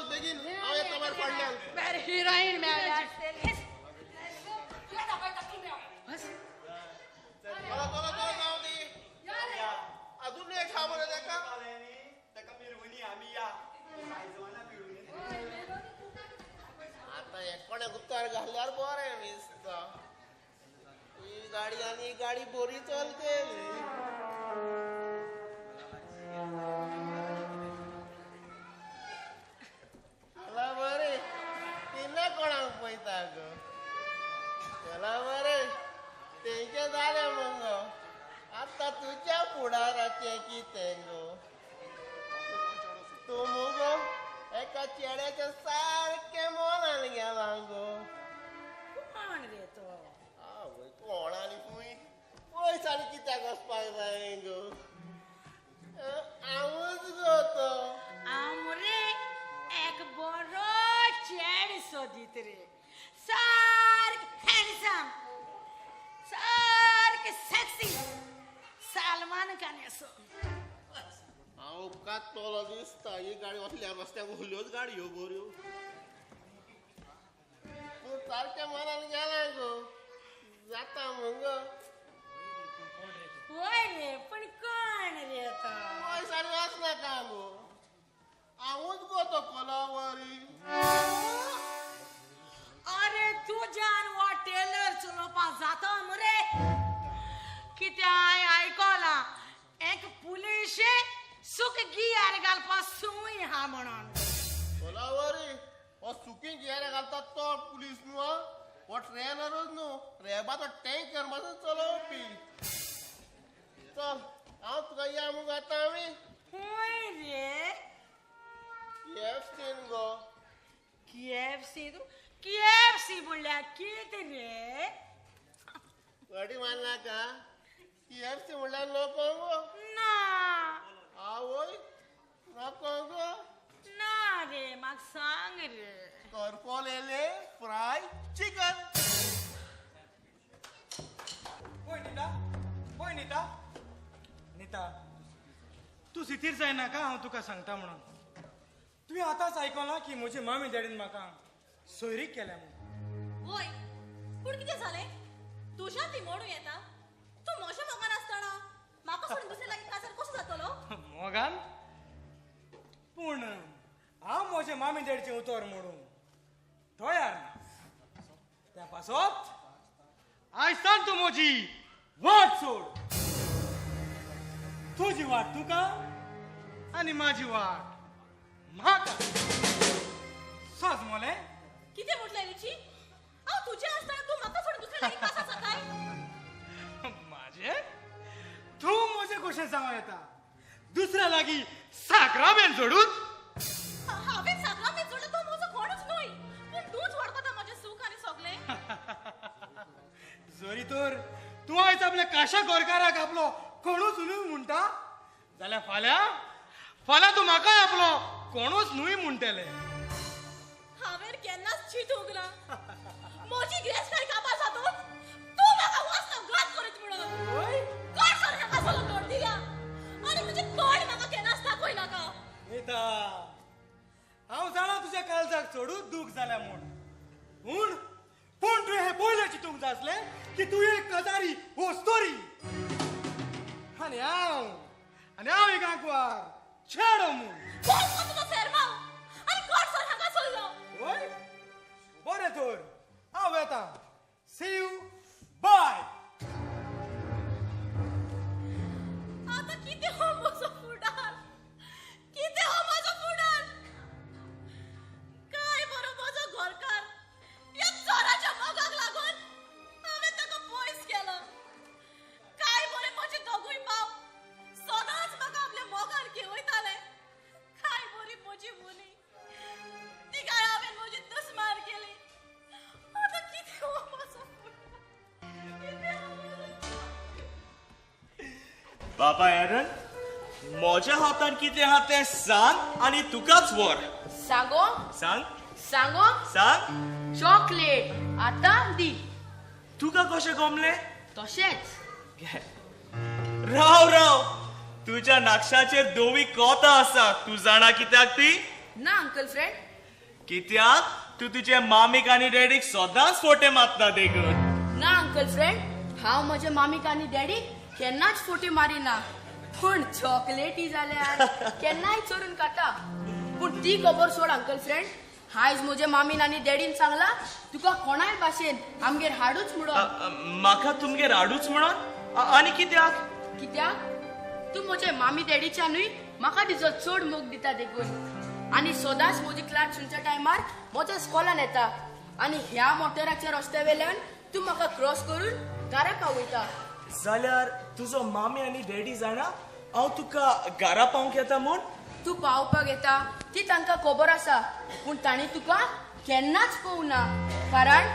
Speaker 9: बेगीन हांव येता मरे फाटल्यान.
Speaker 7: बरें हिरोईन मेळ्ळ्या.
Speaker 9: अजून एक हा मरे तेका.
Speaker 8: तेका मिरवणी आमी या.
Speaker 9: आतां एकोणे गुप्तार घाल्यार बरें दिसता. ही गाडी आनी ही गाडी बरी चलतली. चला बरें तिना कोणाक पळयता गो? चला बरें तेंचें जालें मगो. आतां तुज्या फुडाराचें कितें गो? तूं मुगो एका चेड्याच्या सारकें मनान गेलां गो.
Speaker 13: कोण रे तो?
Speaker 9: आवय कोण आनी खंय पयस आनी कित्याक वचपाक जाय गो? हांवूच गो तो.
Speaker 13: हांव मरे एक बरो चेड सोदीत रे. सारकें हँडसम, सारकें सेक्सी, सलमान खान असो.
Speaker 9: हांव उपकात तोलो दिसता. ही गाडी वतल्या रस्त्याक व्हडल्योच गाडयो बऱ्यो. तूं सारकें मनान गेलां गो. जाता मुगो.
Speaker 13: वय रे पण कोण रे तो?
Speaker 9: पयस आनी वचनाका गो. हांवूच गो तो कोलावरी.
Speaker 13: अरे तुज्यान हो टेलर चलोवपाक जाता मरे? कित्याक हांवें आयकलां एक पुलिशे सुक गियार घालपाक सूय आहा म्हणून.
Speaker 9: रावरी हो सुकी गियर घालतात तो पुलीस न्हू, हो ट्रेनरूच न्हू, रेबाचो टँकर मातसो चलोवपी. चल हांव तुका या मुगो आतां आमी.
Speaker 13: खंय रे?
Speaker 9: केएफसीन गो.
Speaker 13: केएफसी? तूं केएफसी म्हणल्यार कितें रे?
Speaker 9: गडी मारनाका. केएफसी म्हणल्यार नको गो.
Speaker 13: ना.
Speaker 9: आवय नको गो.
Speaker 13: ना रे, म्हाका सांग रे.
Speaker 9: करपोलेले फ्राय चिकन.
Speaker 2: पळय नीता, पळय नीता, नीता तूं सिथीर जायनाका, हांव तुका सांगता म्हणून. तुवें आतांच आयकलां की म्हजी मामी डॅडीन म्हाका सोयरीक केल्या म्हणून.
Speaker 4: वय, पूण कितें जालें? तुज्यान ती मोडूं येता. तूं म्हज्या मोगान आसतना म्हाका सोडून दुसरे लागीं काजार कसो जातलो?
Speaker 2: मोगान? पूण हांव म्हजे मामी डॅडीचें उतर मोडूंक तयार ना. त्या पासत आयज सान तूं म्हजी वाट सोड. तुजी वाट तुका आनी म्हाजी वाट म्हाका. सज मोलें.
Speaker 4: कितें म्हटलें रिची? हांव तुजें आसतना तूं म्हाका सोडून दुसरे लागीं काजार जाताय?
Speaker 2: म्हाजें? तूं म्हजें कशें जावं येता दुसऱ्या लागीं साकरामेन जोडून?
Speaker 4: हांवें साकरामेन जोडलो तो म्हजो कोणूच न्हय, पूण तूंच वळखता म्हजें सूख आनी सगळें.
Speaker 2: जरी तर तूं आयज आपल्या काशा गोरकाराक आपलो कोणूच न्हय म्हणटा जाल्यार फाल्यां फाल्यां तूं म्हाकाय आपलो कोणूच न्हय म्हणटलें.
Speaker 4: हांवें केन्नाच चिंतूंक ना म्हजी गिरेस्तकाय काबार जातूच तूं म्हाका वाचलो घात करीत म्हणून. कोण सर हांगा सगळो तोड दिल्या आनी तुजें तोंड म्हाका केन्नाच दाखय नाका.
Speaker 2: नीता, हांव जाणा तुज्या काळजाक चडूच दूख जाल्या म्हूण, पूण पूण तुवें हें पयलें चिंतूंक जाय आसलें की तूं एक कजारी वस्तोरी आनी हांव एक आंकवार चेडो म्हूण.
Speaker 4: तुजो सेरमांव आनी कोण सर हांगा सरलो?
Speaker 2: वय बरें तर हांव वेता. See you, bye.
Speaker 4: आतां कितें हो म्हजो फुडार? कितें हो म्हजो फुडार? काय बरो म्हजो घरकार ह्या चोराच्या मोगाक लागून हांवें ताका पयस केलो. काय बरे म्हजे दोगूय भाव सदांच म्हाका आपल्या मोगान घेवयताले. काय बरी म्हजी मुली, तिका हांवें म्हजी दुस्मान केली. आतां कितें हो म्हजो फुडार? कितें हो म्हजो?
Speaker 3: बाबा एरन, म्हज्या हातान कितें आहा तें सांग आनी तुकाच व्हर.
Speaker 16: सांगो?
Speaker 3: सांग.
Speaker 16: सांगो?
Speaker 3: सांग.
Speaker 16: चॉकलेट आतां दी.
Speaker 3: तुका कशें गमलें?
Speaker 16: तशेंच.
Speaker 3: राव राव, तुज्या नाक्षाचेर धवी कोतां आसा. तूं जाणा कित्याक ती?
Speaker 16: ना अंकल फ्रेंड.
Speaker 3: कित्याक तूं तुजे मामीक आनी डॅडीक सदांच फोटे मारता देखून.
Speaker 16: ना अंकल फ्रेंड, हांव म्हज्या मामीक आनी डॅडीक केन्नाच फोटे मारिना, पूण चॉकलेटी जाल्यार केन्नाय चोरून खाता. पूण ती खबर सोड अंकल फ्रेंड, आयज म्हज्या मामीन आनी डॅडीन सांगला तुका कोणाय भाशेन आमगेर हाडूच म्हणून.
Speaker 3: म्हाका तुमगेर हाडूच म्हणून? आनी कित्याक?
Speaker 16: कित्याक तूं म्हज्या मामी डॅडीच्या न्हय म्हाका तिजो चड मोग दिता देखून. आनी सदांच म्हजी क्लास सुनच्या टायमार म्हज्या स्कॉलान येता आनी ह्या मोटराच्या रस्त्या वेल्यान तूं म्हाका क्रॉस करून घरा पावयता.
Speaker 3: जाल्यार तुजो मामी आनी डॅडी जाणा हांव तुका घरा पावंक येता म्हूण?
Speaker 16: तूं पावपाक येता ती तांकां खबर आसा, पूण तांणी तुका केन्नाच पळोवना, कारण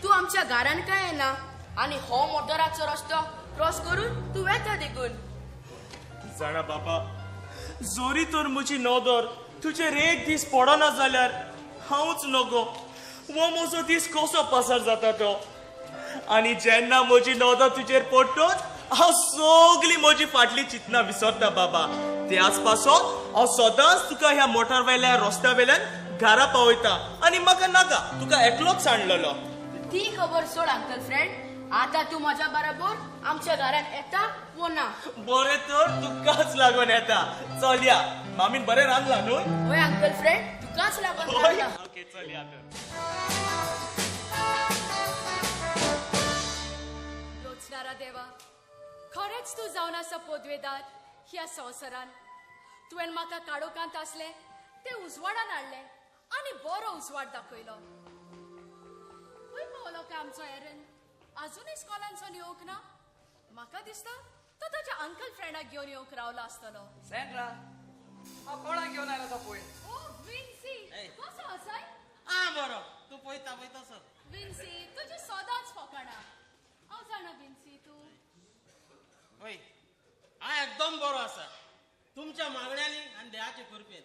Speaker 16: तूं आमच्या घरान काय येना आनी हो मोटराचो रस्तो क्रॉस करून तूं वेता देखून.
Speaker 3: जाणा बाबा, जोरी तर म्हजी नदर तुजेर एक दीस पडना जाल्यार हांवच नगो हो म्हजो दीस कसो पासार जाता तो. आनी जेन्ना म्हजी नदर तुजेर पडटच हांव सगळी म्हजी फाटली चिंतना विसरता बाबा. त्याच पासत हांव सदांच तुका ह्या मोटर वेल्या रस्त्या वेल्यान घरा पावयता आनी म्हाका नाका तुका एकलोच सांडलेलो.
Speaker 16: ती खबर सोड अंकल फ्रेंड, आतां तूं म्हज्या बरोबर आमच्या घरान येता वो ना?
Speaker 3: बरें तर तुकाच लागून येता. चल या, मामीन बरें रांदलां न्हय?
Speaker 16: हय अंकल फ्रेंड, तुकाच लागून रांदलां.
Speaker 3: ओके चल या तर.
Speaker 6: लोचणारा देवा, खरेंच तूं जावन आसा पदवेदार ह्या संवसारान. तुवें म्हाका काळोखांत आसलें तें उजवाडान हाडलें आनी बरो उजवाड दाखयलो. खंय पावलो काय आमचो एरन? अजुनूय इस्कॉलांसून येवंक ना. म्हाका दिसता तो ताच्या अंकल फ्रेंडाक घेवन येवंक रावला आसतलो.
Speaker 1: सँड्रा, हांव कोणाक घेवन आयला तो पळय.
Speaker 6: ओ विन्सी, कसो आसाय?
Speaker 12: आं बरो, तूं पळयता पळय तसो.
Speaker 6: विन्सी, तुजी सदांच फकाणां. हांव जाणा विन्सी तूं.
Speaker 12: हय, हांव एकदम बरो आसा तुमच्या मागण्यांनी आनी देवाचे कृपेन.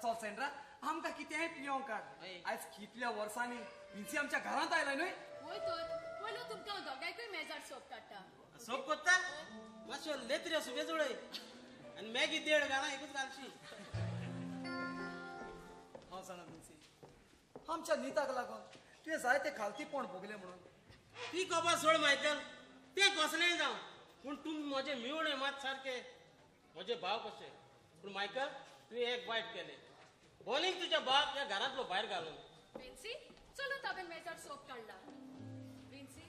Speaker 1: चल सँड्रा, आमकां कितेंय पियोंक काड. आयज कितल्या वर्सांनी विन्सी आमच्या घरांत आयला न्हय?
Speaker 6: वय तर, पयलो तुमकां हांव दोगांयकूय मेजार सोप काडटा.
Speaker 12: सोप कोत्ता? मातशो लेत्र्यो सुबेज उडय आनी मॅगी देड घाणा एकूच घालशी.
Speaker 1: हांव जाणा विन्सी, आमच्या निताक लागून तुवें जायते खालतीपण भोगलें म्हणून.
Speaker 12: ती खबर सोड मायकल, तें कसलेंय जावं, पूण तूं म्हजे मिवणे मात सारके म्हजे भाव कशे. पूण मायकल, तुवें एक वायट केलें, बॉलिंग तुज्या बाप ह्या घरांतलो भायर घालून.
Speaker 6: विन्सी, चलो हांवें मेजार सोप काडला. विन्सी,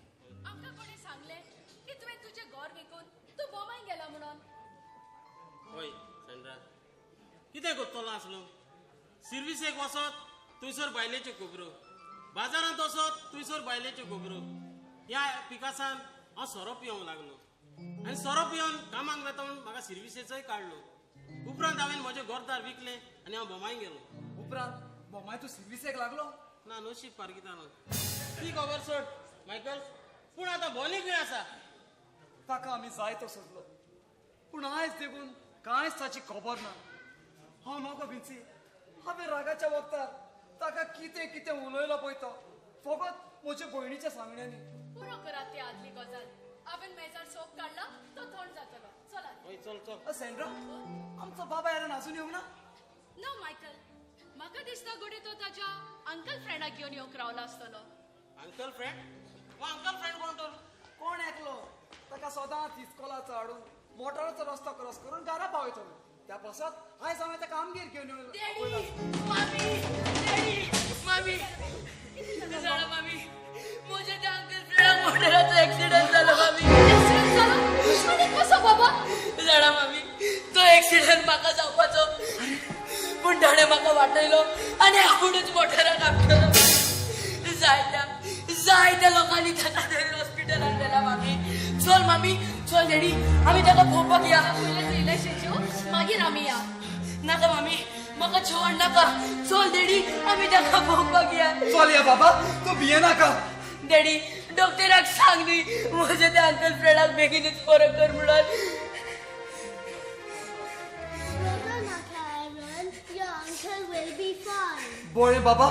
Speaker 6: आमकां कोणें सांगलें की तुवें तुजें घर विकून तूं बोमाय गेला म्हणून.
Speaker 12: हय सँड्रा, कितें करतलो आसलो? सिर्विसेक वचत थंयसर बायलेच्यो खबरो, बाजारांत वचत थंयसर बायलेच्यो खबरो. ह्या पिकासान हांव सोरो पिवंक लागलो आनी सोरो पिवन कामाक वता म्हणून म्हाका सिर्विसेचोय काडलो. उपरांत हांवें म्हजें घरदार विकलें आनी हांव बोमाय गेलो.
Speaker 1: उपरांत बोमाय तूं सिर्विसेक लागलो?
Speaker 12: ना, नशीब पारगितालो. ती खबर सोड मायकल, पूण आतां बोनीकूय आसा.
Speaker 1: ताका आमी जायतो सोदलो, पूण आयज देखून कांयच ताची खबर ना. हांव नगो विन्सी, हांवें रागाच्या वखदार ताका कितें कितें उलयलो पळय तो, फकत म्हजे भयणीच्या सांगण्यांनी.
Speaker 6: पुरो करात ती आदली गजाल. हांवें मेजार सोप काडला, तो थंड जातलो. चलात.
Speaker 12: हय चल चल.
Speaker 1: सँड्रा, आमचो बाबा एरन अजून येवंक ना?
Speaker 6: ना मायकल, म्हाका दिसता घडये तो ताच्या अंकल फ्रेंडाक घेवन येवंक रावला आसतलो.
Speaker 12: Uncle friend? हो अंकल फ्रेंड कोण तर?
Speaker 1: कोण एकलो, ताका सदांच इस्कॉलाचो हाडून मोटराचो रस्तो क्रॉस करून घरा पावयतलो. त्या पासत आयज हांवें ताका आमगेर घेवन येवन.
Speaker 16: डॅडी, मामी, डॅडी, मामी, जाणा मामी, म्हज्या त्या अंकल फ्रेंडाक मोटराचो एक्सिडंट जालो मामी.
Speaker 6: एक्सिडंट जालो? आनी कसो बाबा?
Speaker 16: जाणा मामी, तो एक्सिडंट म्हाका जावपाचो, पूण ताणें म्हाका वाटयलो आनी आपुणूच मोटराक आपटलो. जायत्या जायत्या लोकांनी ताका धरून हॉस्पिटलांत व्हेला मामी. चल मामी, चल डॅडी, आमी ताका पळोवपाक या.
Speaker 6: पयलें तूं इल्लेशें जेव, मागीर आमी या.
Speaker 16: नाका मामी, म्हाका जेवण नाका. चल डॅडी, आमी ताका पळोवपाक या.
Speaker 1: चल या बाबा, तूं भियेनाका.
Speaker 16: डॅडी, डॉक्टराक सांग न्ही म्हज्या त्या अंकल फ्रेंडाक बेगीनूच बरो कर म्हणून.
Speaker 1: बरें बाबा,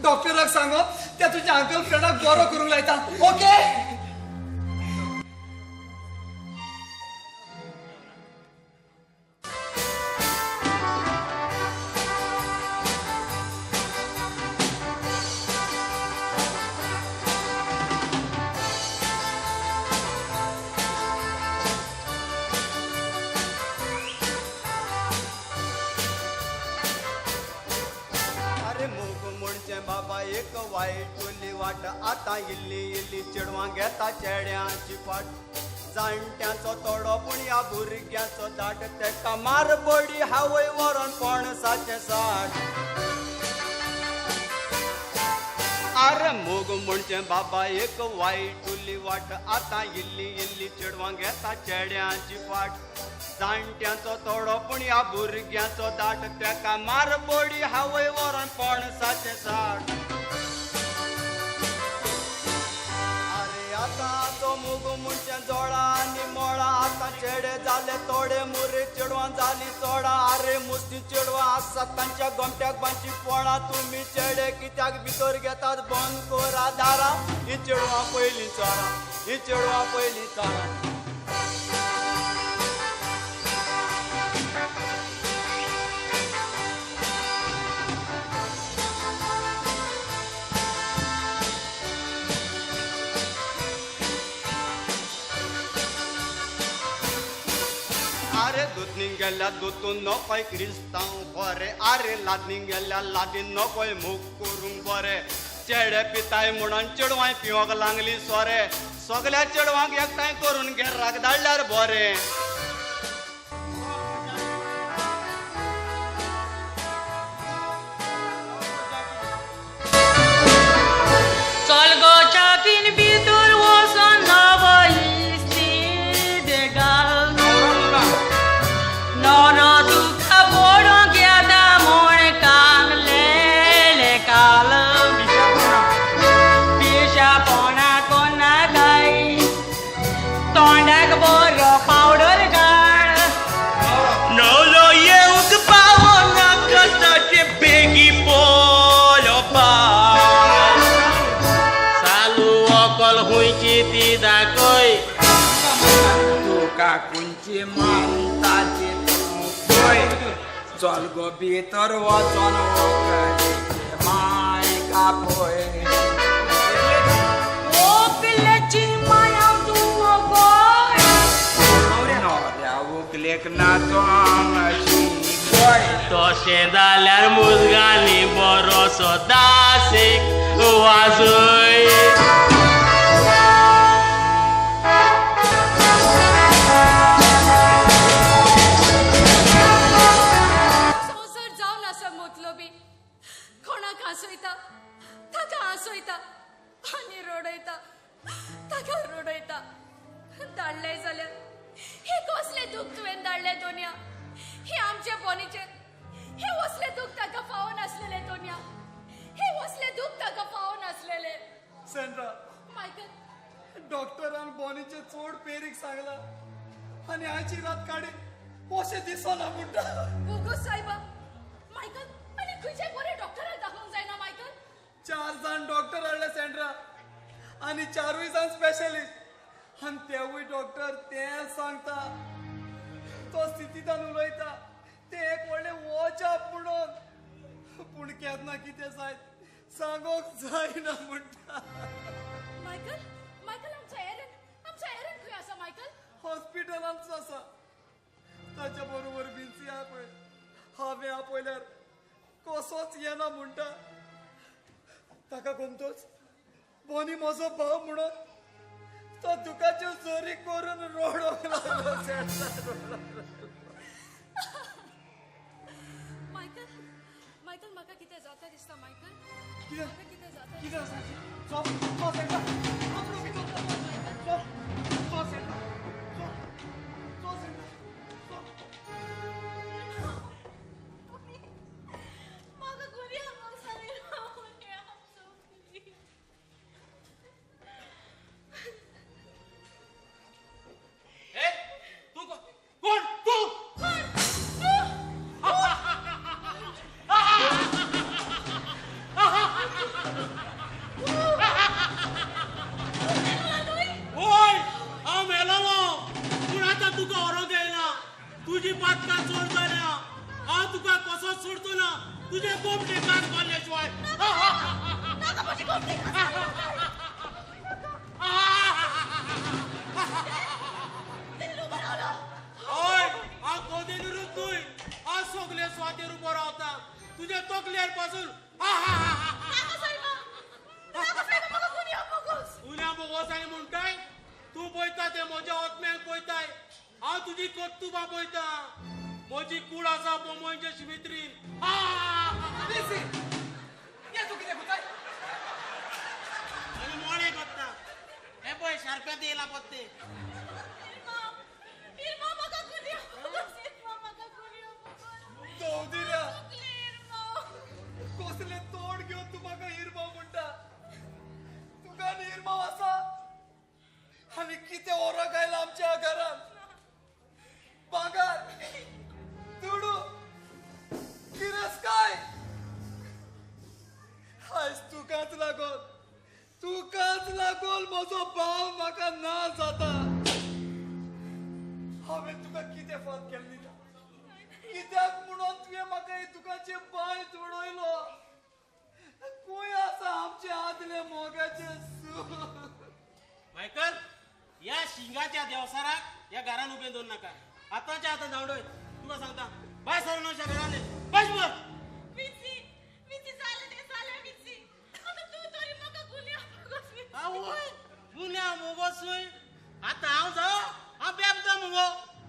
Speaker 1: डॉक्टराक सांगप त्या तुज्या अंकल फ्रेंडाक बरो करूंक लायता. ओके?
Speaker 8: वायटुली वाट आतां इल्ली इल्ली चेडवां घेता चेड्यांची फाट. जाणट्यांचो तोडो पूण ह्या भुरग्यांचो दाट, तेका मार बडी हांवय व्हरोन पणसाचें साठ. आरे मोग म्हणचें बाबा एक वायटुली वाट आतां इल्ली इल्ली चेडवां घेता चेड्यांची फाट. जाणट्यांचो तोडो पूण ह्या भुरग्यांचो दाट, तेका मार बडी हांवय व्हरोन पणसाचें साठ. आतां तो मोग म्हणचें जोडा आनी मोळा, आतां चेडे जाले थोडे मुरे चेडवां जाली चोडा. आरे मुस्ती चेडवां आसात तांच्या गोमट्याक बांदची पोळां, तुमी चेडे कित्याक भितर घेतात बंद करा दारां. ही चेडवां पयलीं चोरां, ही चेडवां पयलीं चोरां. गेल्या दोतून नकोय क्रिस्तांव बरे, आरे लादनी गेल्या लादीन नकोय मोग करूंक बरे. चेडे पिताय म्हणून चेडवां पिवंक लागली सोरे, सगळ्या चेडवांक एकठांय करून घराक धाडल्यार बरें.
Speaker 14: चल गो भितर वचोन मायका पळय
Speaker 6: वोकलेची माया तूं मगोय
Speaker 14: न्हवऱ्या वोकलेक नाचोंक शिकय
Speaker 12: तशें जाल्यार मुजगांनी बरोसो दासीक वाजय.
Speaker 6: संवसार जावन आसा मतलबी, कोणाक हांसयता ताका हांसयता आनी रडयता ताका रडयता. धाडलें जाल्यार हे कसलें दूख तुवें धाडलें दोनया, हे आमचे बोनीचेर हे वसलें दूख ताका फावो नासलेलें दोनया, हे वसलें दूख ताका फावो नासलेलें.
Speaker 1: सेंड्रा,
Speaker 6: मायकल,
Speaker 1: डॉक्टरान बोनीचे चोड पेरीक सांगला आनी आयची रात काडी अशें दिसना म्हणटा.
Speaker 6: बोगस सायबा, मायकल आनी खंयच्याय बरे डॉक्टराक दाखोवंक जायना मायकल?
Speaker 1: 4 जाण डॉक्टर हाडले सेंड्रा आनी 4 जाण स्पेशलिस्ट आनी तेवूय डॉक्टर तेंच सांगता. तो स्थितींतान उलयता तें एक व्हडलें वोजाप म्हणून, पूण केन्ना कितें जायत सांगोंक जायना म्हणटा.
Speaker 6: मायकल, मायकल आमचो एरन, आमचो एरन खंय आसा मायकल?
Speaker 1: हॉस्पिटलांत आसा. ताच्या बरोबर विन्सी पळय, हांवें आपयल्यार कसोच येना म्हणटा. ताका गोमतोच बोनी म्हजो भाव म्हणून तो दुखाच्यो जोरी करून रडोंक लागलो.
Speaker 6: मायकल, मायकल म्हाका कितें जाता दिसता मायकल.
Speaker 1: कितें
Speaker 6: म्हाका कितें जाता
Speaker 1: कितें आसा? चल चल सेंड्रा, रोकडो भितर चल चल चल सेंड्रा, चल चल सेंड्रा, चल.
Speaker 4: म्हाका गुन्यांव जालें.
Speaker 12: ए तूं कोण? तूं ओय, हांव मेलोलो पूण आतां तुका व्हरूंक येयना. तुजी पातकां चड जाल्या, हांव तुका कसोच सोडचो ना. तुजे गोमटे कान मारले शिवाय.
Speaker 4: नाका म्हजी गोमटी.
Speaker 12: हय, हांव गोदेनूच न्हय, हांव सगले सुवातेर उबो रावता तुजे तकलेर पासून. गुन्यांव बोगोस आनी म्हणटाय तूं पळयता ते म्हज्या आत्म्याक पळयताय. हांव तुजी कर्तुबां पळयता. म्हजी कूड आसा बोमोयच्या शिमित्रीन.
Speaker 1: तूं कितें करताय?
Speaker 12: आनी मोळे कोत्ता हे पळय शार्प्यांत येयला पत्ते.
Speaker 1: चौधऱ्या, कसलें तोंड घेवन तूं म्हाका हिरमाव म्हणटा? तुका न्ही हिरमाव आसा? आनी कितें ओरक आयला आमच्या घरान? भांगर, दुडू, गिरेस्तकाय. आयज तुकाच लागोन, तुकाच लागोन म्हजो भाव म्हाका ना जाता. हांवें तुका कितें फात केलें न्ही? कित्याक म्हणून तुवें म्हाका हे दुकाचे बांय उडयलो? खंय आसा आमचे आदले मोगाचे सूख?
Speaker 12: मायकल, ह्या शिंगाच्या देवसाराक ह्या घरान उबें दवर नाका. आतांच्या आतां धांवडय. तुका सांगता, भायर सरून अशा घरान बस बर.
Speaker 4: विन्सी, विन्सी जालें तें जालें विन्सी. आतां तूं तरी म्हाका गुन्यांव बोगोस विन्सी.
Speaker 12: आवय, गुन्यांव बोगोसूय. आतां हांव जावं, हांव बेबदो मुगो.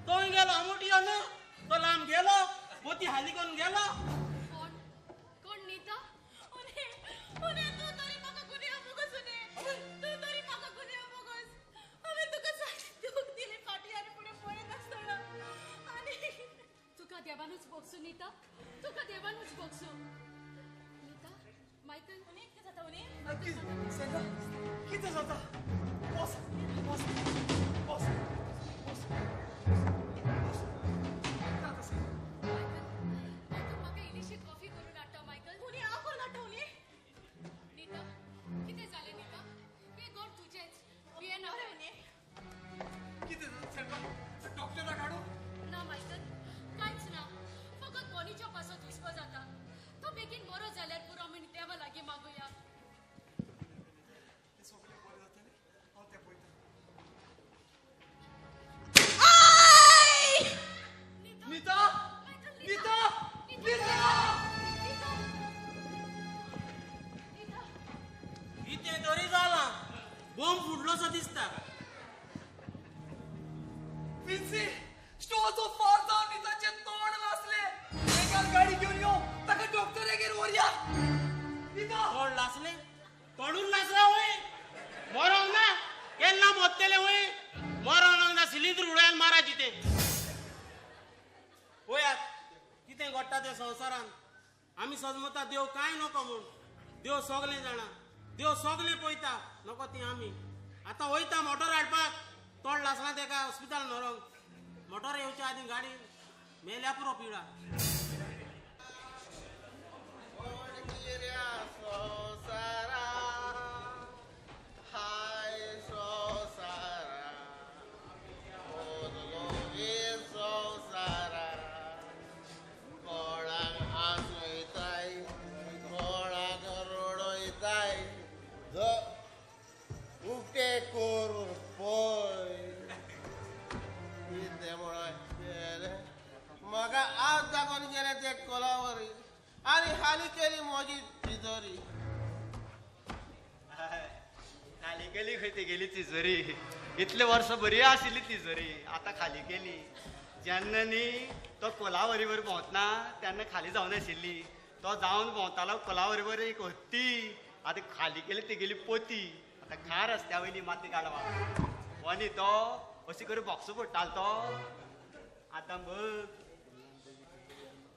Speaker 12: तोय गेलो आमुटियो न्हू, तो लांब गेलो, मोती हाली करून गेलो.
Speaker 6: कोण कोण नीता?
Speaker 4: उने, उने तूं तरी म्हाका गुन्यांव बोगोस उने. तूं तरी म्हाका गुन्यांव बोगोस. हांवें तुका सारकें दूख दिलें फाटीं आनी फुडें पळयनासतना. आनी
Speaker 6: तुका देवानूच बोगसू नीता, तुका देवानूच बोगसू. नीता, मायकल,
Speaker 4: उने कितें जाता उने?
Speaker 1: सेंड्रा, कितें जाता? बस बस बस बस.
Speaker 6: मायकल, म्हाका इल्लीशी कॉफी करून हाडटा मायकल.
Speaker 4: उने हांव करून हाडटा उने.
Speaker 6: नीता, कितें जालें नीता? हें घर तुजेंच, भियेनाका.
Speaker 4: बरें उने.
Speaker 1: कितें जाता सेंड्रा? डॉक्टराक हाडूं?
Speaker 6: ना मायकल, कांयच ना. फकत बोनीच्या
Speaker 12: घडटा तें संवसारान. आमी सजमता देव कांय नको म्हूण. देव सगळें जाणा, देव सगळें पळयता, नको ती आमी. आतां वयता मोटर हाडपाक, तोंड लासला तेका हॉस्पिटल व्हरोंक. मोटर येवच्या आदीं गाडी मेल्या पुरो पिडा.
Speaker 9: म्हाका आज दाखोवन गेले ते कोलावरी आनी हाली केली म्हजी तिजोरी.
Speaker 8: खाली केली खंय तेगेली तिजोरी. इतले वर्सां बरी आशिल्ली तिजोरी, आतां खाली केली. जेन्ना न्ही तो कोलावरीवर भोंवतना तेन्ना खाली जावनाशिल्ली. तो जावन भोंवतालो कोलावरीवर एक हत्ती. आतां खाली केली तेगेली पोती. आतां खा रस्त्या वयली माती काडवा हो न्ही तो अशी करून बॉक्स फोडटालो तो. आतां बघ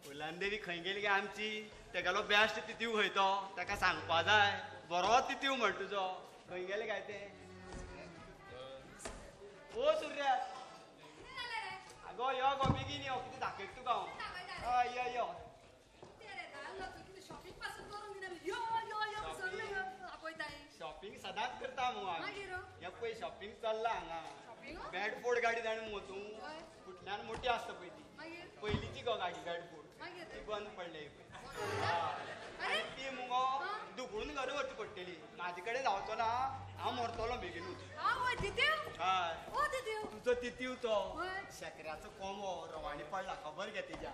Speaker 8: फुलांदेवी खंय गेली काय आमची. तेगेलो बेस्ट तितीव खंय तो, ताका सांगपा जाय. बरो तितीव म्हण तुजो खंय गेले काय ते. ओ सुर्या, आगो यो गो बेगीन यो, कितें दाखयता तुका हांव. हय यो यो. शॉपिंग सदांच करता मुगो आमी. हे पळय शॉपिंग चल्ला हांगा. बॅडफोर्ड गाडी जाण मुगो तूं, फुटल्यान मोठी आसता पळय ती. पयलींची गो गाडी बॅडफोर्ड, ती बंद पडली पळय. ती मुगो दुखून घरा व्हरची पडटली. म्हाजे कडेन जावचो ना, हांव मरतलो बेगीनूच. हय तुजो तितीव तो शेकऱ्याचो कोंबो रवाणी पडला, खबर घे तिज्या.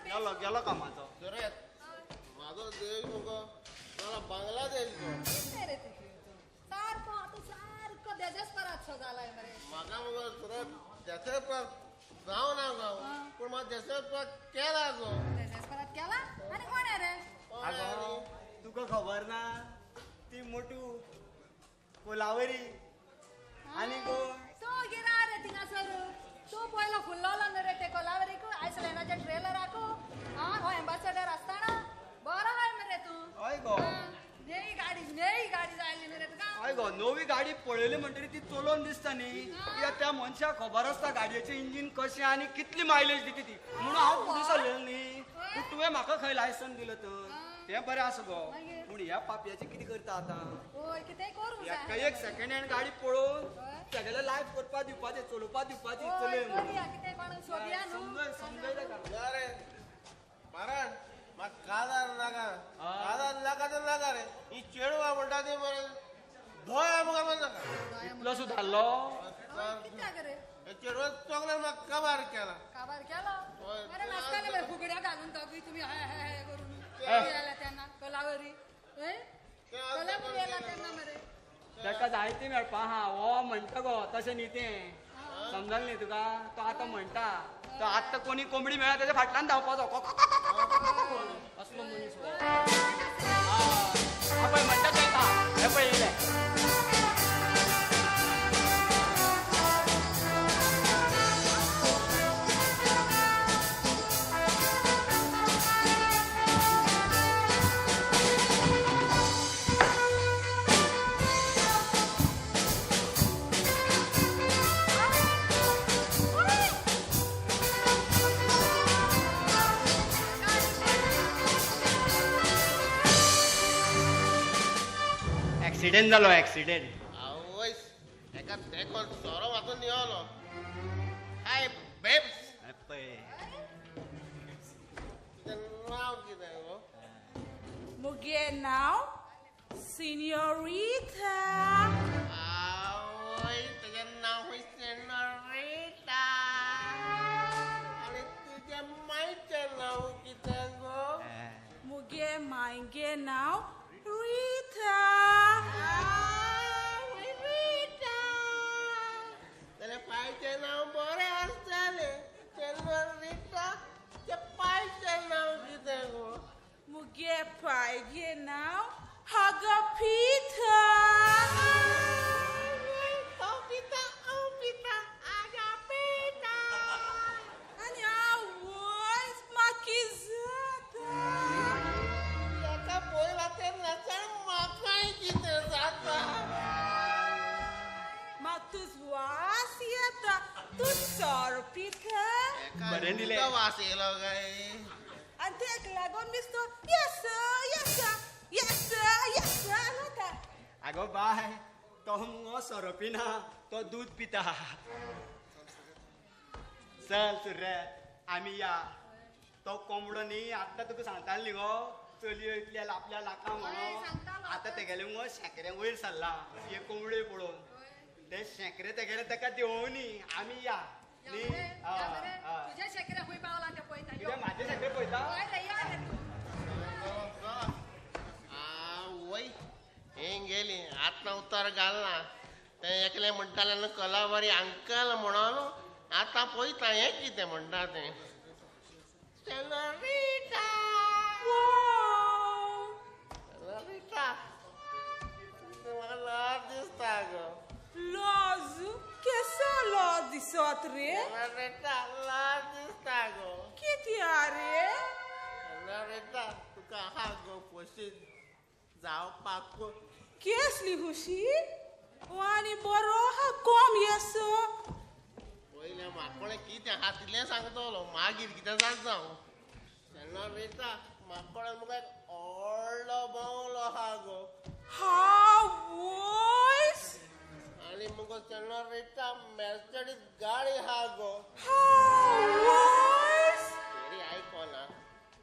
Speaker 8: गेलो गेलो कामाचो.
Speaker 9: म्हाजो देश मुगो बांगलादेश गो.
Speaker 7: सारको आतां सारको देजेस्पराचो जालाय मरे.
Speaker 9: म्हाका मुगो सुरत देसेस्परात जावना गो, पूण म्हाका देसेस्परात केला गो.
Speaker 7: देजेस्परात केला आनी कोण रे?
Speaker 8: आगो तुका खबर ना, ती मोटू कोलावरी आनी कोण
Speaker 7: तो गेला रे थिंगासर. तो पयलो फुल्लोलो न्हू रे ते कोलावरीक, आयसलँडाच्या ट्रेलराक. आं हो एम्बासेडर आसतना बरो हाय मरे तूं.
Speaker 8: हय गो,
Speaker 7: नेही गाडी, नेही गाडी जायली न्हू रे तुका.
Speaker 8: हय गो, नवी गाडी पळयली म्हणटरी ती चलोवन दिसता न्ही. कित्याक त्या मनशाक खबर आसता गाडयेचें इंजीन कशें आनी कितली मायलेज दिता ती. म्हणून हांव फुडें सरलेलो न्ही. पूण तुवें म्हाका खंय लायसन दिलं तर तें बरें आसा गो. पूण ह्या पापयाचें कितें करता आतां? एका एक सेकंड हँड गाडी पळोवन तेगेलें लायफ करपा दिवपाचें, चलोवपा दिवपाची. चलय समजय ताका.
Speaker 9: मारण म्हाका काजार नाका, काजार नाका तर नाका रे. ही चेडवां म्हणटा ती मरे दोळ्या मुखार नाका.
Speaker 8: इतलो सुदारलो
Speaker 9: चेडवा चोगल्यान म्हाका काबार केला.
Speaker 7: काबार केलो मरे नासताले मरे फुगड्या घालून दोगूय तुमी हय हय हय करून गेला तेन्ना कोलावरी. कोलावरी गेला तेन्ना मरे
Speaker 8: ताका जायती मेळपा आहा. हो म्हणटा गो तशें न्ही तें, समजलें न्ही तुका. तो आतां म्हणटा तो आतां कोणी कोंबडी मेळ्ळा तेज्या फाटल्यान धांवपाचो असलो मनीस हो. पळय म्हणटा तें हें पळय येयलें. एक्सिडेंट जालो, एक्सिडेंट.
Speaker 9: आवयस, एका देखोन सोरो वाचून निवलो. हाय बेब्स,
Speaker 8: पळय
Speaker 9: तुजें नांव कितें गो?
Speaker 13: मुगे नांव सिन्योरिता.
Speaker 9: आवय, तुजें नांव सिन्योरिता. आनी तुज्या मायचें नांव कितें गो?
Speaker 13: मुगे मायगे नांव रिता.
Speaker 9: रिता जाल्यार पायचें नांव बरें आसतालें. रिता, त्या पायचें नांव कितें गो?
Speaker 13: मुगे पायगे नांव हगपिता. पिता.
Speaker 8: बरें दिलें.
Speaker 9: वास येयलो काय?
Speaker 13: आनी तेक लागून मिस्तो yes sir, yes sir, yes sir, yes sir जाता.
Speaker 8: आगो बाय, तो मुगो सोरो पिना, तो दूद पिता. चल सुरेश, आमी या. तो कोंबडो न्ही आत्तां तुका सांगतालो न्ही गो, चलयो इतल्या आपल्या लाका म्हणून. आतां तेगेले मुगो शेंकरे वयर सरला हे कोंबडे पळोवन. ते शेंकरे तेगेले तेका देंवोवनी. आमी या न्ही.
Speaker 7: तुजे शेंकरे खंय पावला ते पळयता.
Speaker 8: कितें म्हाजे शेंकरे पळयता?
Speaker 7: हय रे, या रे तूं.
Speaker 9: आवय, हें गेली आतां उतर घालना. तें एकलें म्हणटालें न्हू कलावरी अंकल म्हणून. आतां पळयता हें कितें म्हणटा तें. सेनोरिटा, सेनोरिटा, म्हाका लज दिसता गो.
Speaker 13: लॉज केसो लॉज दिसत रे?
Speaker 9: सेनोरिटा, लज दिसता गो.
Speaker 13: कित्या रे?
Speaker 9: सेनोरिटा, तुका आहा गो खोशी जावपाक.
Speaker 13: केसली खुशी? आनी बरो आहा कोम येसो.
Speaker 9: पयलें म्हाकोडें कितें आहा तितलें सांगतलो, मागीर कितें जाता जावं. सेनोरिटा, म्हाकोडें मुगो एक व्हडलो बंगलो आहा गो.
Speaker 13: हावोयस!
Speaker 9: आनी मुगो सेनोरिटा मॅर्सेडीस गाडी आहा गो.
Speaker 13: हावोयस!
Speaker 9: तेरी आयकोना.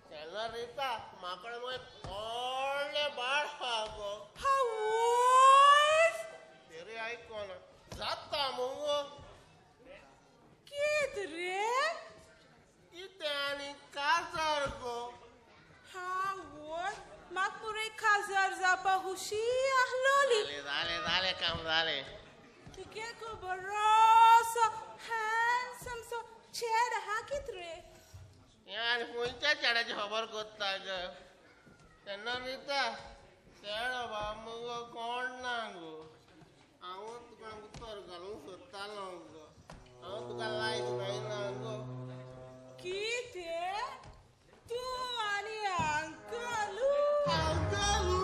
Speaker 9: सेनोरिटा, म्हाकोडें मुगो एक व्हडलें बाळ आहा गो.
Speaker 13: हावोयस!
Speaker 9: तेरी आयकोना. जाता मुगो.
Speaker 13: कित रे?
Speaker 9: कितें आनी काजार गो.
Speaker 13: हावोय, म्हाका मुरे काजार जावपा खुशी आहलोली.
Speaker 9: जालें जालें जालें काम जालें.
Speaker 13: तुगे बरोसो हँडसम सो चेड आहा कित रे?
Speaker 9: हें आनी खंयच्या चेड्याची खबर कोत्ता ग? सेनोरिटा, चेडो बा मुगो कोण ना गो. हांव तुका उतर घालूंक सोदतालो गो. हांव तुका लायक जायना गो.
Speaker 13: कितें? तूं आनी अंकलू?
Speaker 9: अंकलू?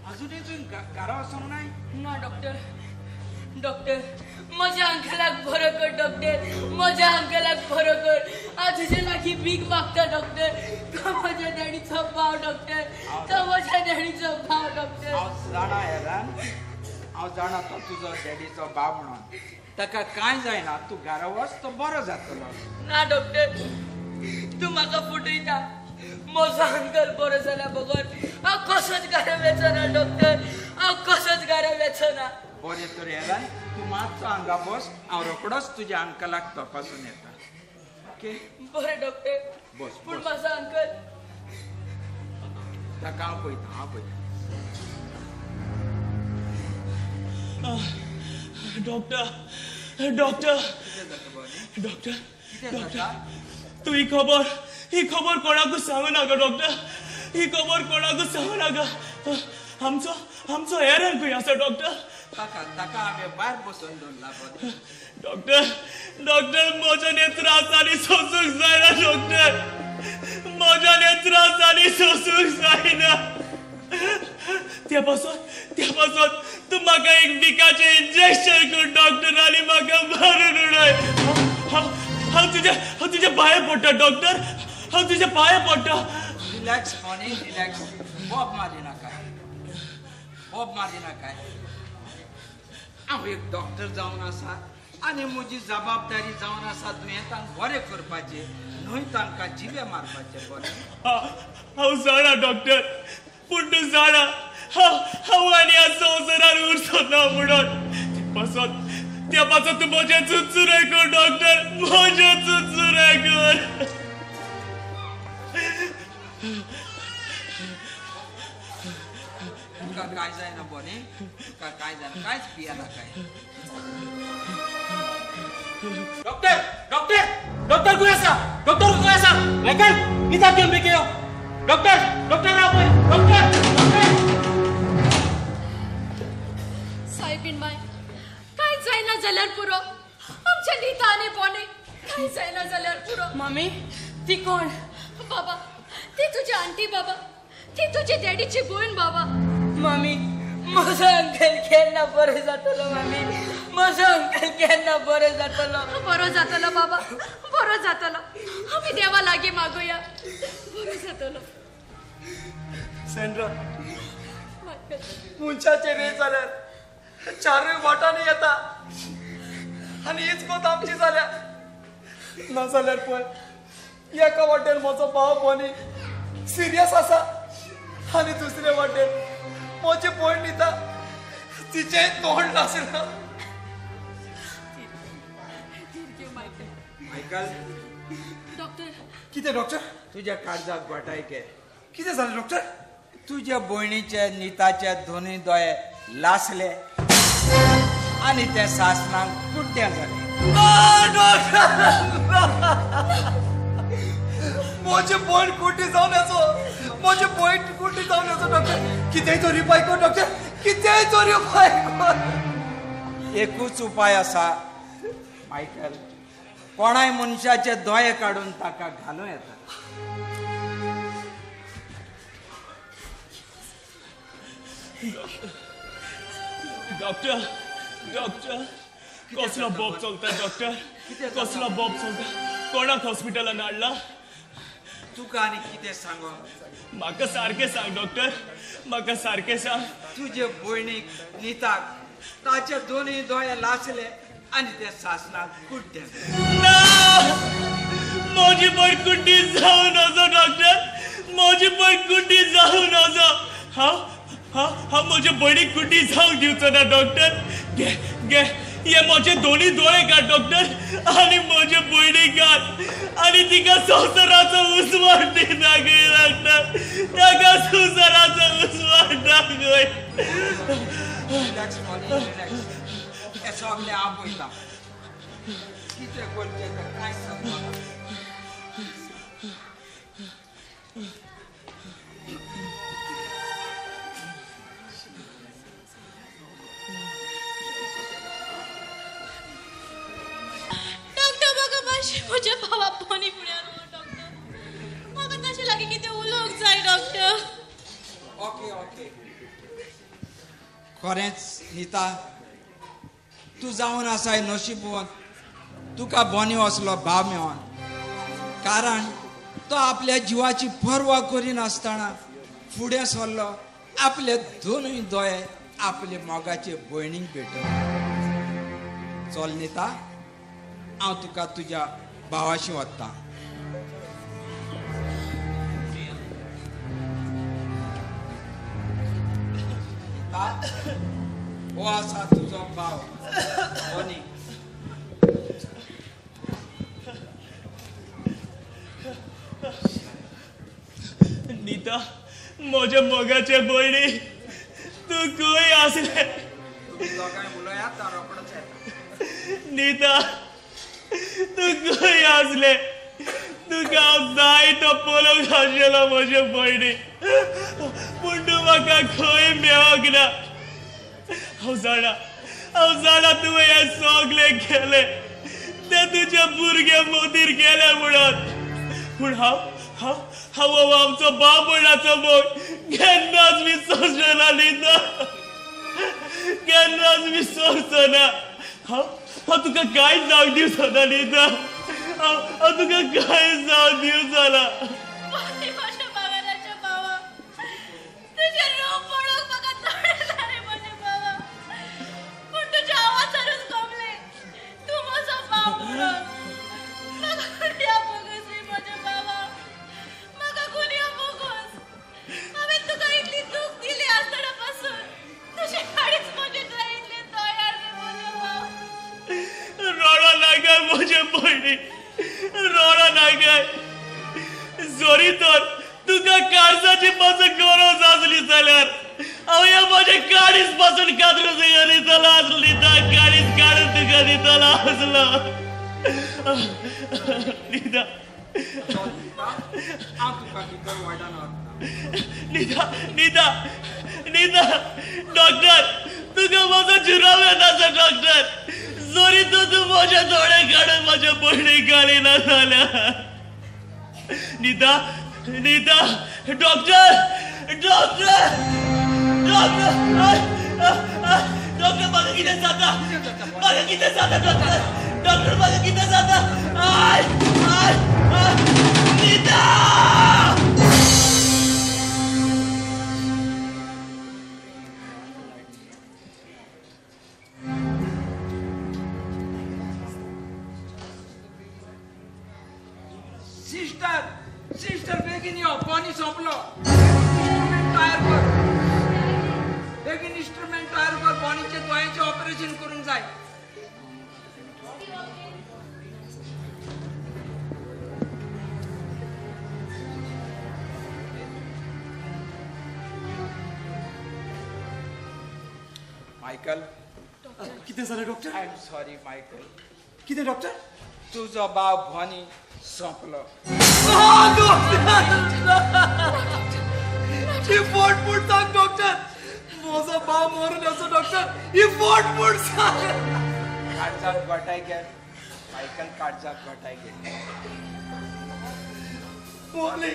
Speaker 14: अजूनय तुवें घरा वचोंक नाय?
Speaker 16: ना डॉक्टर, डॉक्टर म्हज्या अंकलाक बरो कर. डॉक्टर म्हज्या अंकलाक बरो कर. हांव तुजे लागीं भीक मागता डॉक्टर. तो म्हज्या डॅडीचो भाव डॉक्टर, तो म्हज्या डॅडीचो भाव डॉक्टर.
Speaker 14: हांव जाणा हेरान, हांव जाणा तो तुजो डॅडीचो भाव म्हणून. ताका कांय जायना, तूं घरा वच, तो बरो जातलो.
Speaker 16: ना डॉक्टर, तूं म्हाका फटयता. म्हजो अंकल बरो जाल्या बगर हांव कसोच घरा वचो ना डॉक्टर, हांव कसोच घरा वचो ना.
Speaker 14: बरें तर हेरान, तूं मातसो हांगा बस, हांव रोकडोच तुज्या अंकलाक तपासून येता. ओके?
Speaker 16: बरें डॉक्टर.
Speaker 14: बस
Speaker 16: पूण
Speaker 14: बस.
Speaker 16: म्हजो अंकल
Speaker 14: ताका हांव पळयता, हांव पळयता.
Speaker 3: डॉक्टर, डॉक्टर, डॉक्टर, डॉक्टर, तूं ही खबर कोणाकूच सांगू नाका डॉक्टर. ही खबर कोणाकूच सांगू नाका. आमचो आमचो एरन खंय आसा डॉक्टर?
Speaker 14: ताका ताका हांवें भायर बसोवन दवरला. बरें
Speaker 3: डॉक्टर, डॉक्टर, म्हज्यान हे त्रास आनी सोंसूंक जायना डॉक्टर. म्हज्यान हे त्रास आनी सोंसूंक जायना. त्या पासून तूं म्हाका एक बिकाचें इंजेक्शन कर डॉक्टर आनी म्हाका मारून उडय. हांव तुज्या पांये पडटा डॉक्टर, हांव तुज्या पांये पडटा.
Speaker 14: Relax Bonnie, relax. बोब मारी नाका, बोब मारी नाका. हांव एक डॉक्टर जावन आसा आनी म्हजी जबाबदारी जावन आसा दुयेंतांक बरें करपाचें, न्हय तांकां जिवे मारपाचें. बरें?
Speaker 3: हांव जाणा डॉक्टर, पूण तूं जाणा हांव आनी ह्या संवसारार उरचो ना म्हणून. त्या पासून तूं म्हजें चुचुरें कर डॉक्टर, म्हजें चुचुरें कर.
Speaker 14: तुका कांय जायना बॉनी, तुका कांय जायना, कांयच पियेना काय.
Speaker 11: डॉक्टर, डॉक्टर, डॉक्टर खंय आसा? डॉक्टर खंय आसा? मायकल, कित्याक घेवन बेगीन यो. डॉक्टर, डॉक्टर राव पळय. Doctor, doctor.
Speaker 6: सायबीण माय, कांय जायना जाल्यार पुरो. आमच्या नीता आनी बॉनी कांय जायना जाल्यार पुरो.
Speaker 16: मामी, ती कोण?
Speaker 6: बाबा, ती तुजी आंटी बाबा, ती तुजी डॅडीची भयण बाबा.
Speaker 16: मामी, म्हजो अंकल केन्ना बरो जातलो मामी? म्हजो अंकल केन्ना बरो जातलो?
Speaker 6: बरो जातलो बाबा, बरो जातलो. आमी देवा लागीं मागुया, बरो जातलो.
Speaker 1: सेंड्रा, मनशाचेर रे जाल्यार चारूय वाटांनी येता आनी हीच गत आमची जाल्या. ना जाल्यार पळय, एका वाटेन म्हजो भाव बोनी सिरियस आसा आनी दुसरे वाटेन म्हजी भयण न्हिता, तिचें तोंड नासना.
Speaker 14: मायकल.
Speaker 6: डॉक्टर.
Speaker 1: कितें डॉक्टर?
Speaker 14: तुज्या काळजाक गोठाय के.
Speaker 1: कितें जालें डॉक्टर?
Speaker 14: तुज्या भयणीचे निताचे दोनूय दोळे लासले आनी ते सासणाक कुड्डें जालें.
Speaker 1: म्हजी भयण कुड्डी जावन येचो, म्हजी भयण कुड्डी जावन येचो डॉक्टर. कितेंय तरी उपाय कर डॉक्टर, कितेंय तरी उपाय कर.
Speaker 14: एकूच उपाय आसा मायकल, कोणाय मनशाचे दोळे काडून ताका घालूं येता.
Speaker 3: डॉक्टर, डॉक्टर, कसलो बोब चलता डॉक्टर? कसलो बोब चलता? कोणाक हॉस्पिटलान हाडला?
Speaker 14: तुका आनी कितें सांगो?
Speaker 3: म्हाका सारकें सांग डॉक्टर, म्हाका सारकें सांग.
Speaker 14: तुजे भयणीक निताक ताचे दोनूय दोळे लासले आनी ते सासणाक कुड्डे.
Speaker 3: ना, म्हजी भयण कुड्डी जावं नजो डॉक्टर, म्हजी भयण कुड्डी जावं नजो. हांव हांव हांव म्हजे भयणीक कुड्डी जावंक दिवचो ना डॉक्टर. घे घे हे म्हजे दोनूय दोळे काड डॉक्टर आनी म्हजे भयणीक काड आनी तिका संवसाराचो उजवाड दी दाखय डॉक्टर, ताका संवसाराचो उजवाड दाखय.
Speaker 14: Relax Molly, relax. हें सगळें हांव पळयतां. कितें करचें तें कांय समजना.
Speaker 4: डॉक्टर, म्हाका मातशें म्हज्या भावा बोनी फुड्यान व्हर डॉक्टर. म्हाका ताचे लागीं कितें उलोवंक जाय डॉक्टर.
Speaker 14: Okay okay. खरेंच नीता, तूं जावन आसाय नशीबवंत, तुका बोनी असलो भाव मेळोन. कारण तो आपल्या जिवाची पर्वा करिनासतना फुडें सरलो, आपले दोनूय दोळे आपले मोगाचे भयणीक भेटोवन. चल नीता, हांव तुका तुज्या भावाशी वता. नीता, हो आसा तुजो भाव बोनी.
Speaker 3: नीता, म्हज्या मोगाचे भयणी, तूं खंय आसलें?
Speaker 14: दोगांय उलयात, हांव रोखडोच येता.
Speaker 3: नीता, तूं खंय आसलें? तुका हांव जायतो पळोवंक आशिल्लो म्हजे भयणी, पूण तूं म्हाका खंय मेळोंक ना. हांव जाणा, हांव जाणा तुवें हें सगळें केलें तें तुज्या भुरग्या मोदीर गेलें म्हणून. पूण हांव हांव हांव हो आमचो भाव भयणाचो मोग केन्नाच विसरचो ना नीता, केन्नाच विसरचो ना. हांव हांव तुका कांयच जावंक दिवचो ना नीता, हांव हांव तुका कांयच जावंक दिवचो ना.
Speaker 4: म्हज्या भांगराच्या भावा, तुजें रूप पळोवंक म्हाका दोळे जाले म्हज्या भावा, पूण तुज्या आवाजारूच गमलें तूं म्हजो भाव म्हणून. म्हाका गुन्या भोगोस रे म्हज्या भावा, म्हाका गुन्या भोगोस. हांवें तुका इतली दूख दिली आसतना पासून तुजे काडीच म्हजे इतले तयार रे म्हज्या भाव.
Speaker 3: रडो नाका म्हजे भयणी, रडो नाका. जरी तर तुका काळजाची पासून गरज आसली जाल्यार हांव ह्या म्हज्या काडीच पासून कातरून तुका दितलो आसलो नीता, काडीच काडून तुका दितलो आसलो नीता.
Speaker 14: हांव तुका भितर वॉर्डान व्हरता.
Speaker 3: नीता, नीता, नीता, डॉक्टर, तुका म्हजो जुराव येता आसा डॉक्टर. जरी तूं म्हज्या दोळे काडून म्हज्या भयणीक घालिना जाल्यार. Nita, Nita, doctor, doctor,
Speaker 8: doctor doctor म्हाका कितें जाता, म्हाका कितें जाता डॉक्टर, डॉक्टर म्हाका कितें जाता. I I Nita.
Speaker 14: Sister, sister बेगीन यो, पाणी सोंपलो. इन्स्ट्रुमेंट तयार कर, बेगीन इन्स्ट्रुमेंट तयार कर. पाणीचे दोळ्याचें ऑपरेशन करूंक जाय. मायकल,
Speaker 1: कितें जालें doctor?
Speaker 14: I am sorry Michael.
Speaker 1: कितें डॉक्टर?
Speaker 14: तुजो भाव भोनी सोंपलो.
Speaker 1: ही फोट फूट सांग डॉक्टर, म्हजो भाव मरून असो डॉक्टर, ही फोट फूट सांग.
Speaker 14: काळजाक गोठाय घे मायकल, काळजाक गोठाय घे.
Speaker 1: बोली,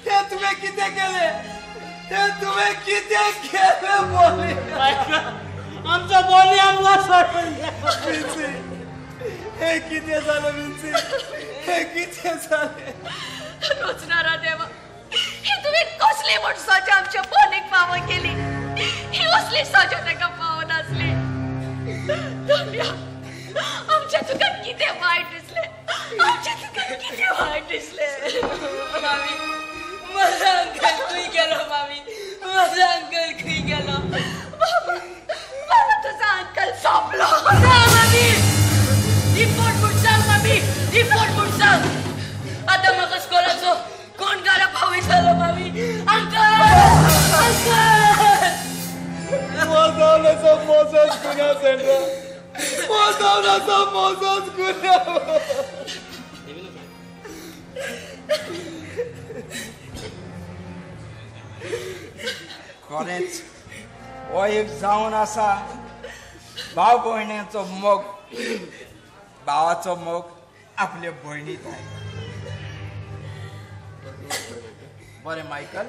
Speaker 1: हे तुवें कितें केलें? हे तुवें कितें केलें बोली?
Speaker 12: मायकल, आमचो बोली आमकां सोडून.
Speaker 1: हे कितें जालें विन्सी? हे कितें जालें?
Speaker 6: रोजनारा देवा, ही तुवें कसली म्हूण सजा आमच्या बोलीक फावो केली? ही असली सजा ताका फावो नासली. धन्या, आमच्या तुका कितें वायट दिसलें? आमच्या तुका कितें वायट दिसलें?
Speaker 16: मामी, म्हजो अंकल खंय गेलो? मामी, म्हजो अंकल खंय गेलो?
Speaker 6: बाबा, बाबा, तुजो अंकल सोंपलो.
Speaker 16: ना मामी, रिपोर्ट म्हूण सांग मामी, रिपोर्ट म्हूण सांग. आतां म्हाका स्कॉलाचो कोण घरा पावयतलो मामी? Uncle, uncle.
Speaker 1: मोजो मोजोच गुन्यांव सेंड्रा, मोजो मोजोच गुन्यांव.
Speaker 14: खरेंच हो एक जावन आसा भाव भयणीचो मोग. भावाचो मोग आपले भयणीक आहे. बरें मायकल,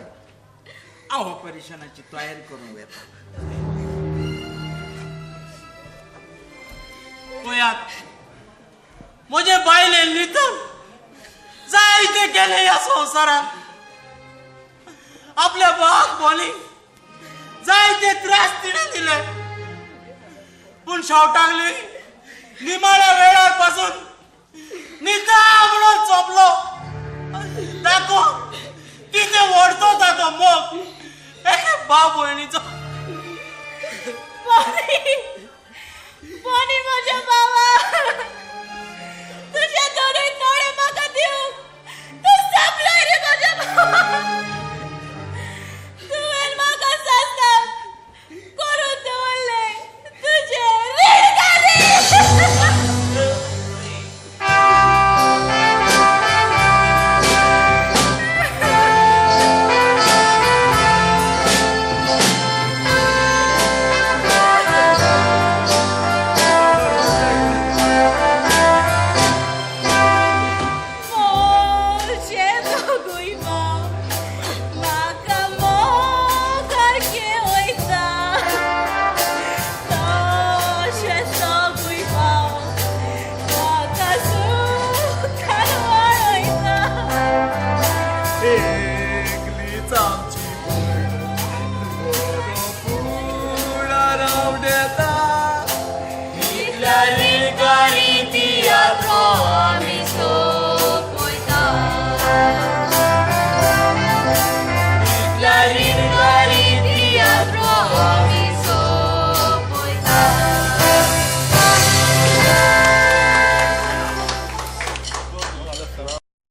Speaker 14: हांव ऑपरेशनाची तयारी करूंक वता.
Speaker 12: पळयात, म्हजे बायलेन नितन जायते केले ह्या संवसारांत. आपल्या भावाक बोली जायते त्रास तिणें दिले, पूण शेवटाक निमाण्या वेळार